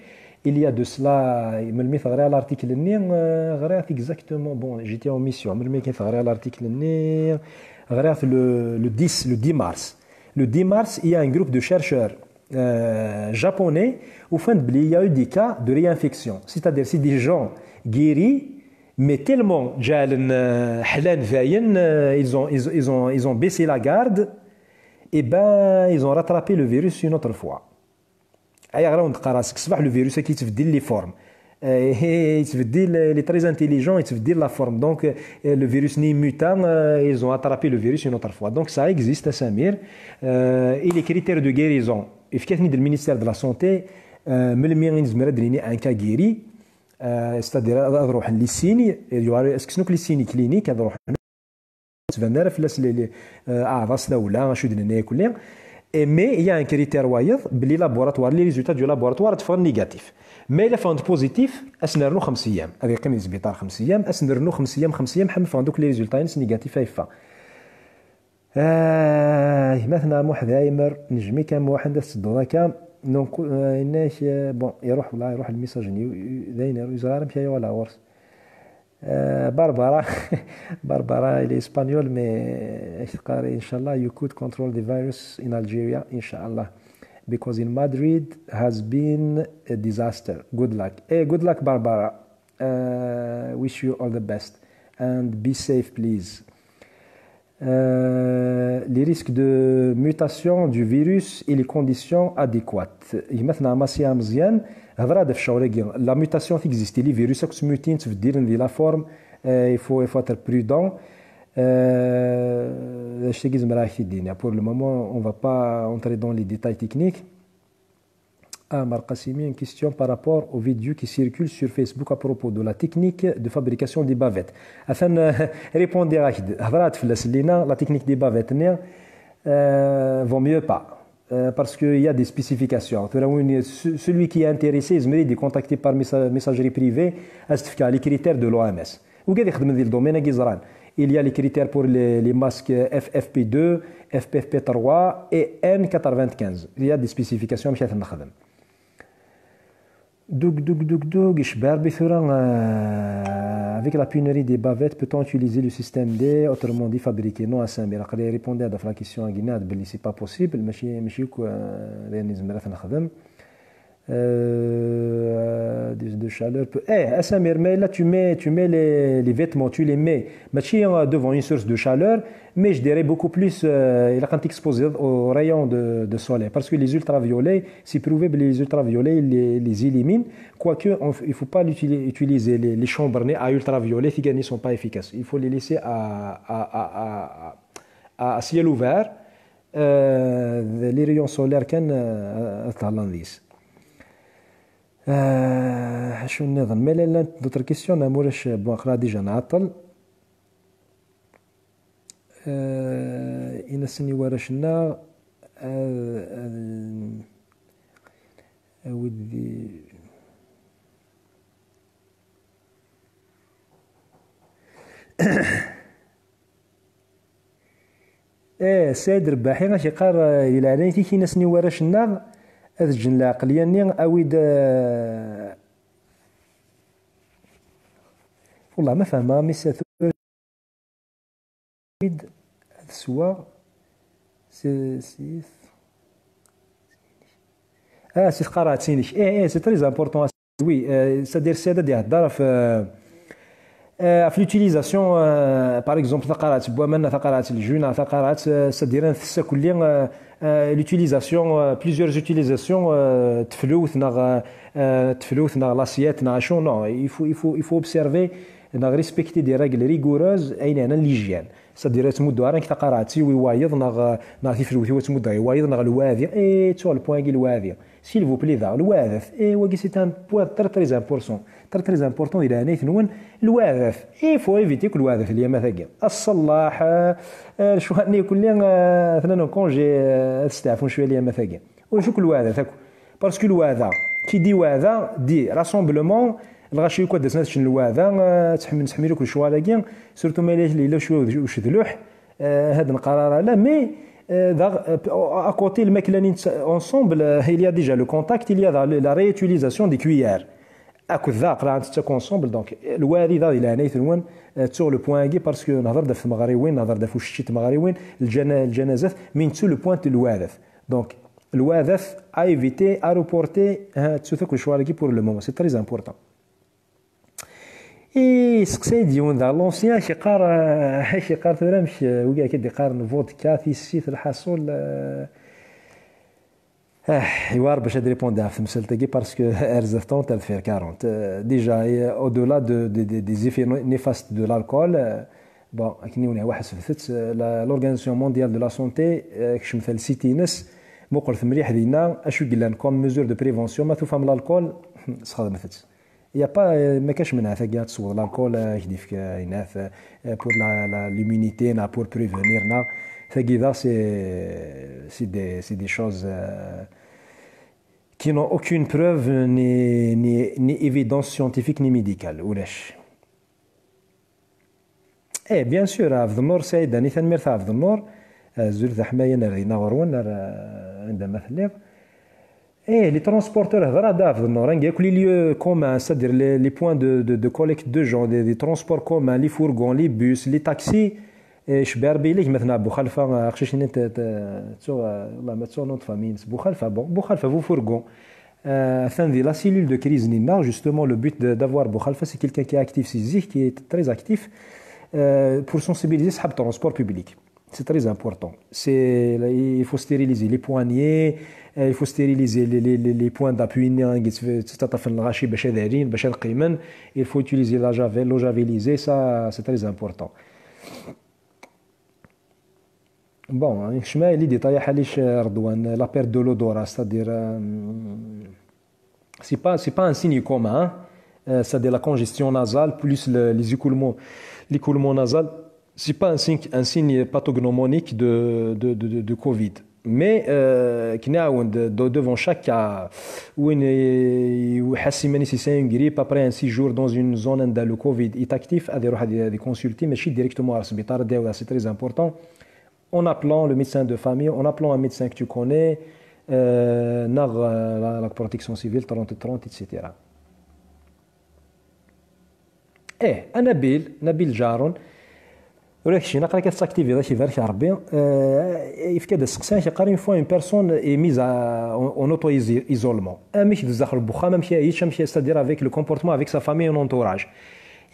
il y a de cela, melmi teɣriḍ l'article-nni, euh, ɣriɣ-t exactement, bon, j'étais en mission, melmi kan teɣriḍ l'article-nni, ɣriɣ-t le, le dix, le dix mars. Le dix mars, il y a un groupe de chercheurs, euh, japonais, ufan-d belli il y a eu des cas de réinfection. C'est-à-dire, c'est des gens guéris, mais tellement ǧǧalen, euh, ḥlan dayen, euh, ils ont, ils, ils ont, ils ont baissé la garde, et ben, ils ont rattrapé le virus une autre fois. Ayɣer i wen-d-qqareɣ, seg ṣṣbeḥ le virus-agi yettbeddil les formes. Euh, yettbeddil, il est très intelligent, yettbeddil la forme. Donc, euh, le virus-nni mutant, euh, ils ont attrapé le virus une autre fois. Donc, ça existe, a Samir. Euh, et les critères de guérison, yefka-ten-id le ministère de la Santé, euh, melmi i nezmer ad d-nini un cas guéri, euh, c'est-à-dire ad, ad ruḥen les signes, il y aura, est-ce que c'est les signes cliniques, ad ruḥen, ur d-ttban ara fell-as les, les, euh, aɛḍas, tawla, acu d-nenna akk-nni. Et mais il y a un critère wayeḍ, belli laboratoire, les résultats du laboratoire ad ffɣen négatifs. Ma yella ffɣen-d positif, ad s-nernu xems ayyam. Ad yeqqim di sbiṭar xems ayyam, ad s-nernu xems ayyam, xems ayyam, ḥamu ffɣen-d akk les résultats-ines négatifs, ad yeffeɣ. Ah, gma-tneɣ Muḥ Dɛimer, nejjem-ik a Muḥ, anda tettedduḍ akka? Donc, euh, yenna-ak, euh, bon, iruḥ, wallah, iruḥ lmisaj-nni, u-, u-, d ayen ur ẓriɣ ara amek ara yuɣal ɣur-s. Euh, Barbara, Barbara, il est espagnol, mais, euh, إن شاء الله, you could control the virus in Algeria, إن شاء الله. Because in Madrid has been a disaster. Good luck. Eh, good luck, Barbara. Uh, wish you all the best. And be safe, please. Euh, les risques de mutation du virus et les conditions adéquates. Gma-tneɣ Masi Ameẓyan, hedreɣ-d ɣef ccɣel-agi. La mutation qui existe, les virus akk ttmutin, ttbeddilen di la forme, euh, il faut, il faut être prudent. Euh, d acu-agi zemreɣ ad ak-t-id-iniɣ. Pour le moment, on va pas entrer dans les détails techniques. Amar Qasimi, une question par rapport aux vidéos qui circulent sur Facebook à propos de la technique de fabrication des bavettes. Atan, euh, répondiɣ-ak-d, hedreɣ-d fell-as llinna, la technique des bavettes-nni, euh, vaut mieux pas. Euh, parce qu'il y a des spécifications. Tura win, ce-, celui qui est intéressé, yezmer ad yi-d-contacter par messa-, messagerie privée, ad s-d-fkeɣ les critères de l'O M S. Wigad ixeddmen di le domaine-agi ẓran. Il y a les critères pour les, les masques F F P deux, F F P trois et N quatre-vingt-quinze. Il y a des spécifications, amek ad ten-nexdem. Doug, doug, doug, doug, icebba Rebbi tura, euh, avec la pénurie des bavettes, peut-on utiliser le système D, autrement dit fabriquer? Non, a Samir, aql-i répondre à la question-agi, belli c'est pas possible, mačči, mačči akk, euh, d ayen nezmer ad t-nexdem. Euh, de, de chaleur peut... Eh, a Samir, mais là, tu mets, tu mets les, les vêtements, tu les mets, mačči, euh, devant une source de chaleur, mais je dirais beaucoup plus, euh, ilaq ad t-exposer aux rayons de, de soleil, parce que les ultraviolets, c'est prouvé que les ultraviolets, ils les, les éliminent, quoique, on, il faut pas l'utili-, utiliser les, les chambres à ultraviolets, qui ne sont pas efficaces. Il faut les laisser à, à, à, à, à, à ciel ouvert, euh, les rayons solaires kan, euh, ad ṭṭallen deg-s. Euh, acu nniḍen? Ma llant d'autres questions, neɣ ma ulac, bon, aql-aɣ déjà nɛeṭṭel. Euh, in-asen i warrac-nneɣ ad, ad, awi-d di... Eh, Saɛid Rebbaḥi, ak-iqqar, eh, di leɛnayt-ik, in-asen i warrac-nneɣ ad ǧǧen lɛeqliya-nni, awi-d, eh, wallah ma fehmeɣ, mi s-, awi-d ad sweɣ s-, s-, ah, si tqerɛet-inek. Eh, eh, c'est très important. Oui, euh, c'est-à-dire, c'est-à-dire, euh, euh, l'utilisation, euh, par exemple, taqerɛet n waman, taqerɛet n lejju, taqerɛet, euh, c'est-à-dire, euh, Euh, l'utilisation, euh, plusieurs utilisations, euh, teflewt neɣ, euh, teflewt neɣ l'assiette neɣ acu, non, il faut, il faut, il faut observer neɣ respecter des règles rigoureuses, ayen yeɛnan l'hygiène. C'est-à-dire, ad tmuddu ara nekk taqerɛet-iw i wayeḍ neɣ, euh, neɣ tiflewt-iw ad tmuddeɣ i wayeḍ neɣ lwaɛdi. Eh, ttuɣ le point-agi lwaɛdi. S'il vous plaît, daɣ, lwaɛdat. Eh, wagi, c'est un point très, très important. Très, très important, di leɛnayt-nwen, lwaɛdat. Il faut éviter que lwaɛdat, lyamat-agi. Aṣṣellaḥ, eh, eh, lecɣal-nni kulli, eh, atnan en congé, eh, ad steɛfun cwiya lyamat-agi. Ur cukk lwaɛdat akk. Parce que lwaɛda, qui dit waɛda, dit rassemblement, lɣaci akk ad d-asen ad ččen lwaɛda, eh, ttḥemmilen, ttḥemmilen akk lecɣal-agi, surtout ma yella, yella cwiya ucedluḥ, eh, ad neqqar ara la, mais, eh, daɣ, eh, à côté, lmakla-nni ensemble, eh, il y a déjà le contact, il y a la, la réutilisation des cuillères. Akked da, aql-aɣ ntettak ensemble, donc, lwaɛdi da, di leɛnayt-nwen, eh, ttuɣ le point-agi, parce que nehder-d ɣef tmeɣriwin, nehder-d ɣef ucečči n tmeɣriwin, lǧana-, lǧanazat, mi nettu le point n lwaɛdat. Donc, lwaɛdat, à éviter, à reporter, ha, ttu takk lecɣal-agi pour le moment, c'est très important. I seqsay-d yiwen daɣ l'ancien, ak-iqqar, eh, ak-iqqar tura amek, eh, wigi akka d-iqqaren vodka, tissit, lḥaṣul, eh, Ah, iwar bac ad répondre ɣef temsalt-agi, parce que rret trente, rret quarante. Euh, déjà, et au-delà de, de, de, des effets no-, néfastes de l'alcool, euh, bon, akken i wen-yehwa ḥesbet-tt, euh, la, l'Organisation Mondiale de la Santé, euh, kecmet al site-ines, muqlet mliḥ dinna, acu i yellan comme mesure de prévention, ma tufam l'alcool, sxedmet-tt. Y a pas, euh, ma kac menɛet agi ad tesweḍ l'alcool, euh, ak-d-ifk, euh, inat, euh, pour la, la, l'immunité, na pour prévenir, na. Tagi da, c'est, c'est des, c'est des choses, euh, qui n'ont aucune preuve, ni, ni, ni évidence scientifique, ni médicale, ulac. Eh, bien sûr, Ɛebdennur Saɛid Dani, tanemmirt a Ɛebdennur. Azul d aḥmayan ar dinna ɣur-wen, ar, eh, anda ma telliḍ. Eh, les transporteurs, hḍeṛ-d a Ɛebdennur, anga akk les lieux communs, c'est-à-dire les, les points de, de, de collecte de gens, des, des transports communs, les fourgons, les bus, les taxis, eh, cebbi Ṛebbi ilag ma tneɛ Buxalfa, eh, aqcic-nni t-, t-, ttuɣ, eh, wallah ma ttuɣ nom de famille-ines, Buxalfa, bon, Buxalfa, bu fourgon. Euh, atan di la cellule de crise-nni-nneɣ, justement, le but de, d'avoir Buxalfa, c'est quelqu'un qui est actif, c'est zik, qui est très actif, euh, pour sensibiliser صحاب transport public. C'est très important. C'est, il faut stériliser les poignées, euh, il faut stériliser les, les, les, les points d'appui, hein, qui se, se tape le rachis, باش هذا يرين، باش هذا قيمن. Il faut utiliser la javel, l'eau javelisée, ça, c'est très important. Bon, je mets les détails, حاليش رضوان, la perte de l'odorat, c'est-à-dire, euh, c'est pas, c'est pas un signe commun, hein. Euh, c'est-à-dire la congestion nasale plus le, les écoulements, l'écoulement nasal, c'est pas un signe, un signe pathognomonique de, de, de, de, de covid. Mais, euh, كنعاود, de, devant chaque cas, وين يحس يسان une grippe, après un séjour dans une zone عندها le covid est actif, هذا يروح هذه consulter, ماشي directement à l'hôpital, c'est très important. En appelant le médecin de famille, en appelant un médecin que tu connais, euh, ناغ, euh, la, la protection civile trente trente, et cetera. Eh, a Nabil, Nabil Jaron, ur ak-cin, aql-ak ad tettactiviḍ, ad k-ibarek Ṛebbi. Eh, yefka-d asteqsi, ak-iqqar, une fois une personne est mise à, en, en auto-isolement, amek d zdaxel n wexxam, amek ara yečč, amek, c'est-à-dire avec le comportement avec sa famille et l'entourage.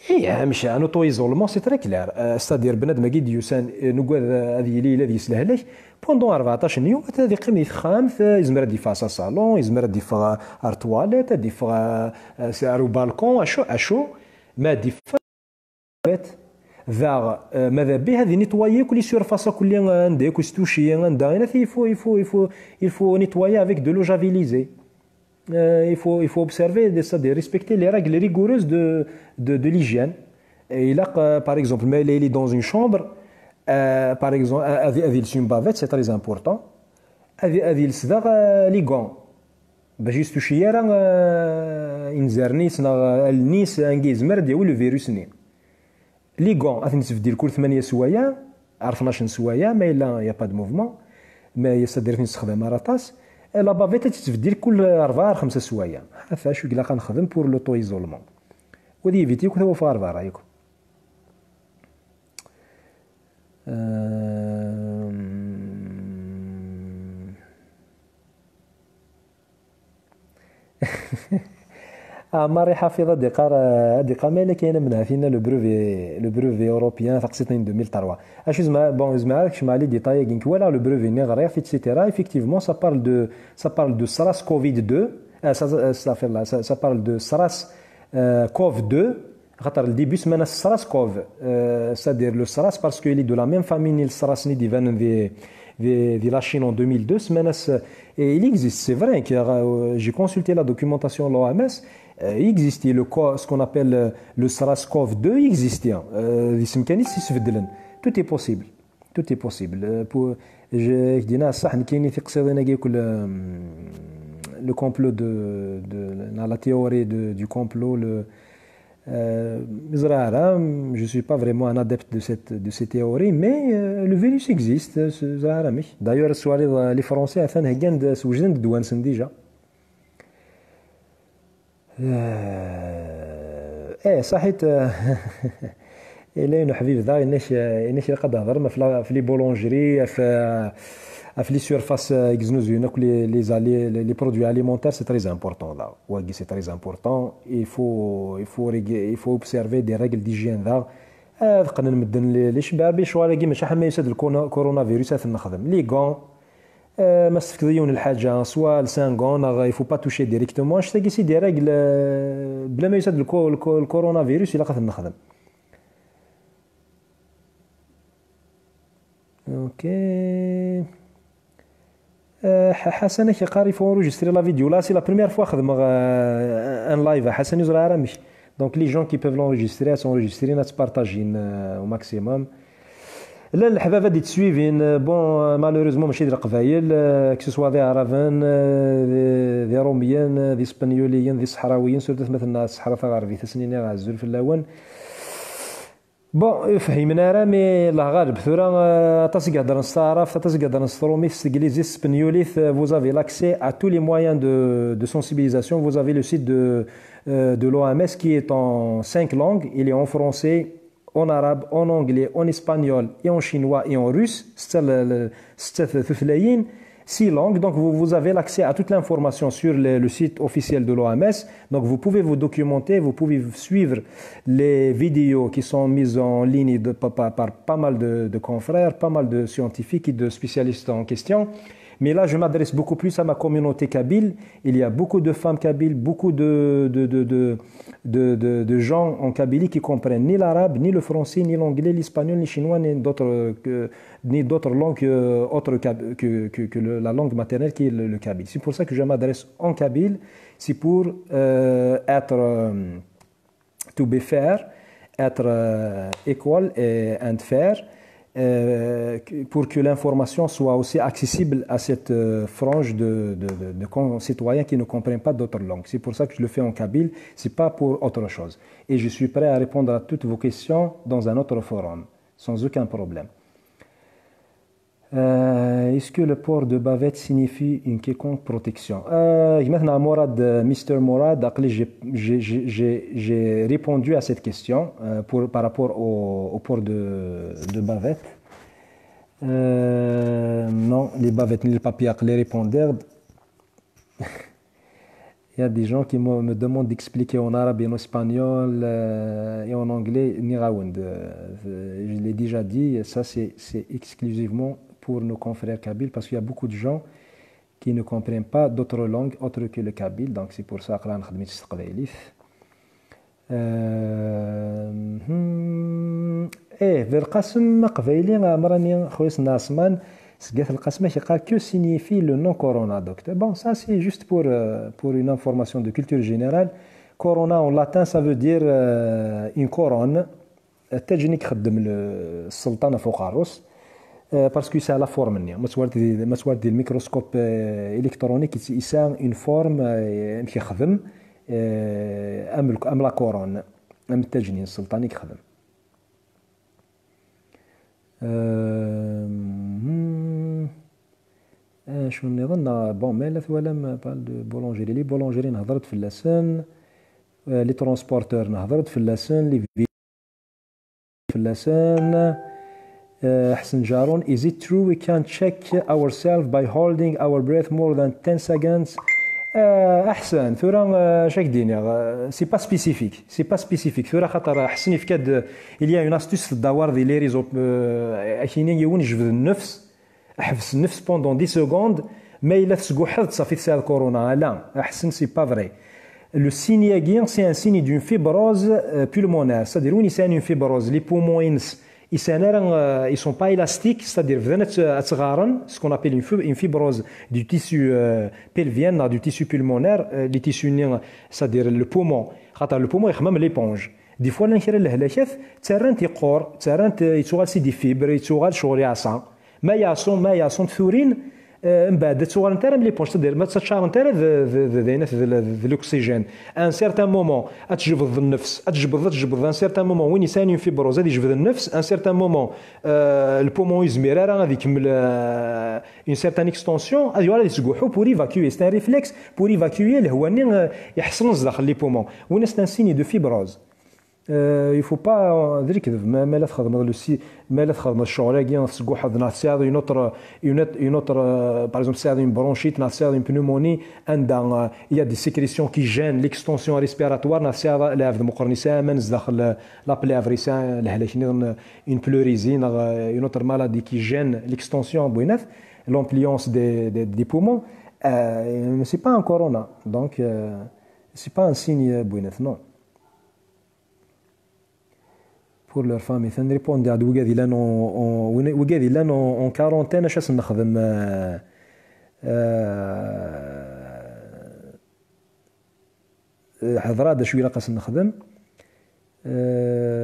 Eh, amek, un auto-isolement, c'est très clair. Eh, c'est-à-dire, bnadem-agi d-yusan, eh, nugad, eh, ad yili, ad yeslehlak. Pendant rbeɛṭac n yum, ad yeqqim di texxamt, eh, yezmer ad yeffeɣ s asalon, yezmer ad yeffeɣ, eh, ar toilette, ad yeffeɣ, eh, eh, s-, ar ubalkun, acu, acu, ma ad yeffeɣ, daɣ, eh, ma d abih, ad nettoyer akk les surfaces akk-, eh, anda akk s-, touchées, anda, il faut, il faut, il faut, il faut nettoyer avec de l'eau javelisée. Euh, il faut, il faut observer, c'est-à-dire respecter les règles rigoureuses de, de, de l'hygiène. Et il a, euh, par exemple, mais il est dans une chambre, euh, par exemple, euh, ad, ad yels une bavette, c'est très important. Ad, ad yels daɣ, euh, les gants. Bac ur yestucci ara, euh, inzaren-is neɣ allen-is, anga yezmer ad yawi le virus-nni. Les gants, ad ten-yettbeddil kul tmanya sswayeɛ, ar tnac sswayeɛ, ma yella y a pas de mouvement, mais c'est-à-dire ur ten-yessexdam ara aṭas. La bavette ad tettbeddil kul rebɛa ar xemsa sswayeɛ. Ata acu i ilaq ad nexdem pour l'auto-isolement. Wa ad yeviti akk tawafeɣ ar berra yakk. Euh, Ɛmar Iḥafiḍ ad iqqar, ad iqqar ma yella kayen amenhat-inna le brevet, le brevet européen taqsiṭ-nni n deux mille trois. Acu zma, bon, zma ad kecmeɣ les détails-agi, nekk walaɣ le brevet-nni, ɣriɣ-t, et cetera. Effectivement, ça parle de, ça parle de SRAS covid deux, euh, ça, euh, ça, fait là, ça, ça parle de SRAS, euh, cov deux, xaṭer le début semman-as SRAS cov, euh, c'est-à-dire le SRAS parce qu'il est de la même famille ni le SRAS-nni d-ibanen di, di, di la Chine en deux mille deux, semman-as, et il existe, c'est vrai, que, euh, j'ai consulté la documentation de l'O M S, euh, il existait le co-, ce qu'on appelle, euh, le SRAS cov deux, il existait, hein. Euh, d isem kan i s-isbeddlen. Tout est possible. Tout est possible. Euh, pour, je, je dis, ah, ça, كاين في قصيدة هنا يقول, euh, le complot de, de, la théorie de, du complot, le, euh, ẓriɣ ara, je suis pas vraiment un adepte de cette, de ces théories, mais, euh, le virus existe, ẓriɣ ara amek. D'ailleurs, s-, les Français, atan heggan-d, swejden-d ddwa-nsen déjà. Eh, eh, صحيت, eh, إلا ينحبيب ذا إنك, إنك لقد هضر ما في la, في les boulangeries, في, في les surfaces, eh, يزنوزون أكل les, les, les, les produits alimentaires, c'est très important là. واقي c'est très important. Il faut, il faut, rég- il faut observer des règles d'hygiène ذا. Eh, ذقن المدن les, les شباب شغل كي ماشي حما يسد الكورونا فيروس نخدم les gants. Euh, ma s-tefkiḍ yiwen lḥaǧa, soit le cinq ans, neɣ il faut pas toucher directement. Anect-agi, c'est des règles, euh, bla ma yusa-d le co-, le co-, le coronavirus, ilaq ad t-nexdem. Ok. Euh, Ḥ-, Ḥasan ak-iqqar, il faut enregistrer la vidéo. Là, c'est la première fois xedmeɣ, euh, un live. Ḥasan ur ẓriɣ ara amek. Donc, les gens qui peuvent l'enregistrer, ad s'enregistrer, ad tt-partagin, euh, au maximum. Llan leḥbab ad d-ittsuivin, euh, bon, euh, malheureusement, mačči d Leqbayel, euh, que ce soit d Iɛraben, euh, d, d Iṛumyen, euh, d Ispenyuliyen, d Iseḥrawiyen, surtout atmaten n Ṣṣeḥra Taɣerbit, ad sen-iniɣ azul fell-awen. Bon, ur fhimen ara, mais Allah ɣaleb. Tura, euh, aṭas i iheddren s taɛrabt, aṭas i iheddren s trumit, s teglizit, s tespenyulit, euh, vous avez l'accès à tous les moyens de, de sensibilisation. Vous avez le site de, euh, de l'O M S qui est en cinq langues. Il est en français, en arabe, en anglais, en espagnol et en chinois et en russe. C'est le, le, c'est le, six langues. Donc, vous, vous avez l'accès à toute l'information sur le, le site officiel de l'O M S. Donc, vous pouvez vous documenter, vous pouvez suivre les vidéos qui sont mises en ligne de, par, par, par pas mal de, de confrères, pas mal de scientifiques et de spécialistes en question. Mais là, je m'adresse beaucoup plus à ma communauté kabyle. Il y a beaucoup de femmes kabyles, beaucoup de, de, de, de, de, de, de gens en Kabylie qui comprennent ni l'arabe, ni le français, ni l'anglais, l'espagnol, ni le chinois, ni d'autres, euh, que, ni d'autres langues, euh, autres kab-, que, que, que le, la langue maternelle qui est le, le kabyle. C'est pour ça que je m'adresse en kabyle. C'est pour, euh, être, euh, to be fair, être, euh, equal et, and fair, euh, que- pour que l'information soit aussi accessible à cette, euh, frange de, de- de- de concitoyens qui ne comprennent pas d'autres langues. C'est pour ça que je le fais en kabyle, c'est pas pour autre chose. Et je suis prêt à répondre à toutes vos questions dans un autre forum, sans aucun problème. Euh, est-ce que le port de bavette signifie une quelconque protection ? Euh, gma-tneɣ Mourad, euh, Mister Mourad, aql-i j'ai, j'ai, j'ai, j'ai, j'ai répondu à cette question, euh, pour, par rapport au, au port de, de bavette. Euh, non, les bavettes, ni le papier, aql-i répondre. Il y a des gens qui me, me demandent d'expliquer en arabe et en espagnol, euh, et en anglais, nniɣ-awen-d. Euh, je l'ai déjà dit, ça c'est, c'est exclusivement pour nos confrères kabyles, parce qu'il y a beaucoup de gens qui ne comprennent pas d'autres langues autres que le kabyle, donc c'est pour ça que نخدم s teqbaylit. Euh, hmm. Eh, Belqasem Aqbayli, Ɛemrani, Xwis Nasman, Sgat Lqasem, ak-iqqar, que signifie le nom Corona, docteur ? Bon, ça c'est juste pour, euh, pour une information de culture générale. Corona en latin, ça veut dire, euh, une couronne. Ttaǧ-nni i ixeddem le-, sselṭan ɣef uqerru-s, euh, parce que yesɛa la forme-nni. Ma twaliḍ di, ma twaliḍ di le microscope, euh, électronique, yes-, yesɛa une forme, euh, amek ixdem, euh, am le-, am la couronne, am ttaǧ-nni n sselṭan i ixdem. Euh, hmm. Acu nniḍen? Bon, ma yella twalam, parle de boulangerie. Les boulangeries, nehḍer-d fell-asen. Euh, les transporteurs, nehḍer-d fell-asen. Les fell-asen. Uh, Ḥsen Ǧarun, is it true we can check ourselves by holding our breath more than ten seconds Ah, aḥsen, tura, ah, acu ak-d-iniɣ, ah, c'est pas spécifique, c'est pas spécifique. Tura xaṭer, ah, aḥsen yefka-d, il y a une astuce teddawar di les réseaux, ah, akini yiwen yejbed nnefs, ḥbes nnefs pendant dix secondes, ma yella tesguḥeḍ, safi tesɛiḍ corona. Ala, aḥsen, c'est pas vrai. Le signe-agi, c'est un signe d'une fibrose, euh, pulmonaire. C'est-à-dire, win yesɛan une fibrose, les poumons-ines, ils sont pas élastiques, c'est-à-dire, bdan ad tt-, ad ttɣaren, ce qu'on appelle une fi-, une fibrose du tissu, euh, pelvien, neɣ du tissu pulmonaire, euh, les tissus-nni, c'est-à-dire le poumon. Xaṭer le poumon yexmam l'éponge. Des fois, llan kra n lehlakat, ttarran-t yeqqur, ttarran-t, euh, yettuɣal c'est des fibres, yettuɣal ccɣel yeɛṣa. Ma yeɛṣu, ma yeɛṣunt turin, euh, mbeɛd ad ttuɣalent ara am l'éponge, c'est-à-dire ma ttaččarent ara d, d, d, d, d, d l'oxygène. À un certain moment, ad tjebdeḍ nnefs, ad tjebdeḍ, ad tjebdeḍ, à un certain moment, win yesɛan une fibrose, ad yejbed nnefs, à un certain moment, euh, le poumon yezmir ara ad ikemmel, euh, une certaine extension, ad yuɣal ad yesguḥu pour évacuer. C'est un réflexe pour évacuer lehwa-nni, euh, iḥeṣlen sdaxel les poumons. Win c'est un signe de fibrose. Euh, il faut pas, euh, d lekdeb, ma, ma la txedmeḍ le si-, ma la txedmeḍ ccɣel-agi, tesguḥeḍ, neɣ tesɛiḍ une autre, une autre, une autre, euh, par exemple, tesɛiḍ une bronchite, neɣ tesɛiḍ une pneumonie, anda, euh, il y a des sécrétions qui gênent l'extension respiratoire, neɣ tesɛiḍ lɛebd meqqren yesɛa aman sdaxel, euh, la plèvre, yesɛa lehlak-nniḍen, euh, une pleurésie, neɣ, euh, une autre maladie qui gêne l'extension, bwinat, l'empliance des, des, des poumons, euh, c'est pas un corona. Donc, euh, c'est pas un signe, euh, bwinat, non. Pour leur famille, ten répondre à wigad yellan en, en, wigad yellan en, en quarantaine, acu ad sen-nexdem, euh, euh, hedra d acu ilaq ad sen-nexdem. Euh,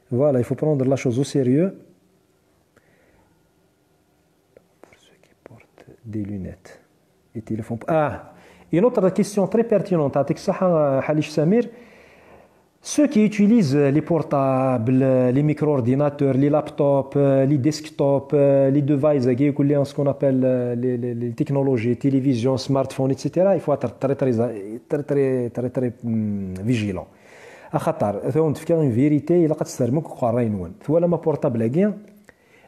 voilà, il faut prendre la chose au sérieux. Pour ceux qui portent des lunettes et téléphones. Ah, une autre question très pertinente. يعطيك الصحة, حليش سمير. Ceux qui utilisent les portables, les micro-ordinateurs, les laptops, les desktops, les devices, ce qu'on appelle les, les, les technologies, télévision, smartphone, et cetera, il faut être très, très, très, très, très, très, hum, vigilant. Axaṭer, tura ad wen-d-fkeɣ une vérité, ilaq ad tt-terrem akk deg uqerray-nwen. Twalam aportable-agi,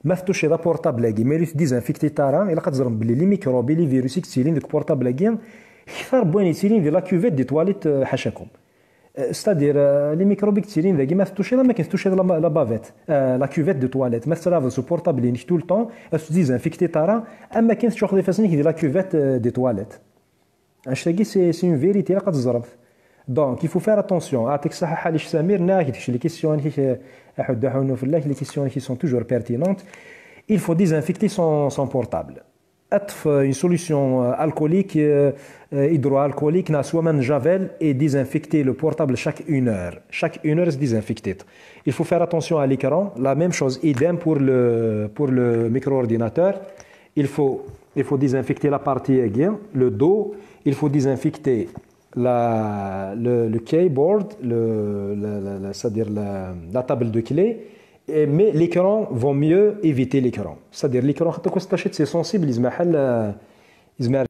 ma tettuciḍ aportable-agi, ma ur t-désinfectiḍ ara, ilaq ad teẓrem belli les microbes, les virus i yettilin deg uportable-agi, kter n wayen yettilin di la cuvette des toilettes, euh, ḥacakum. Euh, c'est-à-dire, euh, les microbes i yettilin dagi, ma tettuciḍ, am akken tettuciḍ la, la bavette, euh, la cuvette de toilette. Ma tettraveḍ s uportable-inek tout le temps, ur t-désinfectiḍ ara, am akken teččuxeḍ ifassen-ik di la cuvette, euh, des toilettes. Annect-agi, c'est, c'est une vérité, ilaq ad teẓremt. Donc, il faut faire attention. يعطيك الصحة حليش سمير, nniɣ-ak-d kečč, les questions-ik, eh, aḥuddu aḥunnu fell-ak, les questions-ik sont toujours pertinentes. Il faut désinfecter son, son portable. Aṭṭef, euh, une solution, euh, alcoolique, euh, euh, hydroalcoolique, neɣ s waman n javel, et désinfecter le portable chaque une heure. Chaque une heure, désinfecter. Il faut faire attention à l'écran. La même chose, idem pour le, pour le micro-ordinateur. Il faut, il faut désinfecter la partie aiguë, le dos. Il faut désinfecter la, le, le keyboard, le, la, la, la, c'est-à-dire la, la table de clé. Et, mais l'écran, vaut mieux éviter l'écran. C'est-à-dire l'écran, حتى كون c'est sensible, يسمح ال-, يسمح.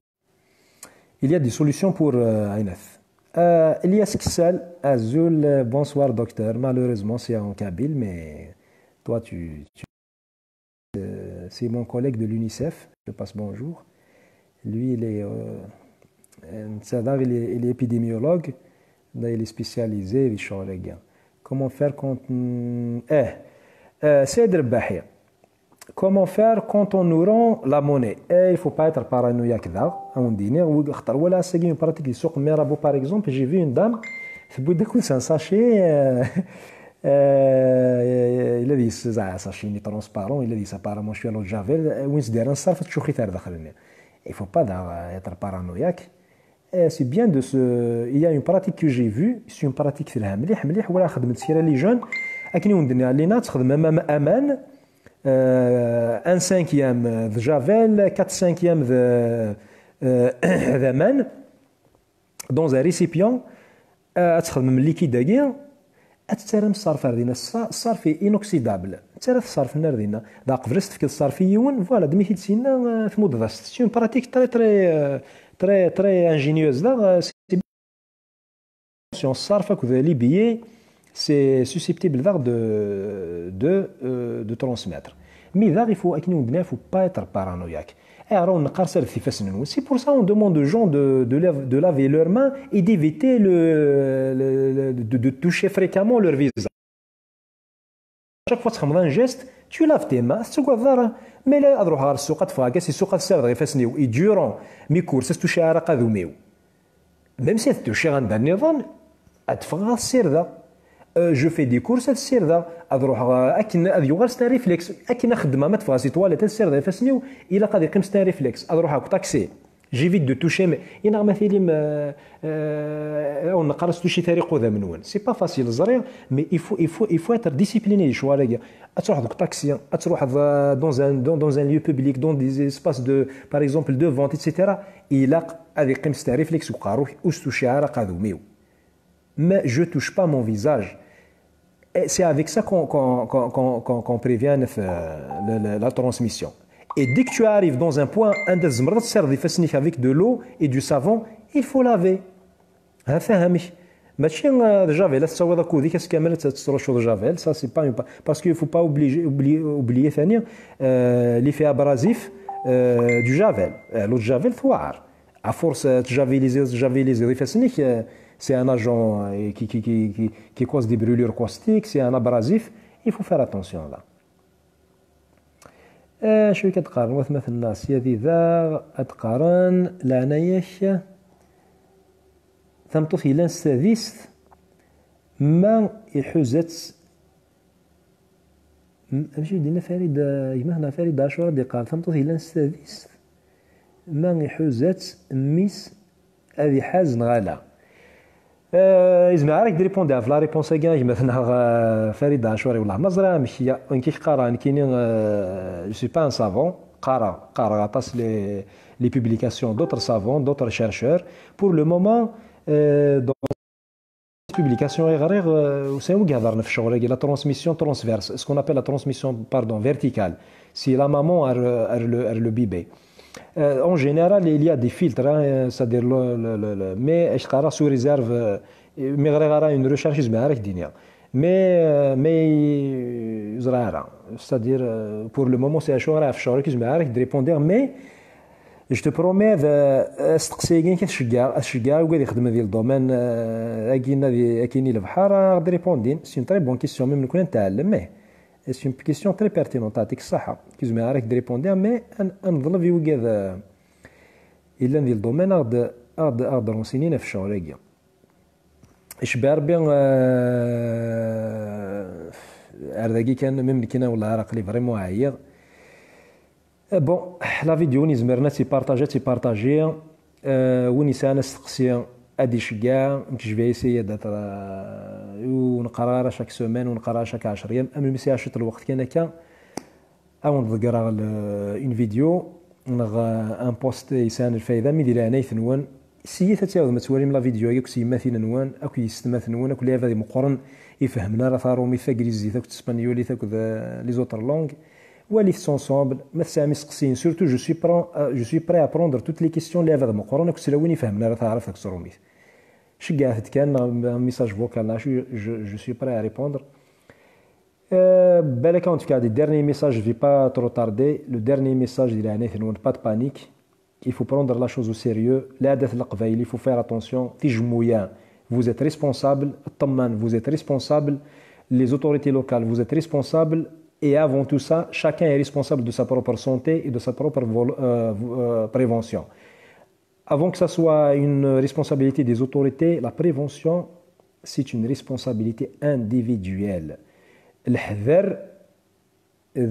Il y a des solutions pour, euh, Aïnat. Euh, Elias Kissal, Azul, euh, bonsoir docteur. Malheureusement, c'est en kabyle, mais toi, tu, tu, euh, c'est mon collègue de l'UNICEF. Je passe bonjour. Lui, il est, euh, euh, c'est-à-dire, il est, il est épidémiologue. Là, il est spécialisé, il est chirurgien. Comment faire quand, hmm, eh, euh, Saïd Rebahi. Comment faire quand on nous rend la monnaie? Eh, il faut pas être paranoïaque là. On dit, خاطر ولا ساكي pratique دي سوق ميرابو, par exemple, j'ai vu une dame, c'est bout de coup, c'est un sachet, euh, euh, il a dit, c'est un sachet transparent, il a dit, apparemment, je suis à l'eau de Javel, euh, وين سدير نصرف تشوخي تار داخل. Il faut pas être paranoïaque. Eh, c'est bien de se, il y a une pratique que j'ai vue, c'est une pratique تلها مليح مليح, ولا خدمت سيرة les jeunes, akken i wen-d-nniɣ, Lina, تخدم أمام أمان, euh, un cinquième de javel, quatre cinquièmes de, euh, d'aman, dans un récipient, euh, ad txedmem liquide-agi, ad tettarram ṣṣerf ar dinna. Ṣṣa-, ṣṣerf inoxydable. Tettarra ṣṣerf-nni ar dinna. Dɣa qbel ad s-tefkeḍ ṣṣerf i yiwen, voilà, ddem-it-id sinna, euh, tmuddeḍ-as. C'est une pratique très, très, euh, très, très ingénieuse. Là, euh, c'est Attention, ṣṣerf akked les billets, c'est susceptible daɣ de, de, euh, de transmettre. Mais daɣ, il faut, akken i wen-d-nniɣ, il faut pas être paranoïaque. Ayɣer ur neqqar sirdet ifassen-nwen? C'est pour ça on demande aux gens de, de, lav- de laver leurs mains et d'éviter le, le- le- de, de toucher fréquemment leur visage. Chaque fois que tu fais un geste, tu laves tes mains, tettagadeḍ ara. Mais là, ad ruḥeɣ ɣer ssuq, ad ffɣeɣ akka si ssuq, ad ssirdeɣ ifassen-iw, et durant mes courses, ad toucher ara qadum-iw. Même si ad toucher anda nniḍen, ad ffɣeɣ ad ssirdeɣ. Euh, je fais des courses, ad ssirdeɣ. Ad ruḥeɣ, euh, akken ad yuɣal c'est un réflexe. Akken ad xeddmeɣ ma teffɣeɣ si toilette, ad ssirdeɣ ifassen-iw, ilaq ad iqqim c'est un réflexe. Ad ruḥeɣ deg taxi. J'évite de toucher, mais inaɣ ma tilim, euh, euh, ur neqqar ad toucher tariqudam-nwen. C'est pas facile, ẓriɣ, mais il faut, il faut, il faut être discipliné di ccɣel-agi. Ad truḥeḍ deg taxi, ad truḥeḍ, euh, dans un, dans, dans un lieu public, dans des espaces de, par exemple, de vente, et cetera. Ilaq ad iqqim c'est un réflexe uqerru-k, ur s-toucher ara qadum-iw. Mais je touche pas mon visage. Et c'est avec ça qu'on qu'on- qu'on- qu'on- qu'on- qu'on prévient, euh, le- le- la transmission. Et dès que tu arrives dans un point anda tzemreḍ ad tessirdeḍ ifassen-ik avec de l'eau et du savon, il faut laver. Ha, faham-ik. Mačči, euh, d javel, ad tettawiḍ akud-ik ass kamel ad tettrucuḍ javel, ça c'est pas une pa- parce qu'il faut pas oublier, oublier, oublier ثاني, euh, l'effet abrasif, euh, du javel. Euh, l'eau de javel, tewɛer. À force, euh, de javeliser, de javeliser ifassen-ik, euh, c'est un agent, euh, qui, qui, qui, qui, qui cause des brûlures caustiques, c'est un abrasif. Il faut faire attention là. Euh, acu akka d-qqaren watmaten-nneɣ sya d-idaɣ, ad qqaren, leɛnaya-k, tameṭṭut yellan s tadist, ma iḥuza-tt M- amek i d-yenna Farid, eh, gma-tneɣ Farid Acur ad d-iqqar, tameṭṭut yellan s tadist, ma iḥuza-tt mmi-s ad iḥaz neɣ ala? Eh, izmer ara k-d-répondi ɣef la réponse-agi a gma-tneɣ, eh, Farid Acur, i wellah ma ẓriɣ amek, ya, nekk i k-qqareɣ nekkini, eh, je suis pas un savant, qqareɣ, qqareɣ aṭas les, les publications d'autres savants, d'autres chercheurs. Pour le moment, eh, dans publication i ɣriɣ, euh, usayen wi ihedren ɣef ccɣel-agi, la transmission transverse, ce qu'on appelle la transmission, pardon, verticale, c'est la maman vers, vers le, vers le bébé. Euh, en général, il y a des filtres, hein, c'est-à-dire le, le, le, le- mais je crois sous réserve, euh, mais ɣriɣ ara une recherche, mais ara k-d-iniɣ. Mais, euh, mais, ẓriɣ ara. C'est-à-dire, euh, pour le moment, c'est acu ara ɣef ccɣel-agi, mais ara k-d-répondiɣ, mais je te promets, euh, asteqsi-agi ad t-ceggɛeɣ, ad ceggɛeɣ i wigad ixeddmen di le domaine, euh, agi-nni di, akkin i lebḥer, ad ɣ-d-répondin. C'est une très bonne question, même nekkni ad nteɛlem, mais c'est une question très pertinente, yeɛṭik ṣṣeḥḥa. Kizmi ara k-d-répondiɣ, mais ad, ad neḍleb i wigad, euh, yellan di le domaine, ad ɣ-d, ad ɣ-d, ad ɣ-d-rensinin ɣef ccɣel-agi. Icebbeɛ Rebbi, euh, ar dagi kan, même nekkini, wellah, ar aql-i vraiment ɛyiɣ. Eh, bon, la vidéo, win izemren ad tt-ipartaji, ad tt-ipartaji. Eh, win yesɛan asteqsi, ad iceggeɛ. Nekk, je vais essayer d'être, euh, ur neqqar ara chaque semaine, ur neqqar ara chaque ɛecr-iyam. Am mi sɛiɣ ciṭ lweqt kan akka, ad wen-ḍeggreɣ le- une vidéo neɣ, euh, un post yesɛan lfayda, mi di leɛnayt-nwen, siyit ad tɛawdem ad twalim la vidéo-agi akk s yemmaten-nwen, akk yessetmaten-nwen, akk lɛibad imeqqren ifehmen ara tarumit, taglizit, akk tespanyolit, akk d, euh, les autres langues. Walit-tt ensemble, ma tesɛam iseqsiyen, surtout je suis prêt, euh, je suis prêt à prendre toutes les questions, lɛibad meqqren akk tlawin ifehmen ara taɛrabt akked trumit. Ceggɛet-d kan, neɣ un message vocal, neɣ acu, je, je suis prêt à répondre. Euh, balak ad wen-d-fkeɣ des derniers messages, je vais pas trop tarder. Le dernier message, di leɛnayt-nwen, pas de panique. Il faut prendre la chose au sérieux. Lɛadat n Leqbayel, il faut faire attention. Tijemmuya, vous êtes responsable. Ṭṭemman, vous êtes responsable. Les autorités locales, vous êtes responsables. Et avant tout ça, chacun est responsable de sa propre santé et de sa propre vol- euh, euh, prévention. Avant que ça soit une responsabilité des autorités, la prévention, c'est une responsabilité individuelle. Leḥder d,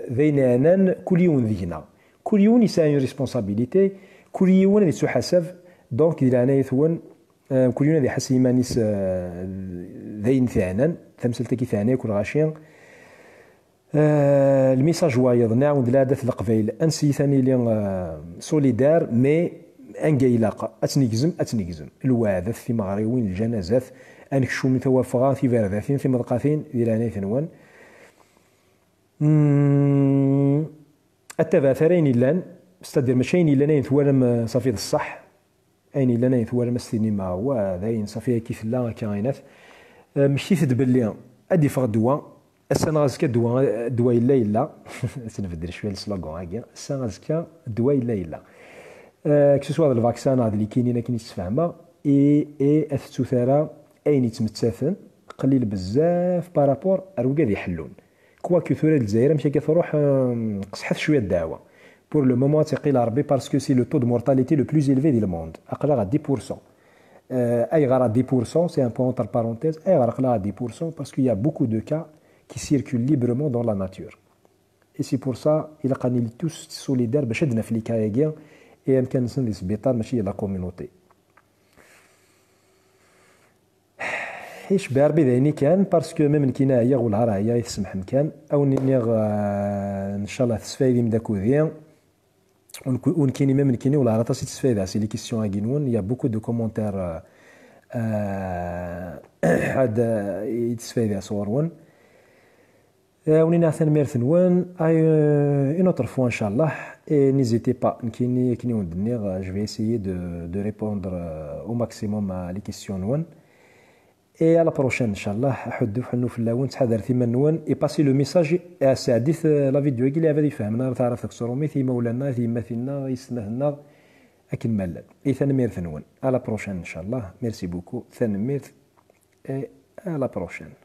d ayen yeɛnan kul yiwen deg-neɣ. Kul yiwen yesɛa une responsabilité, kul yiwen ad yettuḥasab. Donc, di leɛnayet-wen, euh, kul yiwen ad iḥas iman-is, euh, d ayen t-yeɛnan, tamsalt-agi teɛna yakk lɣaci. Euh, le message wayeḍ, nɛawed lɛadat n Leqbayel, ad nseyyet ad nili, euh, solidaire, mais anga ilaq ad tt-negzem, ad tt-negzem. Lweɛdat, timeɣriwin, ljanazat, ad nekcem tawafɣa, tiberdatin, timeḍqatin, di leɛnayt-nwen. Hmm, ad tabaɛet ara ayen illan, c'est-à-dire mačči ayen illan ayen twalam, euh, safi d ṣṣeḥ, ayen illan ayen twalam ad s-tinim, ah, wa d ayen safi akka i tella, akka aynat. Euh, mmektit-d belli ad d-iffeɣ ddwa, Ass-a neɣ azekka ddwa, ddwa yella yella. Ad nbeddel cwiya le slogan-agi. Ass-a azekka ddwa yella yella. Euh, que ce soit d le vaccin neɣ d les quinines akken i ssefhmeɣ, et, et ad tettut ara ayen yettmettaten qlil bezzaf par rapport ar wigad iḥellun. Quoique tura Lezzayer amek akka truḥ, euh, qesḥet cwiya ddeɛwa. Pour le moment ad tiqil Rebbi, parce que c'est le taux de mortalité le plus élevé du monde. Aql-aɣ à dix pour cent. Euh, ayɣer à dix pour cent, c'est un point entre parenthèses, ayɣer aql-aɣ à dix pour cent, parce qu'il y a beaucoup de cas qui circulent librement dans la nature. Et c'est pour ça, ilaq ad nili tous solidaires bac ad naf les cas-agi, et amkan-nsen di sbiṭar, mačči di la communauté. Icebbeɛ Rebbi d ayen i kan, parce que même nekkini ɛyiɣ, wellah ar ɛyiɣ, i tsemḥem kan. Ad wen-iniɣ, euh, ncallah tesfaydim d akudi. U nekk-, u nekkini, même nekkini, wellah ar aṭas i tesfayda si les questions-agi-nwen. Il y a beaucoup de commentaires, euh, euh, ad, euh, i tesfayda sɣur-wen. Euh, ad wen-iniɣ tanemmirt-nwen. À, euh, une autre fois, ncallah. Et n'hésitez pas, nekkini, akken i wen-d-nniɣ, euh, je vais essayer de, de répondre, euh, au maximum à les questions-nwen. Et à la prochaine, ncallah. Aḥuddu ḥennu fell-awen, ttḥadaret iman-nwen, et passez le message, et sɛedit, euh, la vidéo-agi, leɛbad ifehmen ara taɛrabt akked tṛumit, i imawlan-nneɣ, i tyemmatin-nneɣ, i yessetma-nneɣ, akken ma llan. Et tanemmirt-nwen. À la prochaine, ncallah. Merci beaucoup. Tanemmirt. Et à la prochaine.